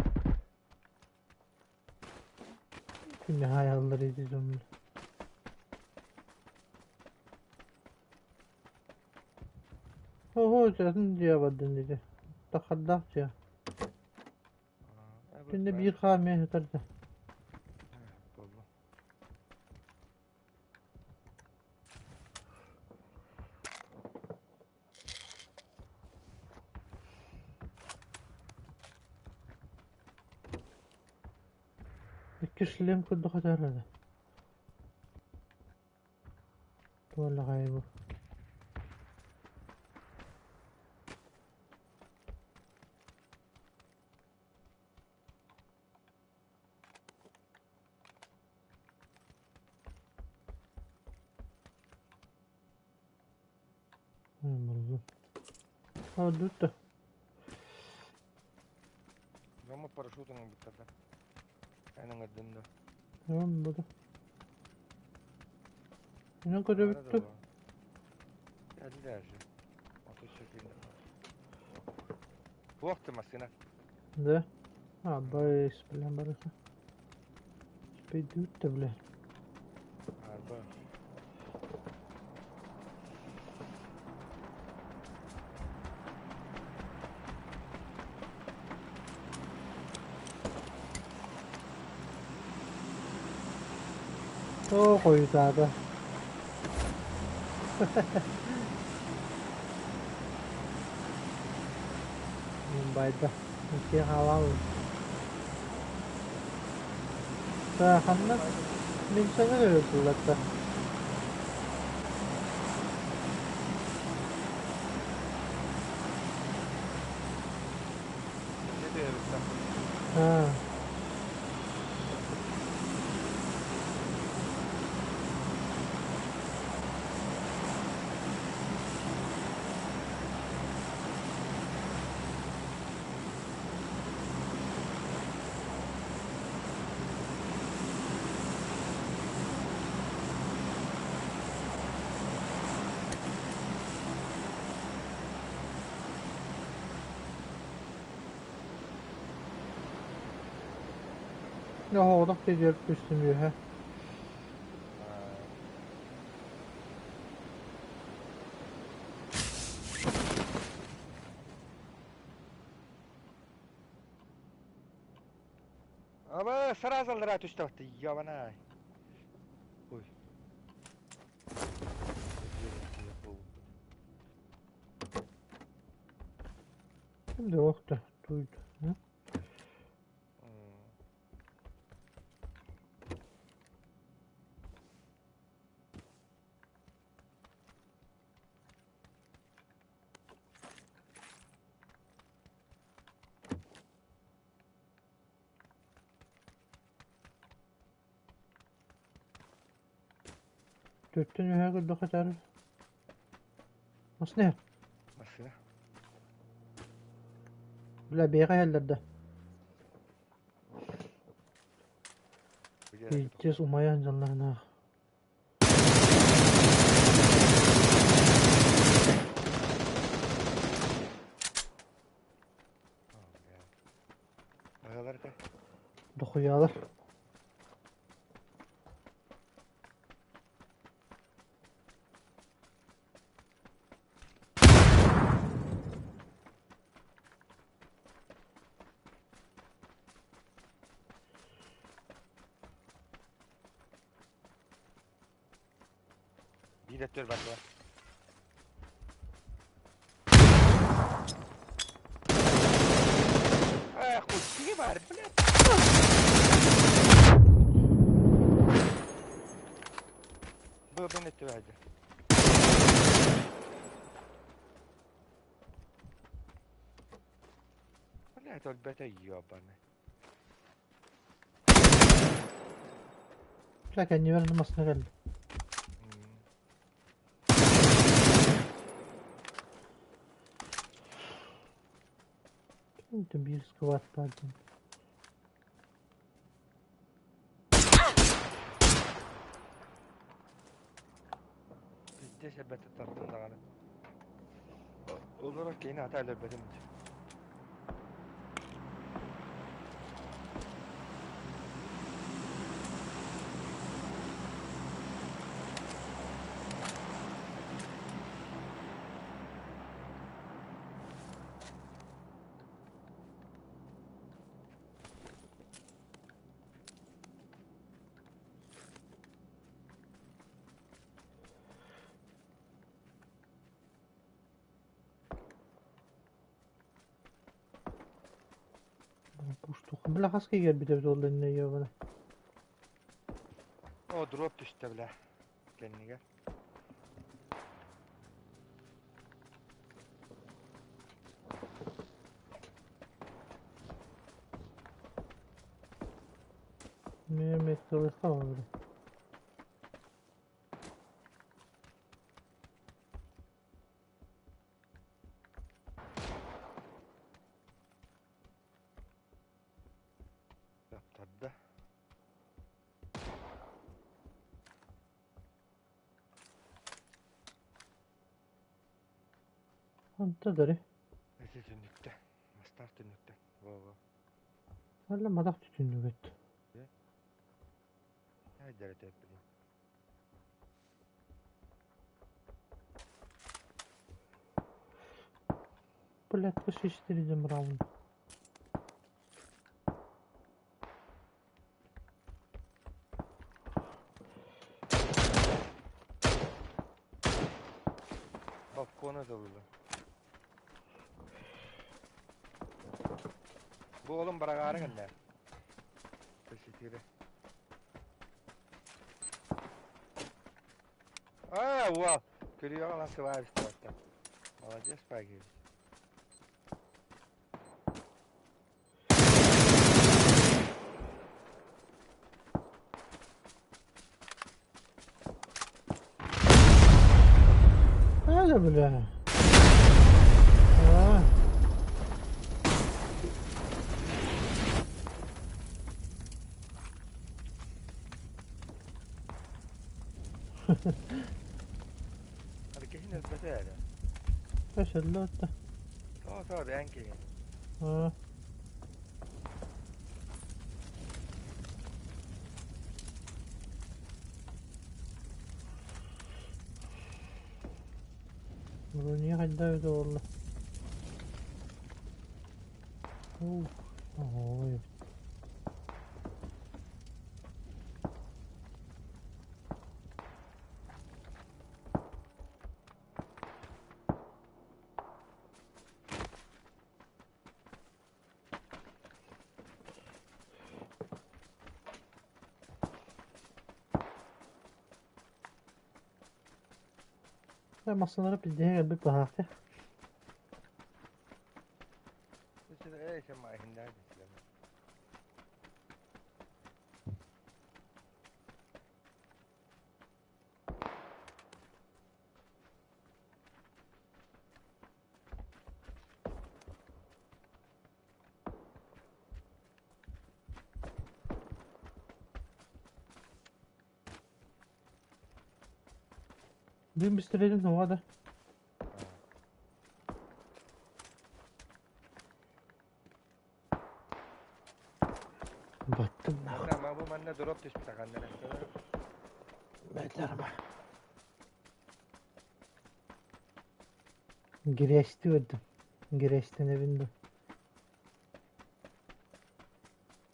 Күннэ хаайаллар ити дьоннор. Оһо, атын дьиэ бардын диде. Тахардаах дьиэ. Күннэ биир хаа эмиэ сытар да. Буолла. Икки шлем курдук этэр Туоллаҕай бу. Буллум. А, Дома парашютун ылбыттар Эн ыҥырдын да. Буду. Инэн көрөбүттү. Кэллэ же. 30 секунд. Туох ты массыына? Да. А, байс, бля, барыха. Спейдут-то, бля. Арба. Оо, хойутаата. Байда. Икки хаалаабын. Ханна мин саҥа ырытылларда. Аа. Оһоҕодох тиийэр түстүм үөһэ. Аба сразу аллараа түстэ ебаный. Ой. Ким да охта туйду. Төртөн үөһэ көрдөххө хатар. Масны. Массыына. Бля, бэйэҕэ иһэллэр да. Пиздец, умайан дьоннорунах. Баһылар этэ. Дохуялар. Биир өттүгэр бардылар. Эх, кучки бар, блядь. Бу бен өттүгэр Блядь, өлбөтө ёбаный. Бля, кэннибэр массыына кэллэ. Биир сквад баар диэн. Пиздец элбэхтик тардым даҕаны. Олорор киһини ата өлөрбөтүм. Бля хаска кэлбитэ буолла иннэ ёбана. О, дроп түстэ бля. Кэннигэр. Мин меткалыхха бля. Таптарда. Онто дары. Эти түннүктэ. Мастаах түннүктэ. Во-во. Алла мадах түтүннүгөт. Айдара тэппилин. Блядь, шиштеридем раунд. Балкона залыла. Бу oğlum барагаары гэннэ. Теситире. А, уал. Көрүөҕэ lan сыбаабыстыбаттан. Молодец, Пагин. Hadi бля. А. Hadi киһин өлбөтө эрэ. Başarılı. Тоо тоо бэйэн киһин. А. Броня хайда öyle oldu. Ух, ой. Masalara пиздеһэ кэлбит баһаахтар. Дым бистередин да. Баттым нахуй. Ма бу манна дроп түспүт ханнара. Бәтәрбә. Грясти öldüm. Грястен evinde.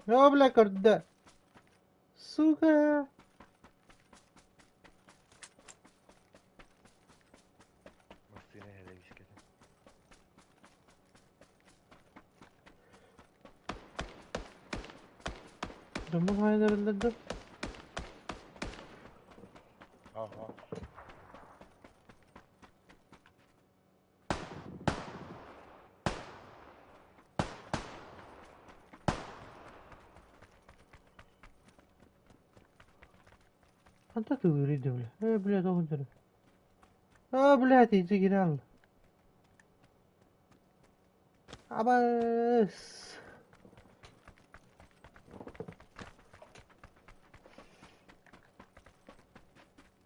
О, бля, көрдө. Сука. Массыына элэбискэтин. Дымын хайдарылды. Ага. Ханта тылырыйды, бля. Бля, тоғындыры. А, блядь, иди гирал. Абас.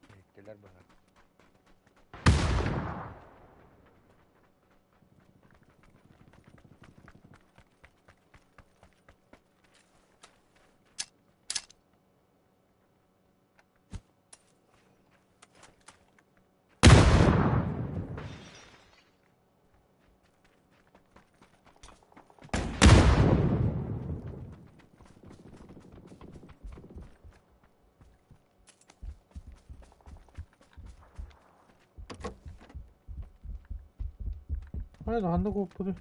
Иһиттилэр баһар. Хайа ханна куоппутуй?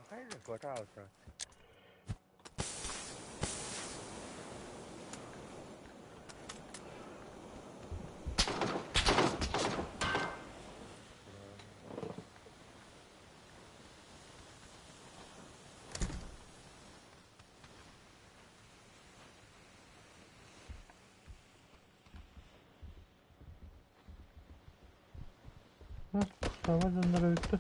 Хайа куота алта. Саҥа дьонноро бүттэ.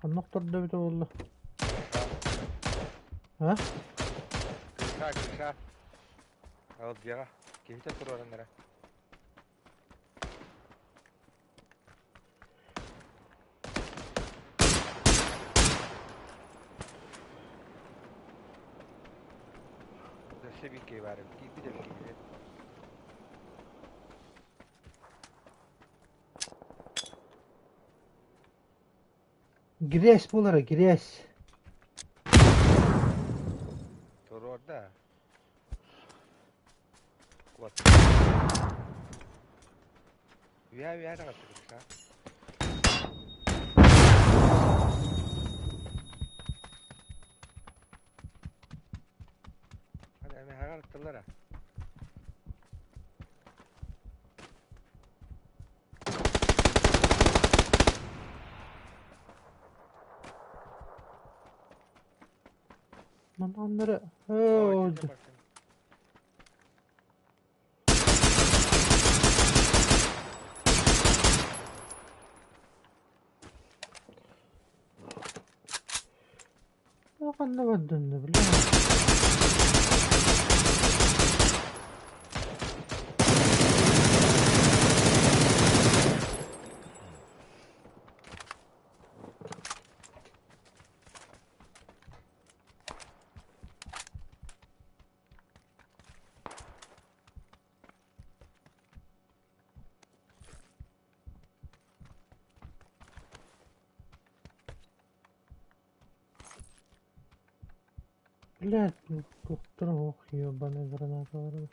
Ханна охтордо эбитэ буолла? А? Крыша, крыша. Ол дьиэҕэ киһитэ туруоран эрэ. Өссө биир киһи баар эбит. Киирбит эбит киһи. Грязь буолара, грязь. Туруорда. Куот. Үөһэ үөһэ таҕыста кырса. Hadi эмэһэҕэр ыттыллар а. Манна Оо, Оо, итинтэн барсыҥ. Ханна бардынна, бля. Блядь, доктор, ох, ебаный граната.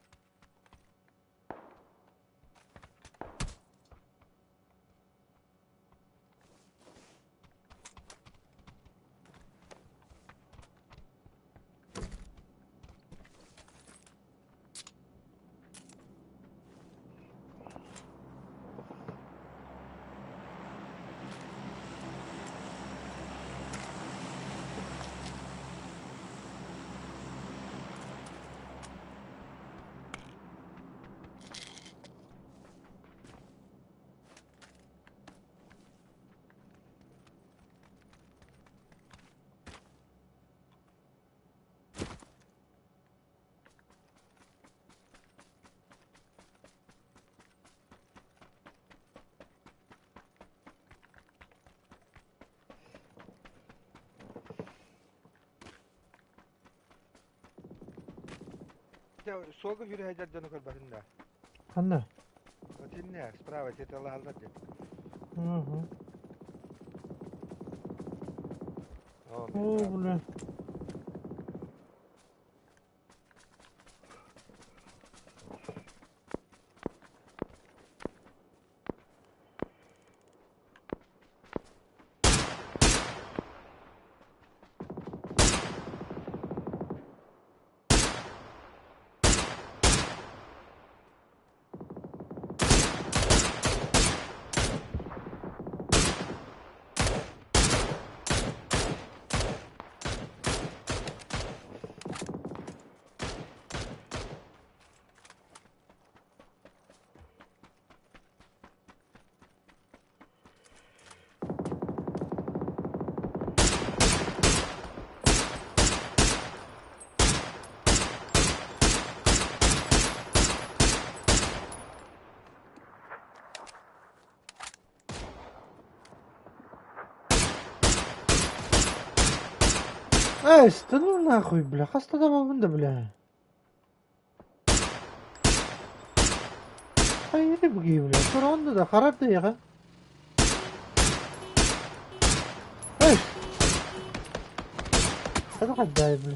Суолга сүүрэ сылдьар дьону көрбөтүм да. Ханна? Итиннэ, справа сеталаһаллар диэн. Угу. О, О, бля. Эй, да ну нахуй, бля, хаста да да, бля. Хайыр бгий, бля, туран да харар да яга. Отдай, бля.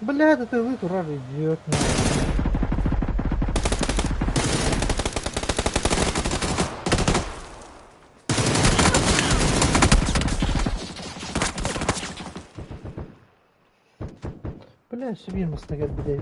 Бля, это ты вытурар, идиот. Бля, себе мастагат блядь.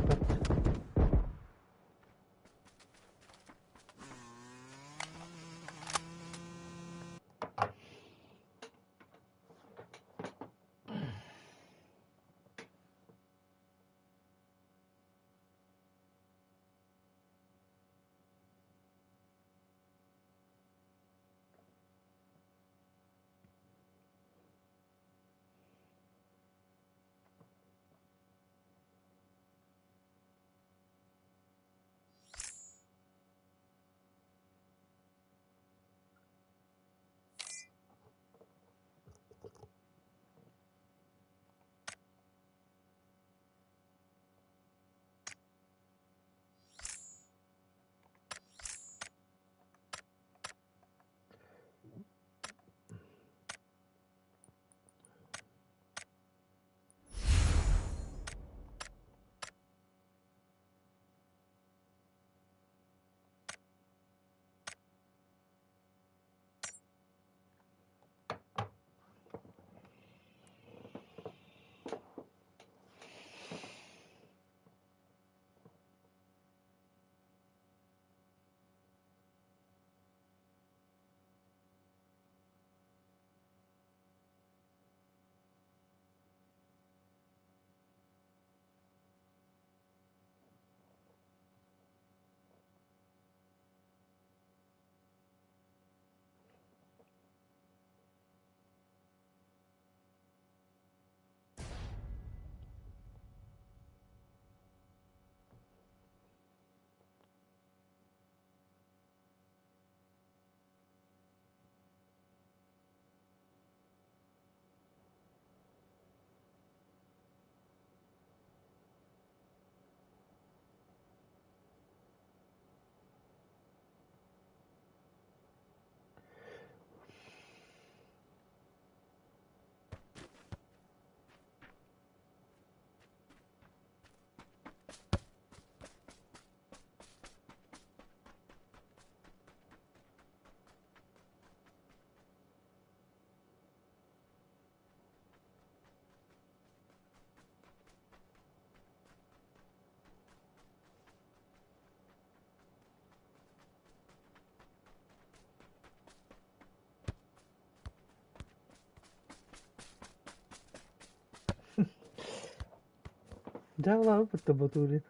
Да, опыт Батурин.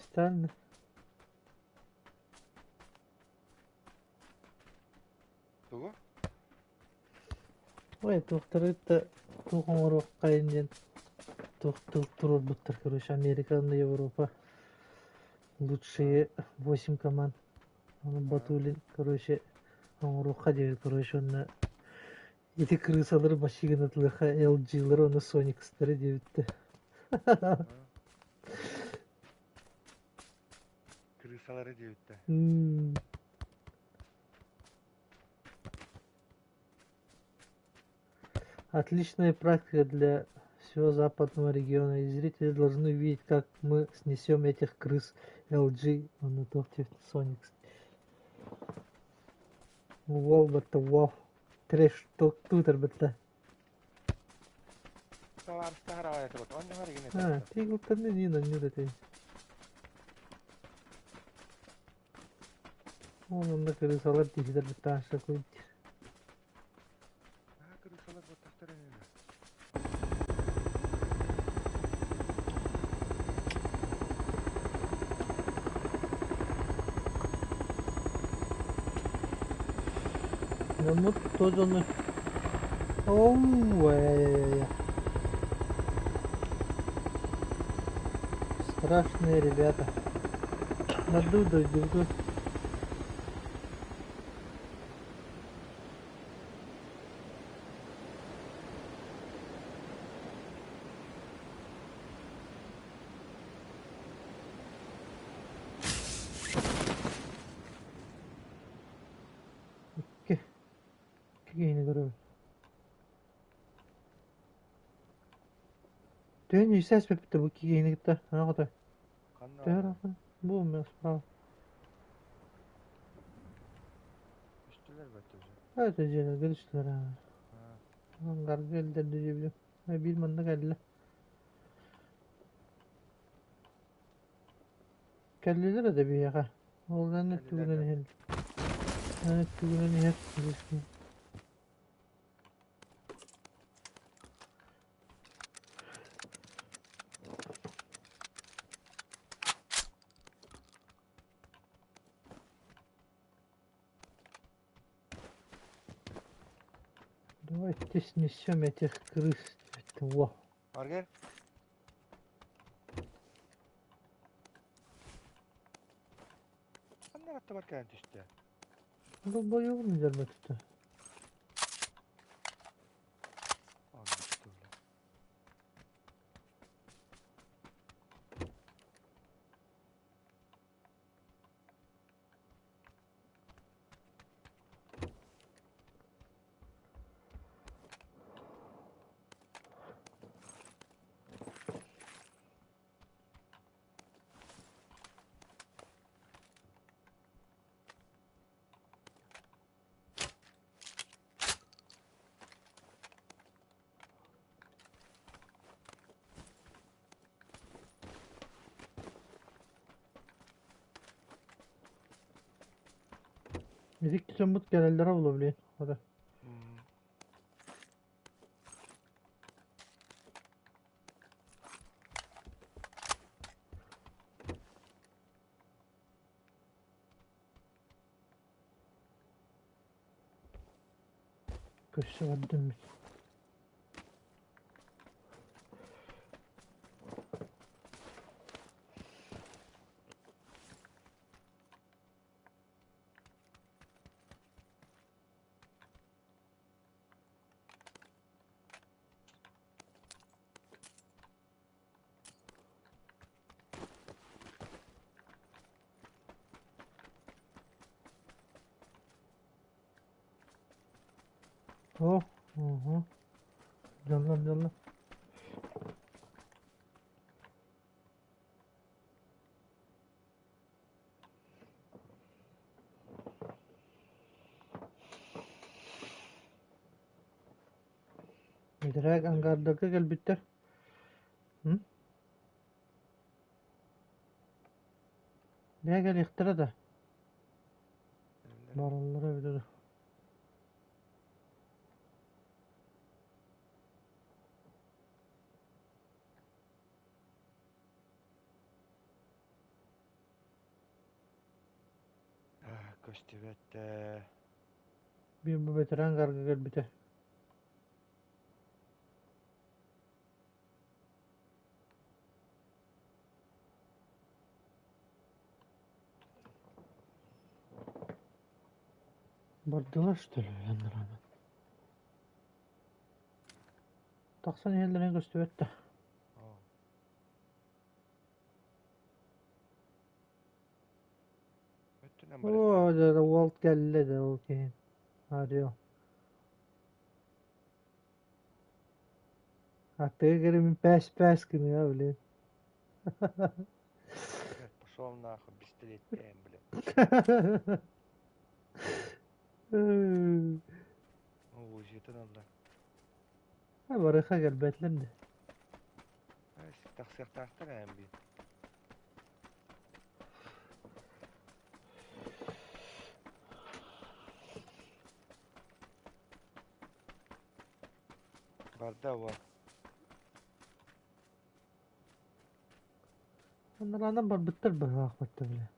Странно. Тугу? Ой, туохтарыта туох оҥоруоххайын диэн туох туруорбуттар, короче, Америка уонна Европа лучшие 8 команд. Ону Батулин, короче, оҥоруохха диэбит, короче, уонна ити крысалары машиналарга LG-лары уонна Sonics-тары диэбиттэр. Крысалары диэбиттэр. Отличная практика для всего западного региона, и зрители должны увидеть, как мы снесем этих крыс LG, он Sonics. Вау, это вау. Трэш ток тутер бетта. Табаарыстаһар аҕай этэ. Таҥар игин А, этээттэр. Тиглтаны Нина не этэй. Ол онно крысалар тиһилэр бытаанша куйт. Аа, крысалар буттахтар ини. Дьоммут то дьону Оу, Страшные ребята. На дойдубут. Икки. Икки киһини көрөбүн. Төһөн үсэс бүппүтэ бу киһини кытта аҕата. Ханна Төһө баар? ыраахпын? Бу у справа. Үстүлэр бэрт уже. Это дьиэлэргэ түстүлэр аа. Аа. Ангарга элдэрдэ диэбитим. Биир манна кэллэ. Кэллилэр да биһиэхэ. Ол эн Кэллилэр өттүгүнэн да. иһэн. Эн өттүгүнэн иһэр. Давайте снесем этих крыс. Во. Аргел. Ханна аттыбар кэлэн түстэ? Долбоёбун дьэрбэтитэ. Оннук Икки дьоммут кэлэллэрэ буолуо блин. Хата. Көссө бардым. О, угу. Дьоннор, дьоннор. Бэтэрээк ангаардарга кэлбиттэр. М? Бэйэ кэлиэхтэрэ да. Бараллара эбитэ дуу. Көстүбэт ээ. Биир бу бэтэрээн ангаарга кэлбитэ. Бардылар что ли аннараанан? Тахсан иһэллэрин көстүбэт да. Өттүнэн Оо, барыахтара. дьэ, уол кэллэ дьэ ол киһи. Орел. А ты, говорим, пээс-пээс гыныа, блин. Блядь, пошел нахуй, бестолетен, блядь. Узитын ылла. Барыха кэлбэтлэр да. Тахсыахтаахтар эн биир. Барда уол. Анараанан барбыттар быһыылаах батта бile.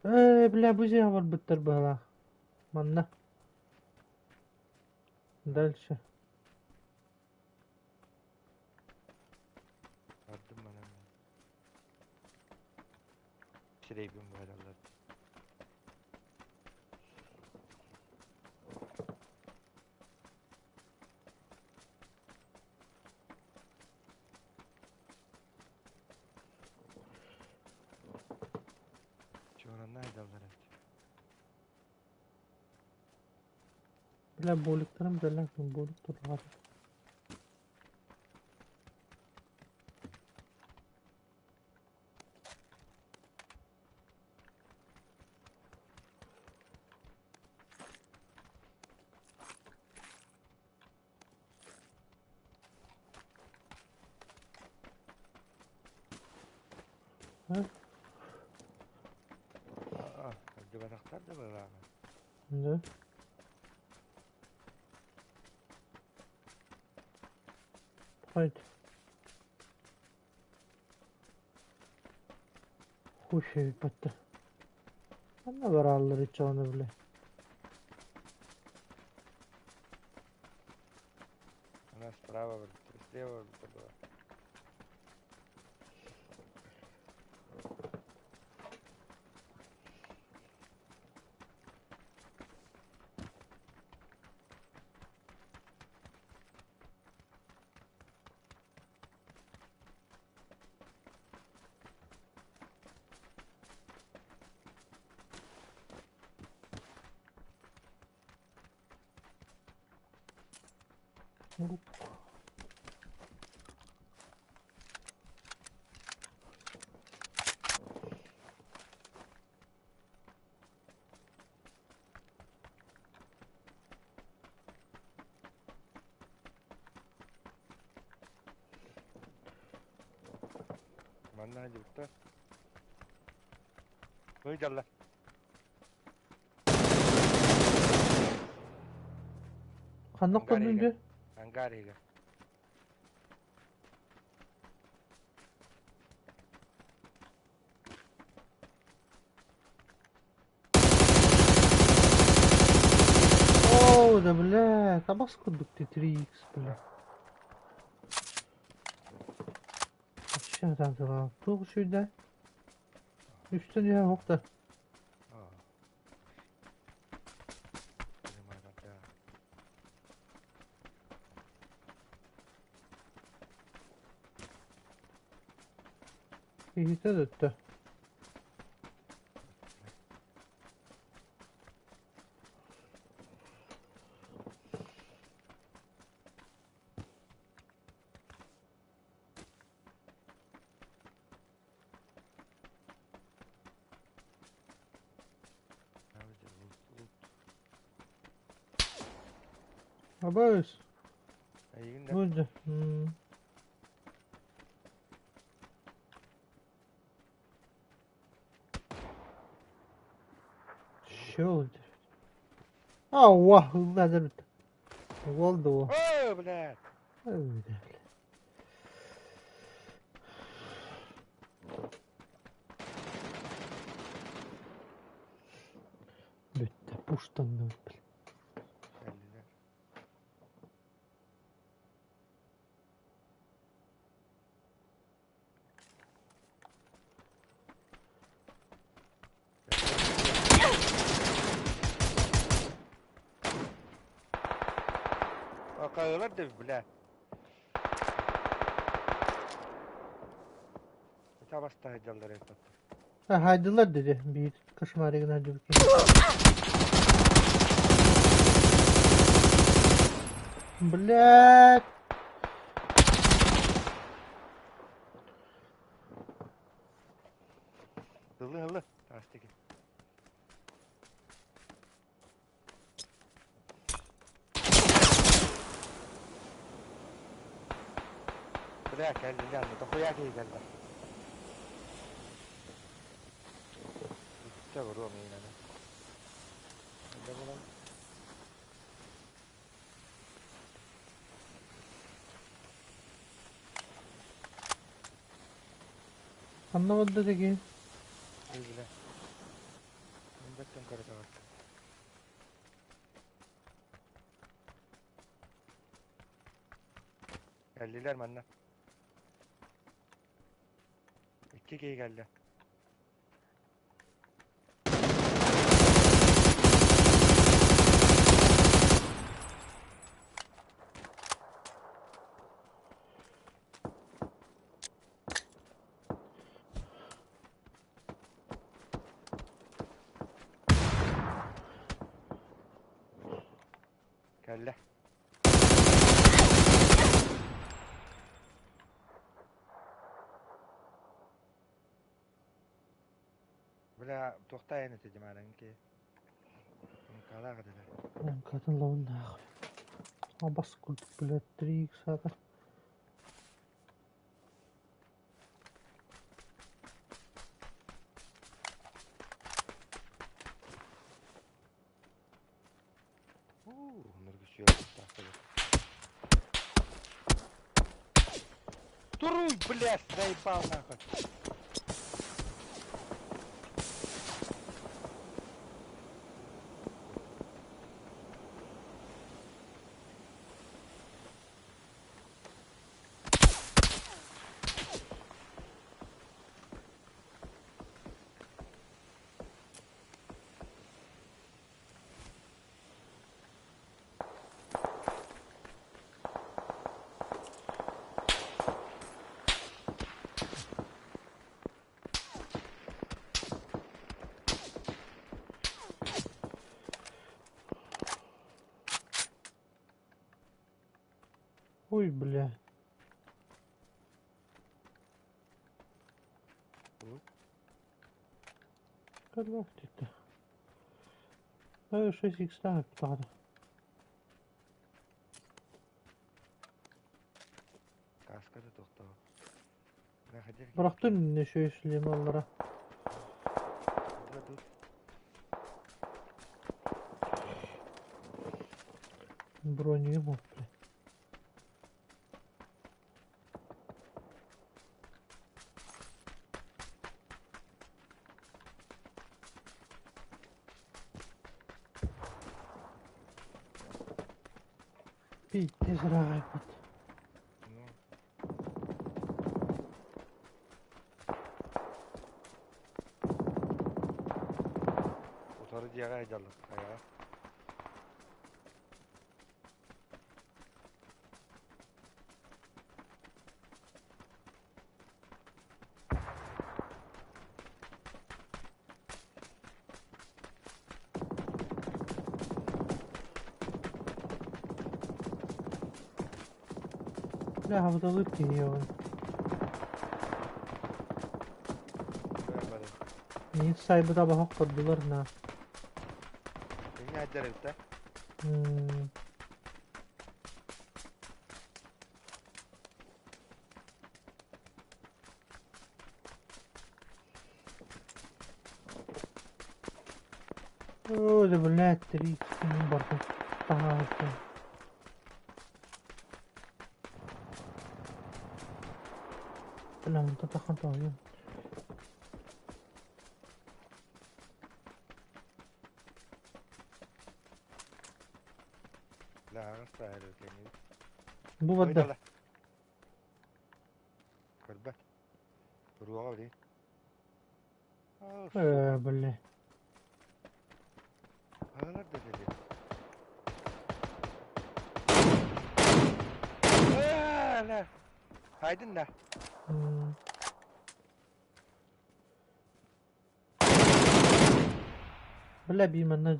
Ээ, бля, бу дьиэҕэ барбыттар быһыылаах. Манна. Дальше. Бардым манан. Сирэйбин буһараллар. Чуоранна айдаллар эбит. Бля, боликтарым бэлэм, болик турар. Аа, Дыбатахтар да быһыылааҕа. Да. Хайт. Хуй батта. Ханна бараллар иччоҕуна бile. Она справа вылетела, слева вылетела была. Манна дьыбыттар. Ыйдалла. Ханнык Ангар көрдүҥ иһигэр. дии? Ангар иһигэр. Оо, да бля, табас курдук ти 3x, бля. Вообще там туох үчүйдэ? Үстэн иһэ оһох да. Аа. Понимаю, да. Иһитэ да Абайс. Эйигин да Бу дьэ. Чё? Ауа, надо. Уол дуо. О, блядь! Ой, бля. Бүттэ, пуштанна бля. Кэллилэр. Акайылар да, бля. Табаста сылдьаллар эбит. Хайдылар dedi биир кошмаригын дьүбүккэ. Блядь! Hızlı hızlı. Lastik. Бля, кэллилэр, дохуя киһи кэллэ. Бүттэ буруо миинаны. Эдэ булан. Ханна барда дэгин? Бile. Мындаттан көрө таҕыста. Кэллилэр манна. Икки киһи кэллэ. Кэллэ. Бля, туохтаайын этэ дьимаараҥ ки. Мкалаах этилэр. Мкатын ловуннаах. Абас курдук, блядь, 3 икса. Туруй, блядь, заебал нахуй. Ой, бля. Как ты-то? 6 икс птада. Каскада тохтоо. Бырахтын не шөйүслем аллара. Броню бля. Пиздец, райпот. Ну. Утары дьиэҕэ сылдьаллар, хайаҕа. Бля, хабыталыыр киһи оҕон. Миин сайбыта баһах көрдүлэр на. Киҥҥэ сылдьар эбит да? О, да блядь, 30 бардым. Таһаартым. Бля, онто тахан тоҕуйум. Бу барда. Көрбөт. Туруоҕа билигин. Э, бля. Аҕалар да кэлиэ. Хайдын да. Бля, би манна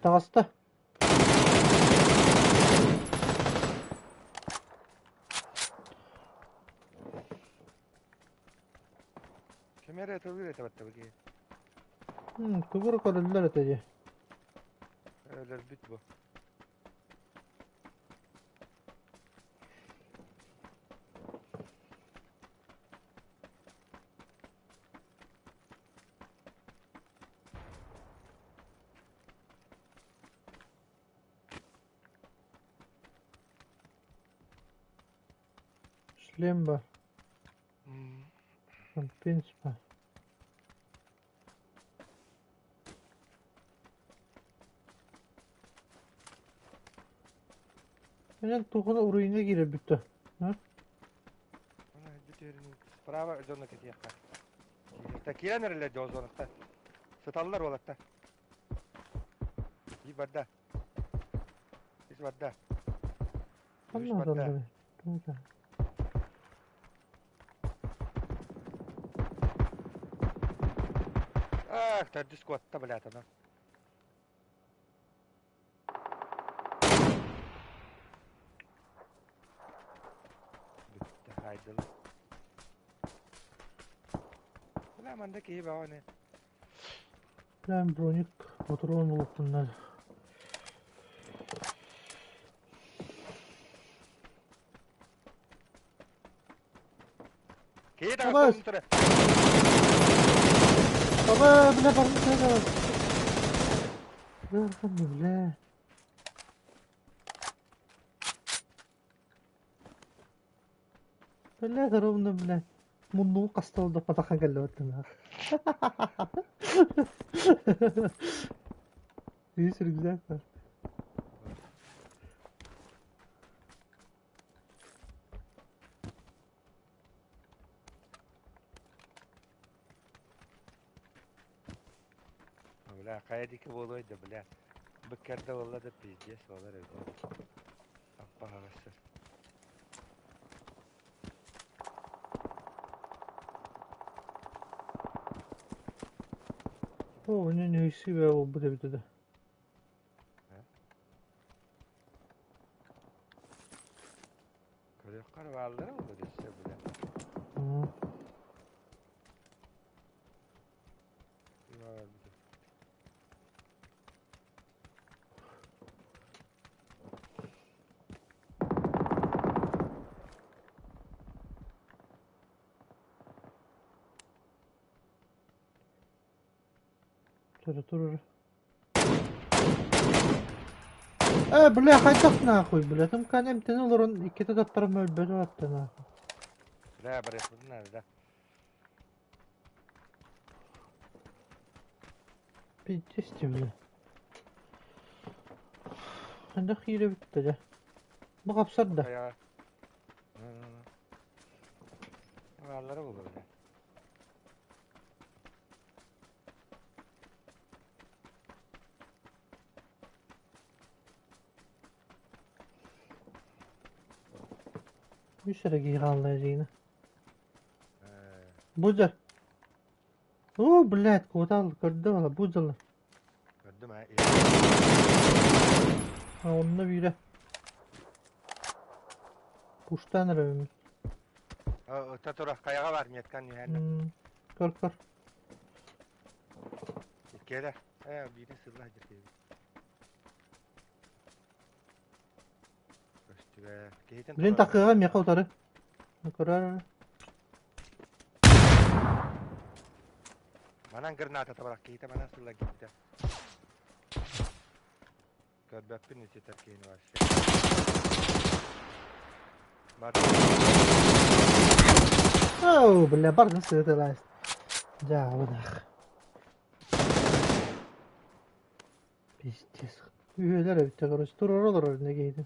Таҕыста. Ким эрэ тылыыр этэ баттабы киһи. Тугу эрэ көрөллөр этэ дии. Өлөрбүт бу. Шлем бар. Компенс бар. Менен туохуна уруйга киирэр бүттэ. Справа дьону кэтиэххэ. Киирэн эрэллэр дьол зонаттан. Сыталлар уолаттар. Биир барда. Үс барда. Үс барда. Ах, төрдүс куотта, блядь, ана. Бүттэ, хаайдылар. Бля, манда киһи бөҕө ини. Прям броник патрон булуппуннар. Киһи таҕыстын тура. Баба, бля, барбыт Бля, бля. Бля, ровно, бля. Муннугу хаста да патахан кэллэбэттэн. Үс рюкзак бар. Бля, хайа диэки буолуой да, бля. Быккарда буолла да пиздец буолар эбит. Аппаһаҕассар. О, не не себя буолбут эбит да. Көрүөххэ бааллара буолуо өссө бля. Тура турар. Э, бля, хайдах нахуй, бля, там кан эмтэн олорон иккитэ таптарым өлбөт атта нахуй. Бля, барыахпытын наада да. Пиздец бля. Хайдах киирэбит да. Бу хапсар да. Хайа. Бааллара буолуо бля. Үс эрэ киһи хаалла эдьиийинэ. Бу дьэ. Оо, блядь, куотал көрдө бала, бу дьылы. Көрдүм ээ. Онно биирэ. Пуштаан эрэбин. Ыта тура хайаҕа бар меткан үһээннэ. Көр көр. Иккиэлэр. Ээ, биирин сылла сылдьар Көстүбэ. Киһитин Блин, такыга миэхэ утары. Көрөр. Манан граната табарах киһитэ манан сылла киирдэ. Көрбөппүн ититэр киһини вообще. Бар. Оу, бля, бардын сыытылаас. Дьаабынах. Пиздец. Үһүөлэр эбиттэ, короче, туруора олорор иннэ киһитин.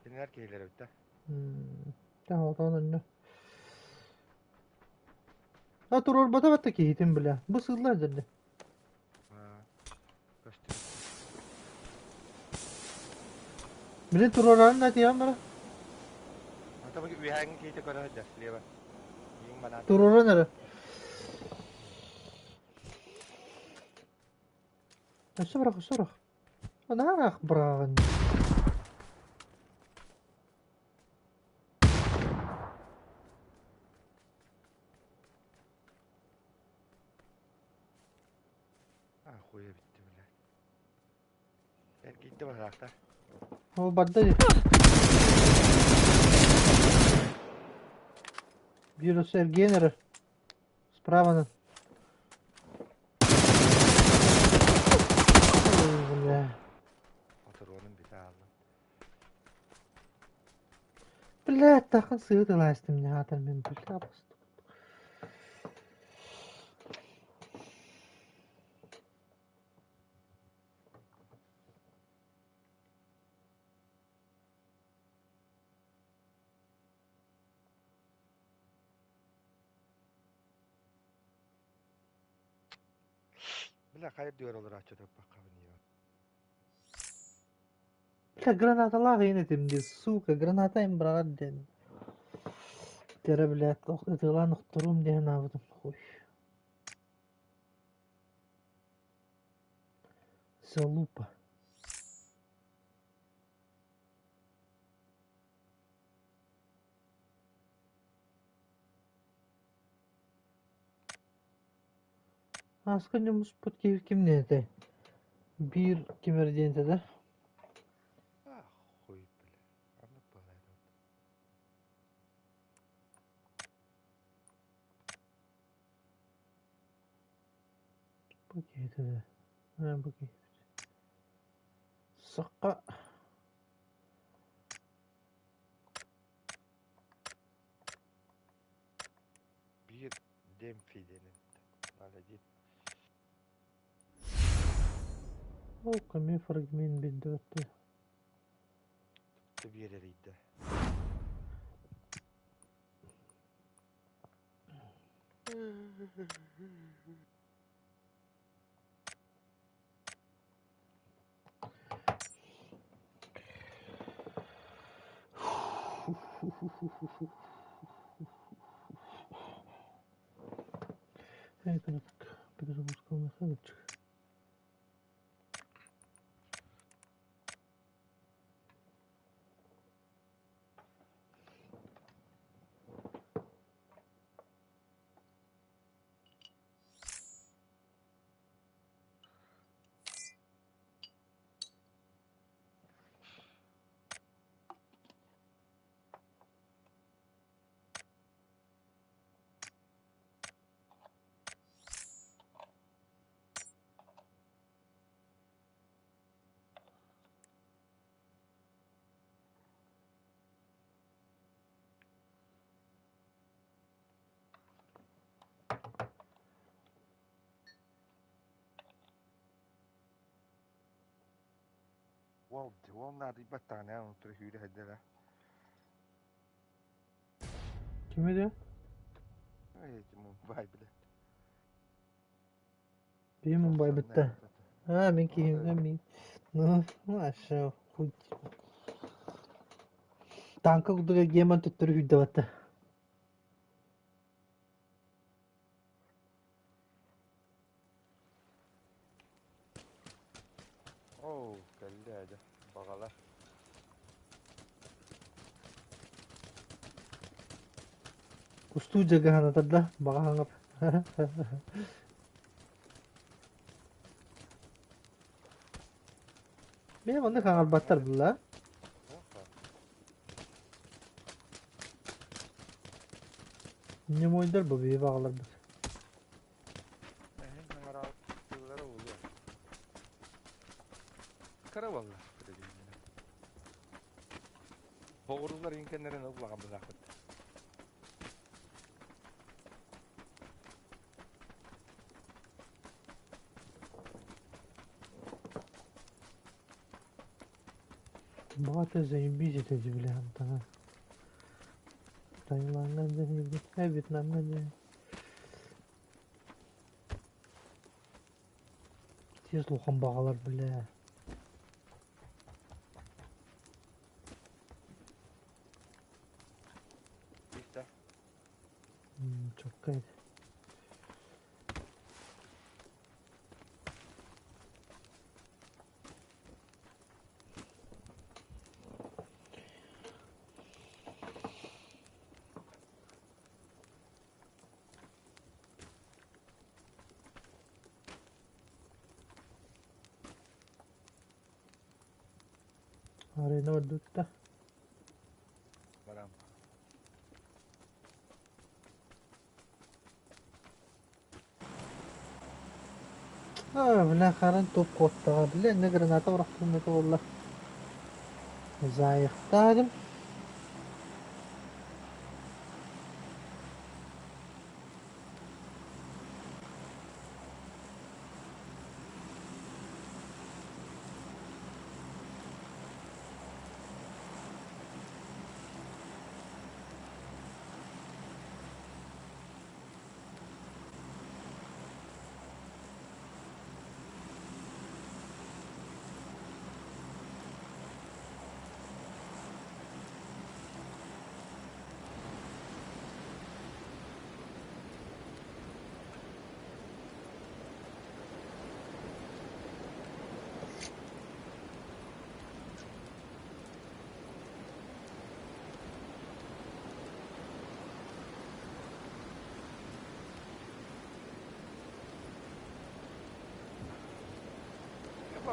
Кинилэр киһилэр эбиттэ. Отон онно. А туруорбата батта киһитин, бля. Бу сыллар дьэрдэ. Билин туруорарын да тиийэн бара. Ата бу үһээҥҥи киһитэ көрө сылдьар слева. Туруоран эрэ. Өссө бырах, өссө бырах. Наһаа быраҕын. Ахуя бүттү бля. Эргийдэ баһаахта. Ол барда дии. Биир өссө эргийэн эрэр. Справанан. Ой, бля. Отуруонун бүтэ ааллым. Блядь, тахан сыыһа тылаастым аатар мин бля Бля, хайыр диyor олорааччы таппаккабын иһэ. Бля, гранаталаах иһин этим дии, сука, граната им быраҕар диэн. Тера, блядь, ытыалаан охторуум диэн аабытым, хуй. Залупа. Ааска ньумуспут киһи кимниэн этэй? Биир ким эрэ диэн этэ да? Ah, хуй, бля. Аннык балайда. Бу киһи этэ да? Аа, бу киһи. Сахха Биир Демфи диэн эбит. 01. Ол ками фрагмент билдибэттэ. Түптэ биэрэрийдэ. Эй, кынатык, перезагрузка Уол, уол наадыйбат даҕаны ээ, онтон сүүрэ сылдьара. Кими диэн? Эй, Мумбай, бля. Биир Мумбайбытта. Аа, мин киһим, мин. Ну, аша, хуй. Танка курдук эргиэмэн төттөрү сүүрдэ Оо, кэллэ дьэ, баҕалар. Кустуу дьагаһанатар да баҕаһаҥар. Бэйэм онно хаҥарбаттар булла. Немойдар бу биһи баҕаларбыт. Эһин хаҥараатыылара буолуо. Кыра буолла Боҕуруулар иҥкэннэрин ыллаҕан быһаахпыт. Баҕата заебись этэ дьиблэһантаҕа. Таилаҥҥа дьэ, Вьетнамҥа дьэ. Тиэс улахан баҕалар бля. Биирдэ. Чоккай. Арена барбытта. Барам. Аа, бля, харан топ куоттаҕа. Бля, иннэ граната бырахтым это буолла. Заехтаадым.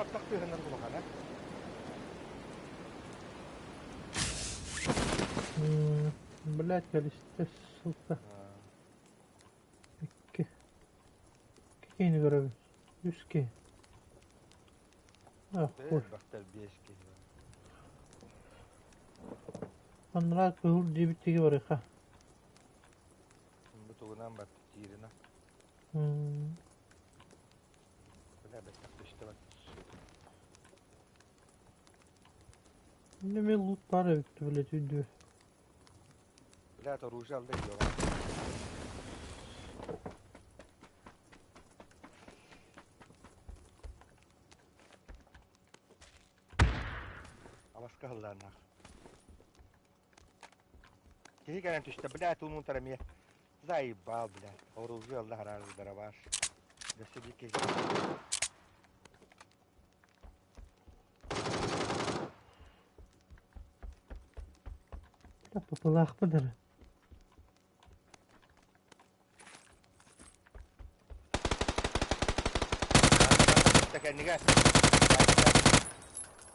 баттах тыаһынан улахана. Блядь, кэлистэ, сука. Икки. Икки киһини көрөбүн. Үс киһи. Ах, хуй. Элбэхтэр биэс киһи бар. Анараа кыһыл диэбиттиги барыха. Бу тугунан батты тиирина. Бля, бэттэх түстэ бат. Неме лут бар эбит блядь үйдү. Блядь, оружие алды диyor. Аласка ыллааннаах. Киһи кэлэн түстэ, блядь, уунун эмиэ. Заебал, блядь. Оружие алла хараардарабаш. Өссө биир киһи. Папалаахпын эрэ. Кэннигэр.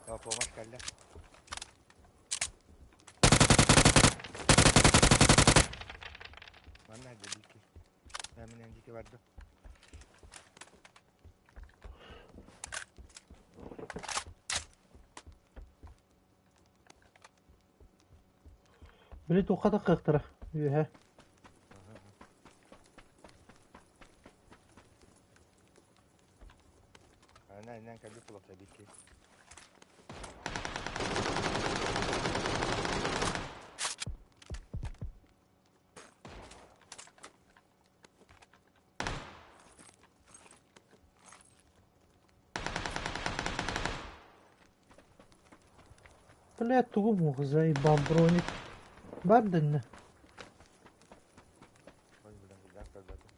Помощь кэллэ. Манна дики. Мен дики барды. Били туохха таххыахтара үөһэ. Ана инэн кэлбит булахта бикки. Блядь, тугу мух заебал броник. Бар дэннэ. Ой, блин, билэн көрбөтүм.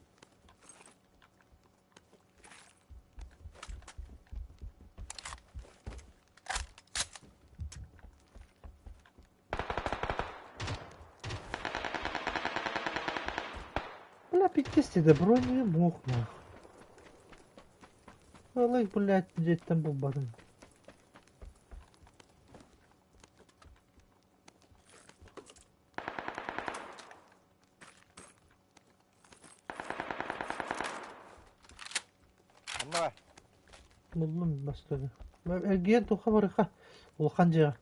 Бля, пиздец да броник мух нах. Алай, блядь, дьиэттэн булбатым. Анна бар. Буллум бастыгы. Эргиэн туохха барыха. Улахан дьиэҕэ.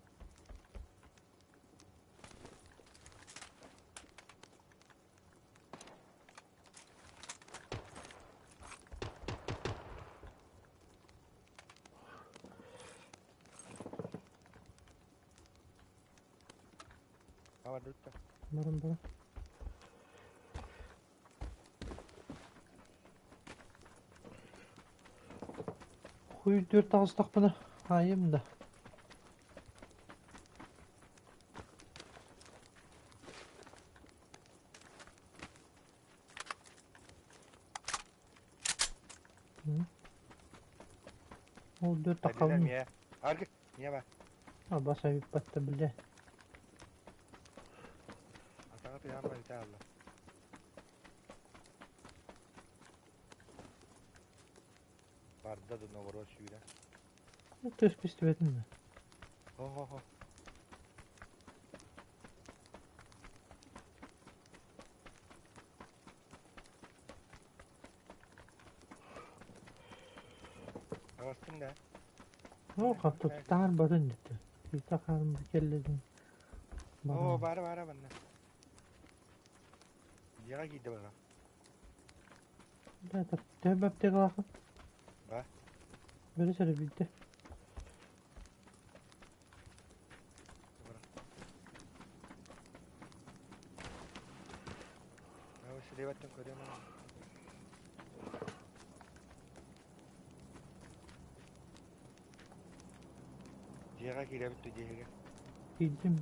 Ава дутта. Баран баран. Хуй түөрт таҕыстахпына хаайым да. Ол түөрт таххабын. Мия. Аргы. Мия бар. Абас айыппатта биле. Атаға тыйан бар ите алла. Барда да новорот сүүрэ. Төс пистибетин да. Хо-хо-хо. Ағастың да. О, хатта таар батын дитте. Ита хаан келледин. О, бара бара банна. Дьиэҕэ киирдэ бара. Да, төһө баптыгалаахын? Ба. Бөрө сөрө билде. Бара. Ау, силебаттан көрөм. Дьиэҕэ киирэбит дуу дьиэһигэ. Киирдим.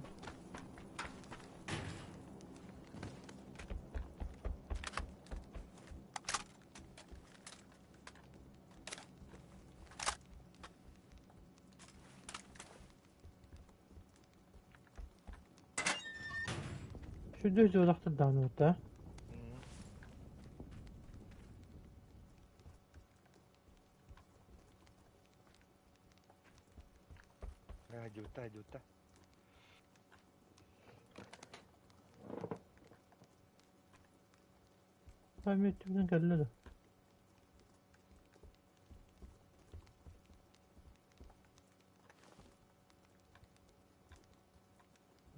Сүрдээх дьуолахтар даҕаны да. Тайдута. Память өттүбүтүн кэллэ да.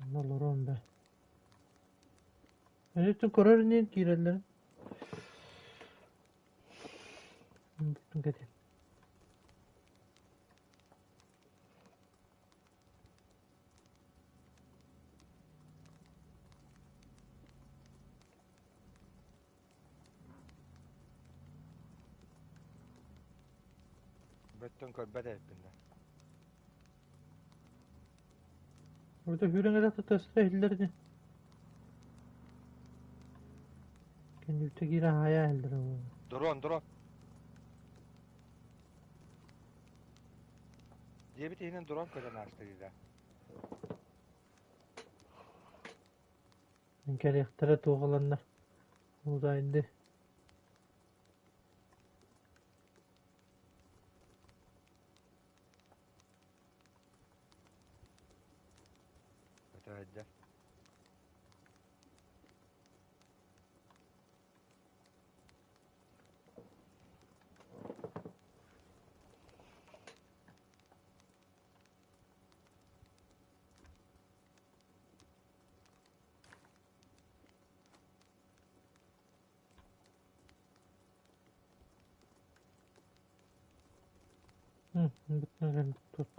Онно олоруом бэ. Өттүн көрөр инин киирэллэрин. Бүттүн кэтин. Бөттөн көрбөт эбиппин да. Orada hürrem тыаста иһиллэр ини. Кэннибитэ киирэн хайаа иһиллэр Дрон, дрон. Диэбит иһинэн дрон көтөн ааста дида. Кэлиэхтэрэ туох ыланнар. Удайды. Көтөөдө.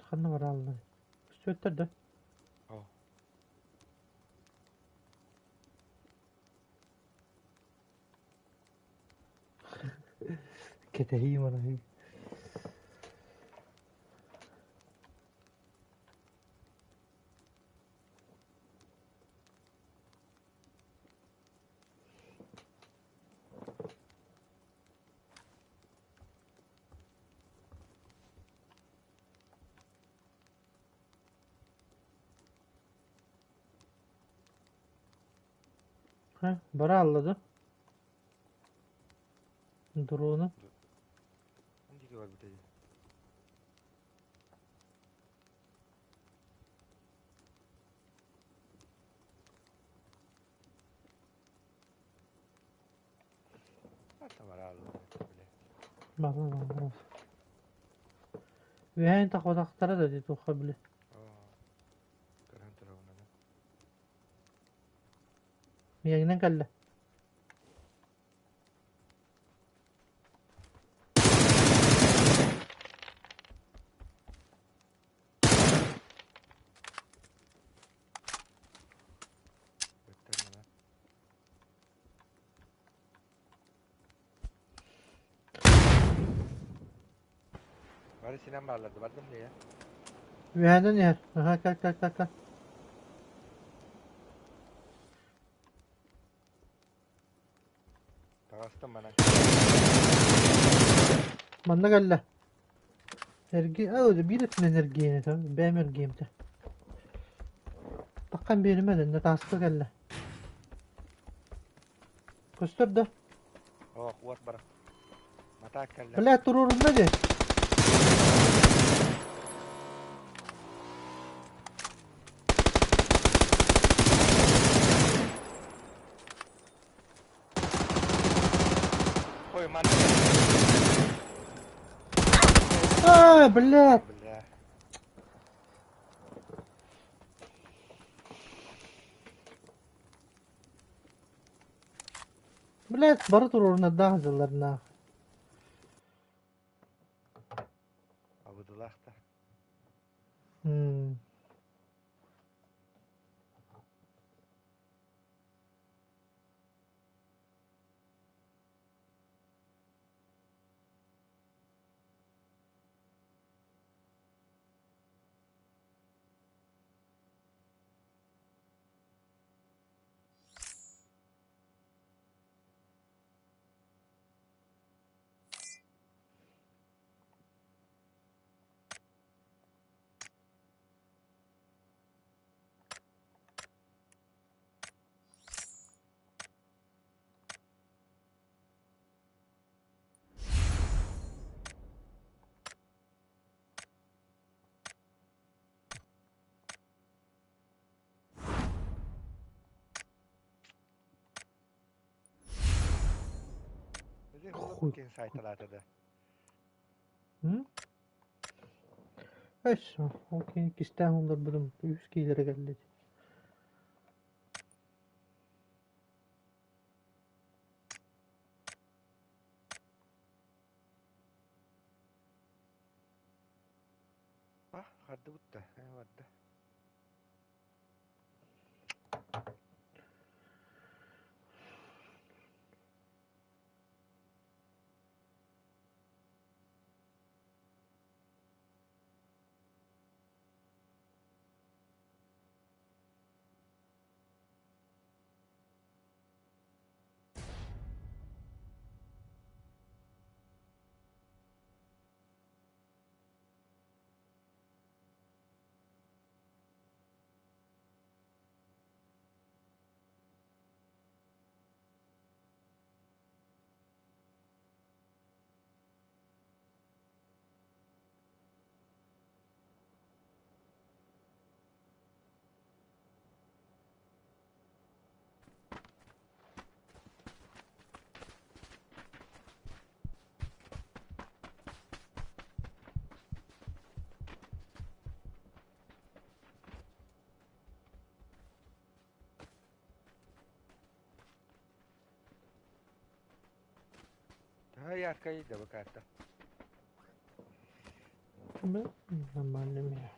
Ханна бараллар. Көстүөттэр да. О. Кэтэһии манаһыы. Ха, бара аллады. Дрону. Диги бар бит Балла балла. Үһээн тахватахтара да дии туохха били. Көрөн турабын Миэгинэн кэллэ. Бары синен баалларды бардым дии. Үһээнэн иһэр. Аха, кэл кэл кэл кэл. Таҕыстым манан. Манна кэллэ. Эрги... Оо, биир өттүнэн эргиэн этэ. Бэйэм эргиэмтэ. Таххан биэримэ дэннэ тааска кэллэ. Көстөр да? Ох, уот бара. Матаак кэллэ. Бля, туруорунна дии. Ой, манна. А, блядь! Бля. Блядь, бары туруорунна дылларна. Абыдылаах да. М. Хуй. Кин сайталаата да. М? Эс, ол кини кистээн уларбытым үс киилэрэ кэллэ дии. А, хардыбыт да, барда. Төһө яркай да бу карта? Да, нормально мне.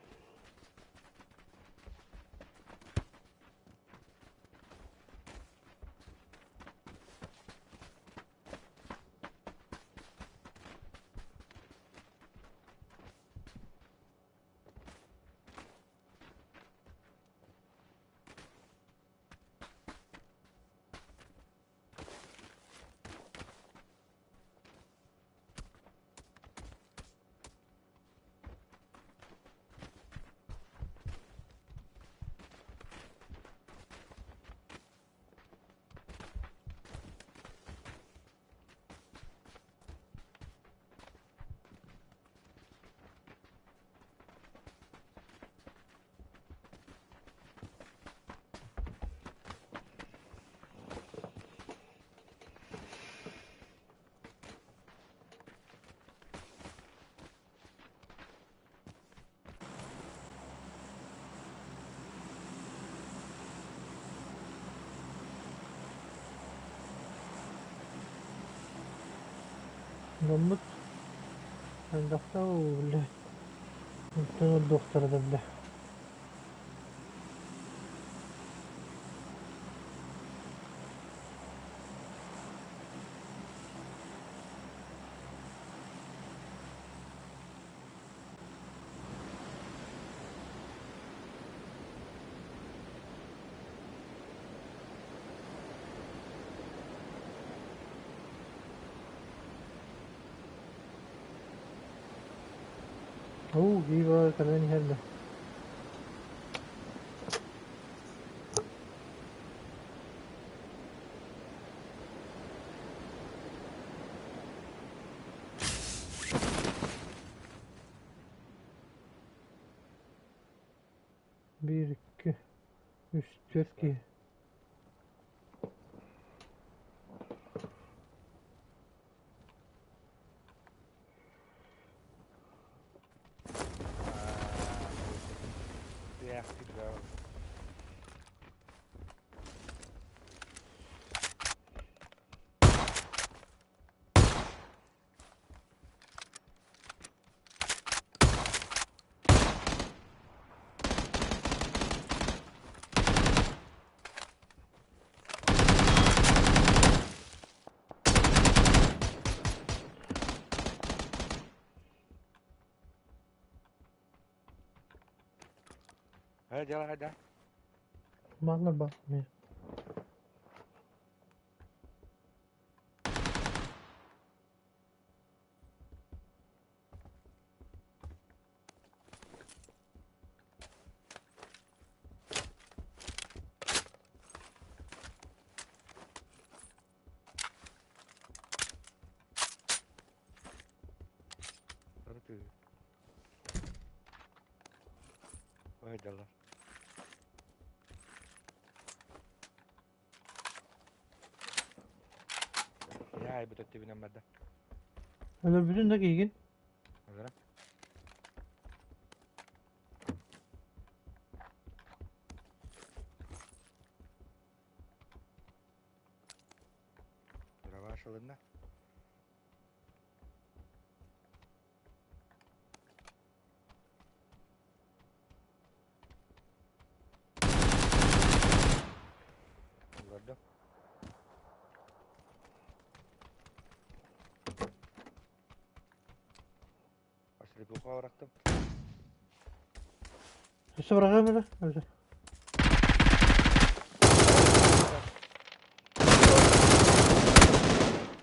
Гаммыт элбэхтэ бля. Онтон ордуохтара да бля. Оо, Вива кэлэн иһэр да. Биир, икки, үс, түөрт киһи. Дьала да. Манна баар Дьала. Я бу төттүбүнэн барда. Өлөрбүтүн да киһигин. Өлөрө. Дробаш ылынна. Ыллардым. Ослепуха бырахтым. Өссө быраҕыам эрэ. Өссө.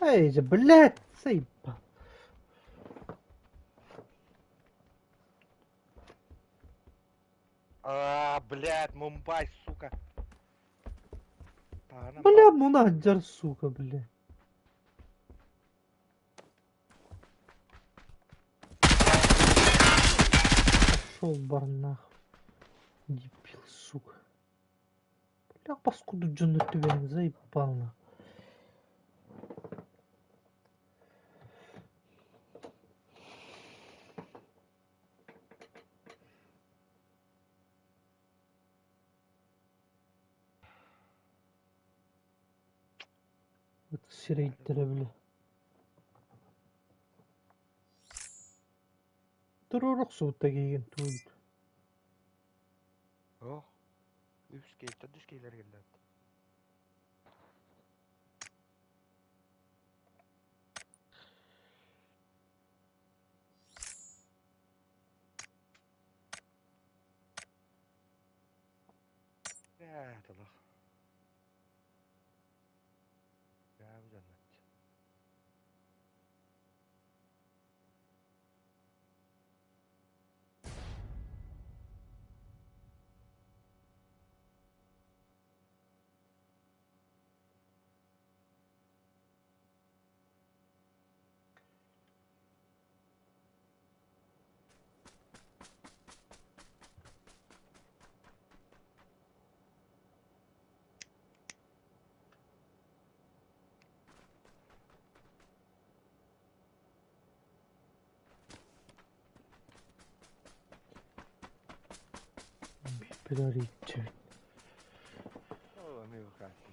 Эй, же, блядь, заебал. А, блядь, Мумбай, сука. Таһынан Бля, мунаджар, сука, бля. Пошел бар нахуй. Дебил, сука. Бля, паскуду дьону түбэһин заебал нахуй. Ыт сирэйдэрэ бile. Туруору охсубут да киһигин тууйбут. Ох, үс кей, төрдүс кейлер келлээт. Ээ, талах. Дьаабы дьонноччу. Пидориччи. Оо, эмиэ букааттын.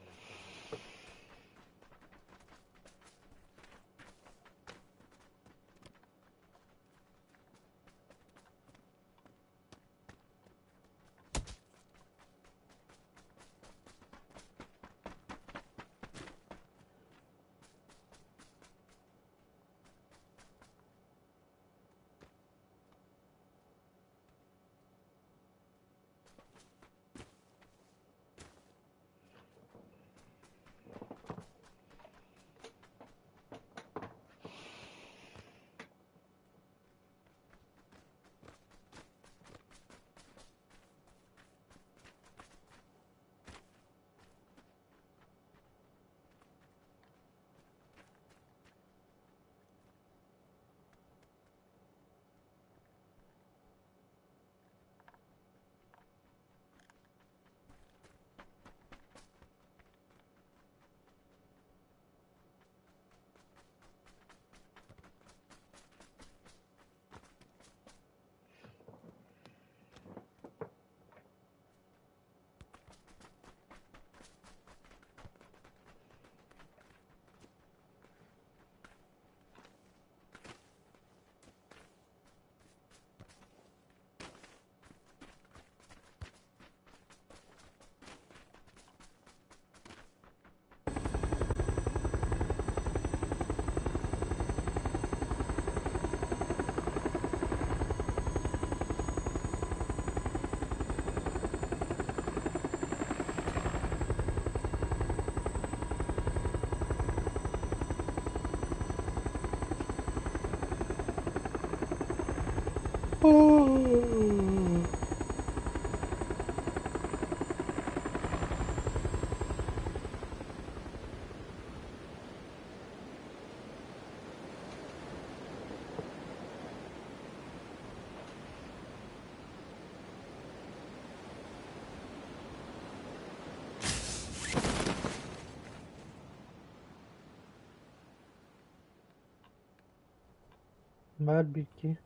Баар биир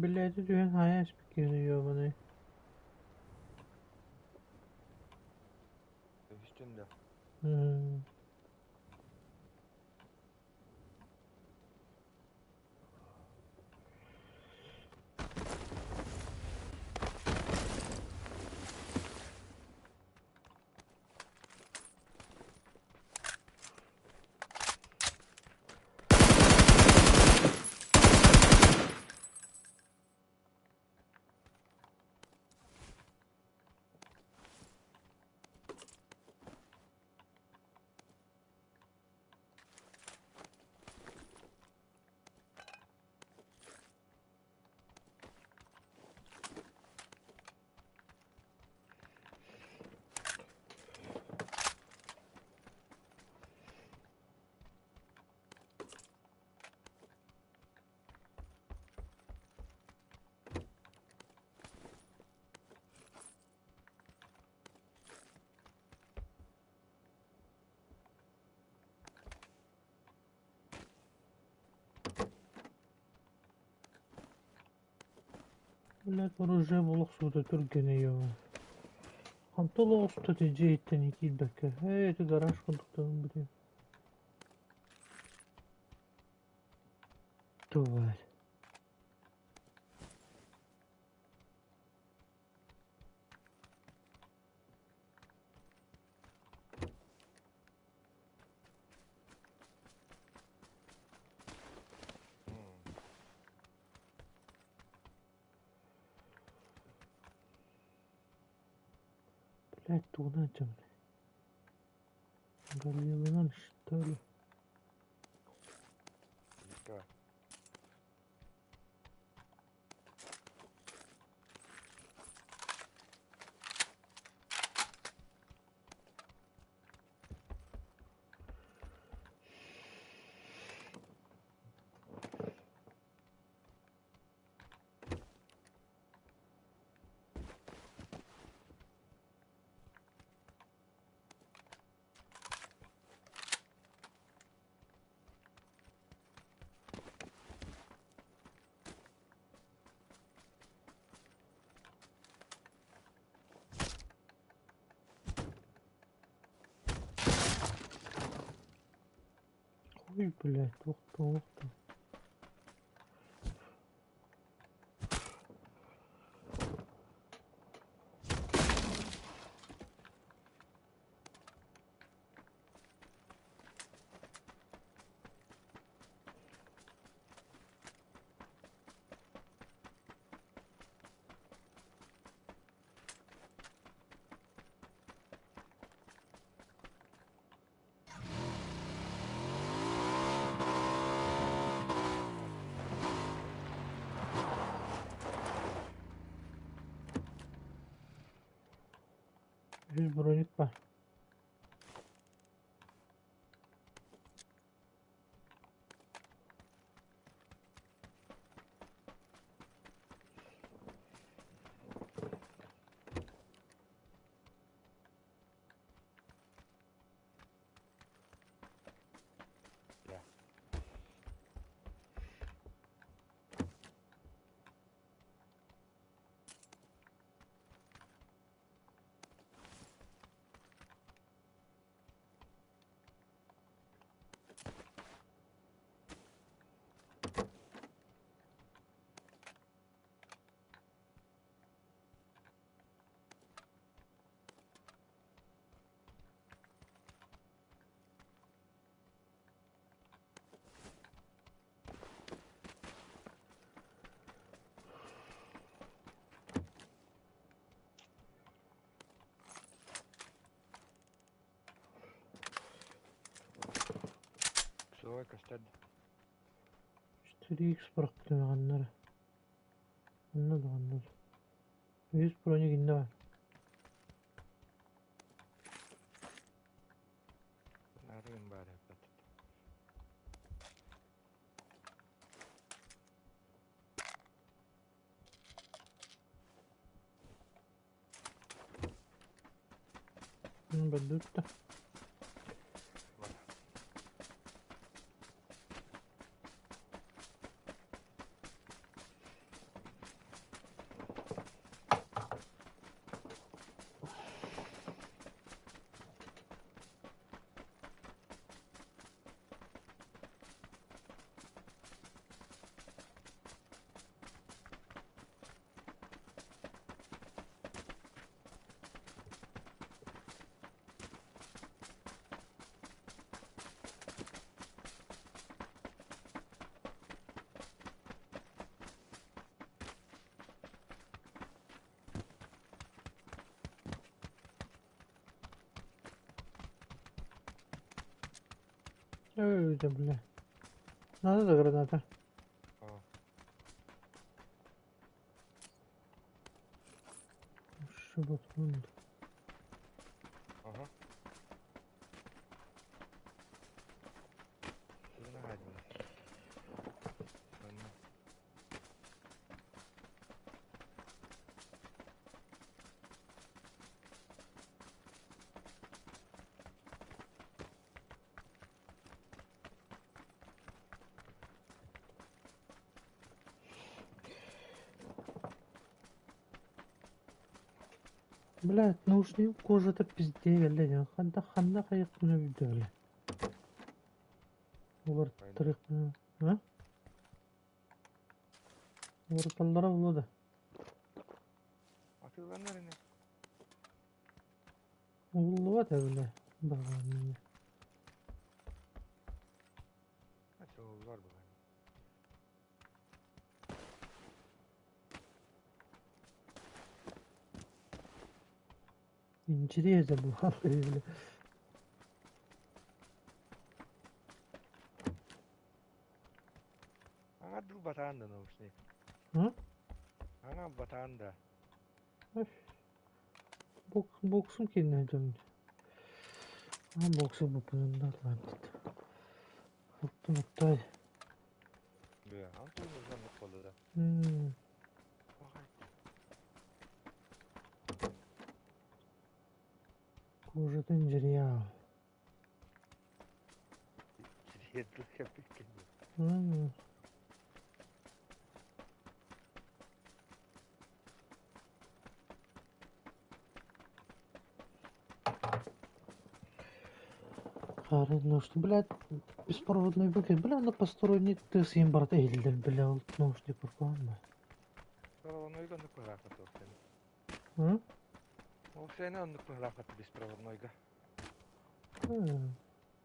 Билээти түһэн хайа испиккиний ёбаный Үһүстүн да. Блядь, оружие буолуохсута түргэнэ ёба. Хантан оҕуста дьиэттэн киирбэккэ, ээ ити гараж курдуктарын бүтүн. Тварь. Блядь, тугунан дьаҥный? Галилынан, что ли? Да. Ой, блядь, туох-туох-туох. Үһүс броник баар. Да. Суой көстөр. 4x бырахтынаҕаннара. Онно да онно да. Үһүс броник иннэ баар. Нарыгын баар эппэт. Бэрдүттэ. Бар. Ой, да бля. Надо да граната. А. Шибатун. Ага. Знаю. Блядь, наушник кожата пиздец, ханда ханда хайыкны бүдөле. Олар тарихны, а? Олар булады. Атылганнар ине. Уллуа да бile. Баган. Nasıl var bu? Интересно было, бля. Аңа дыл батаан да наушник. А? Аңа батаан да. Бок, боксум кине дüm. А боксу бу пынында lan. Оттun оттай. Бе, антон uzanlık болду да. Hmm. Кожа инженер. Кириеттил кепик. Hmm. Хары, ну что, блядь, беспроводной выход, бля, на посторонний ты съем брат, бля, вот наушник буквально. Беспроводнойга оннук быһаахат ол А? Ол сени оннук быһаахат беспроводнойга.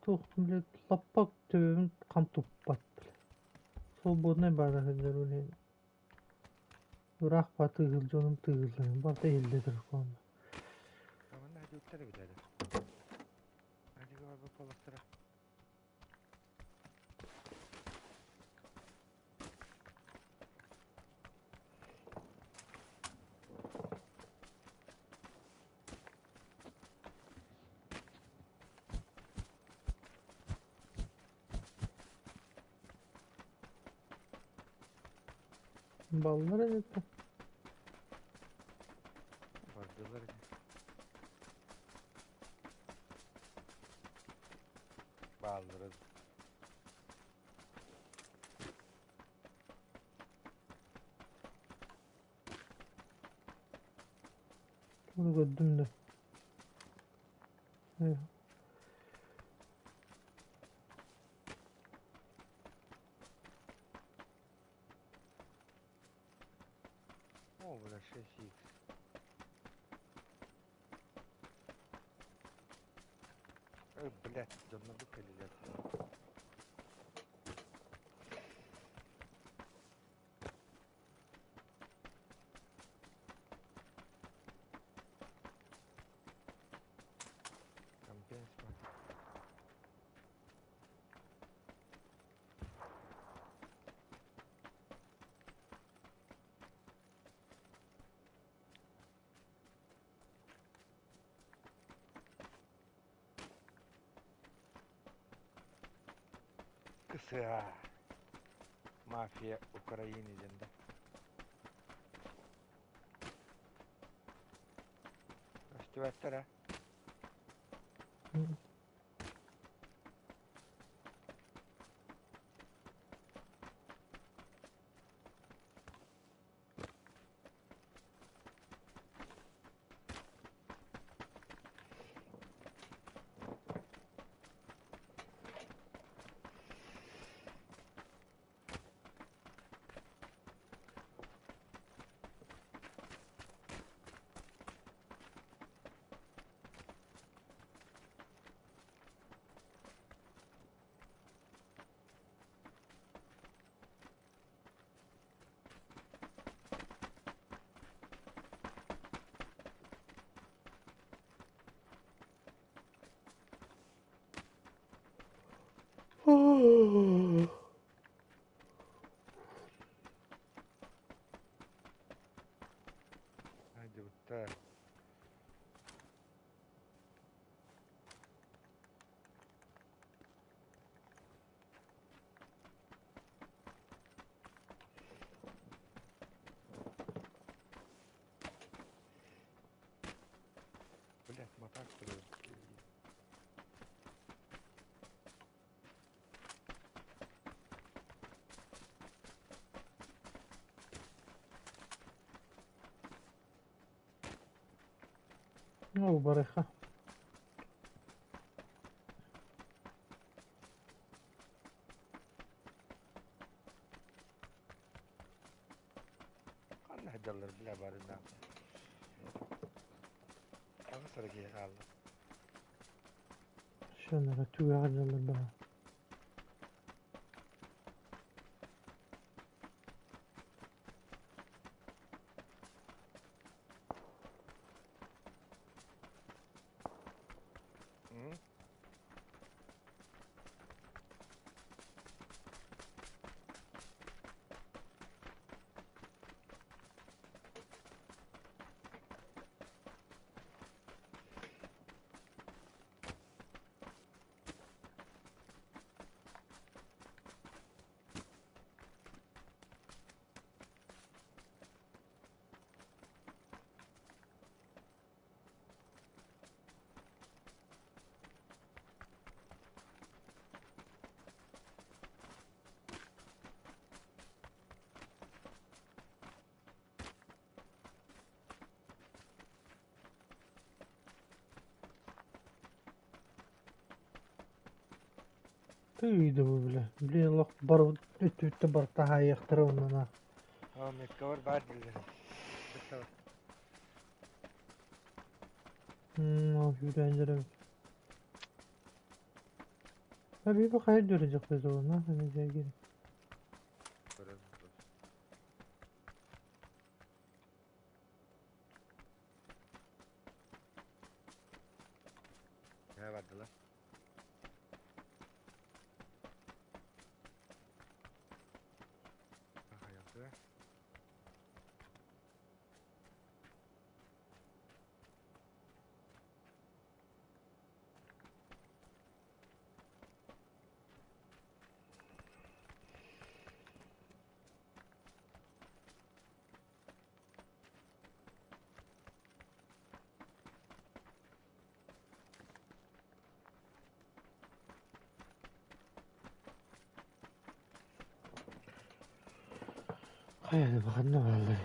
Тух, блядь, лаппак төбөбүн кам туппат, бля. Свободный бара хәдер үле. Ыраах ба тыгыл, жонум тыгыл, барта элде туркон. Аман хadi үттер бит әле. Хadi бар бу колактара. Баллар это. Бардылар. Балдырыз. Bunu gördüm de. Evet. О, бля, 6х. Ой, блядь, давно выколили. Компенс. КСА. Мафия Украины дende. Көстүбэттэр М. Блять, мотак турар. Ол барыха. Ханна сылдьаллар бля барына. Аҕыс эрэ киһи хаалла. Шанара түгэҕэ дьаллар баҕа. М? Тыый да бу бля. Блин, олох бар өттүттэ барта хаайыахтара оннуна. Оо, меккабар баар дииллэр. Быттабар. Ол сүүрээн дьэрэ. Abi bu hayır görecek biz onu. Hani gel. Ne vardı lan? Hayatı. Хайа баҕанна бааллар.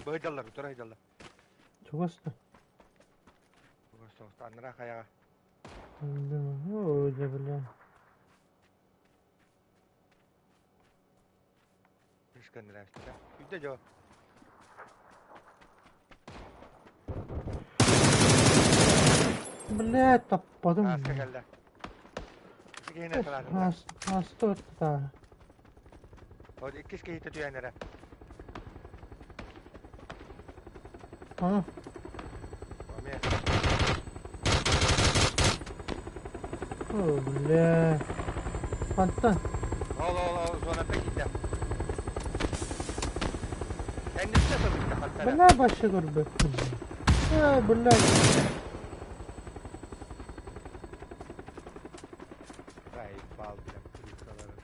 Быйдаллар, утара айдаллар. Чугас да. Аннара хайаҕа. Оо, дьэ бля. Үскәннәр. Үдә жо. Бля, таппадым. Ааска кэллэ. Икки киһини салаатылар. Ас, аста та. Ол иккис киһитэ түһэн эрэ. А, Эмиэ. о, бля. Хантан. Ол ол ол зонаттан киирдэ. Кэнниттэн сылдьыбыта халтара. Бля, башы көрбөппүн. Э, бля. Ай, бал бля, крысалары.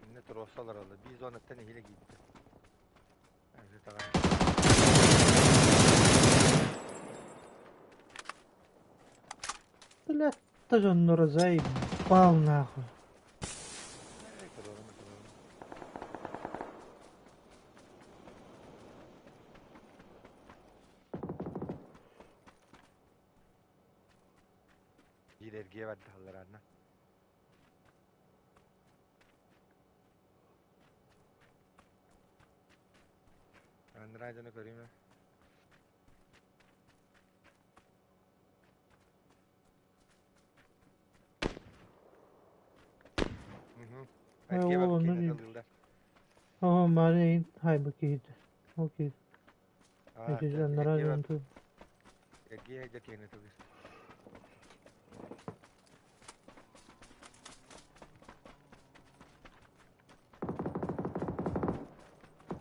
Инне туруорсалар олла. Биир зонаттан эһиилэ киирдэ. Даҕаны. Бля, дьонноро заебал нахуй. Эй, туруорум, туруорум. Биир эргиэ барда халлараанна. Анараа дьону көрүүм ээ. Мгм. Э, Эргиэ ол барбыт онно киһини дии. тыллыыллар. Оо, маны хайбы киһитэ. Окей. Аа, Ити анараа эргиэ дьон барбыт. Эргиэ сылдьар киһини тыллыыр.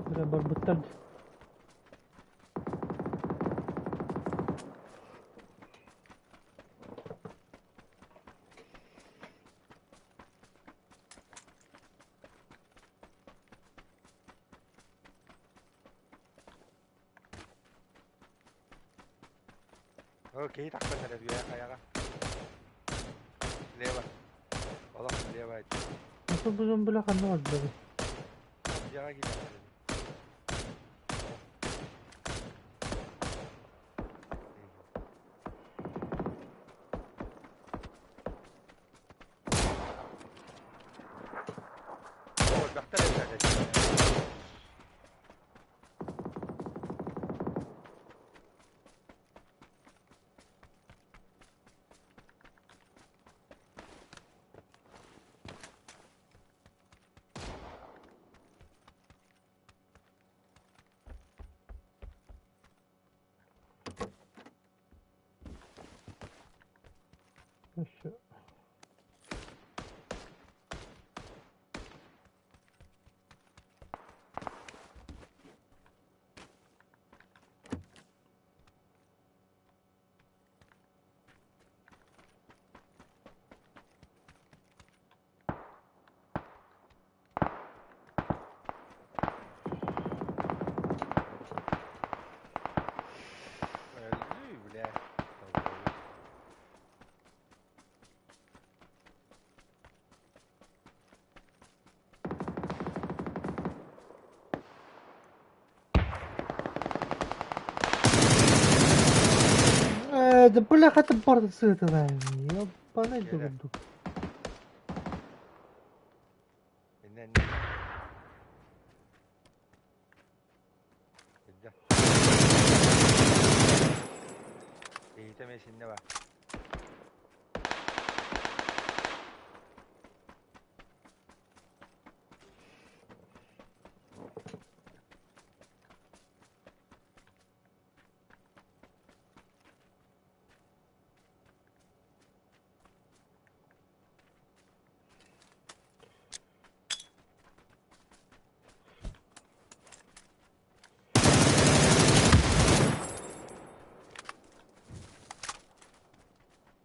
Бля, барбыттар. Оо, киһи тахсан эрэр үөһэ хайаҕа. Слева. Олох слева. Ото бу дьон бile ханна бардылар? Дьиэҕэ киирэн Элбэхтэр эбит Өссө Өлүү, бля. Ээ, да бляха это барда сытына. Ёбаный Кэлэ. дурдук. Иннэ иннэ. Илдьэ. Киһитэ эмиэ синнэ баар.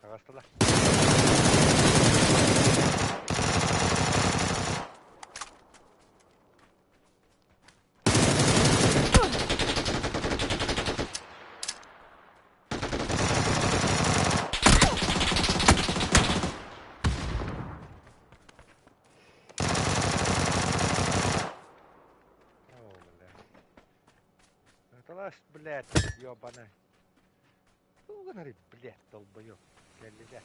Таҕыстылар. О, бля. Талаш, блядь, ёбаный. Ну, говорит, блядь, долбоёб. Кэллилэр.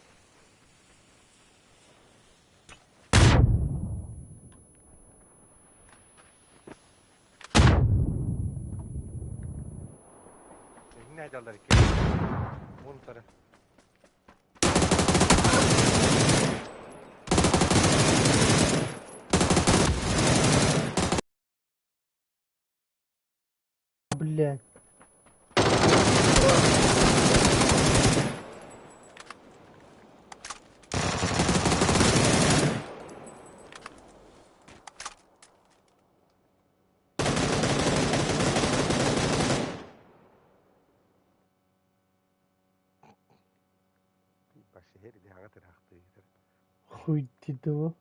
Иннэ дьаллар икки. Мунтары. Блядь. Башыһыр диһаҕа тыраахтыыр. Хуй ты того.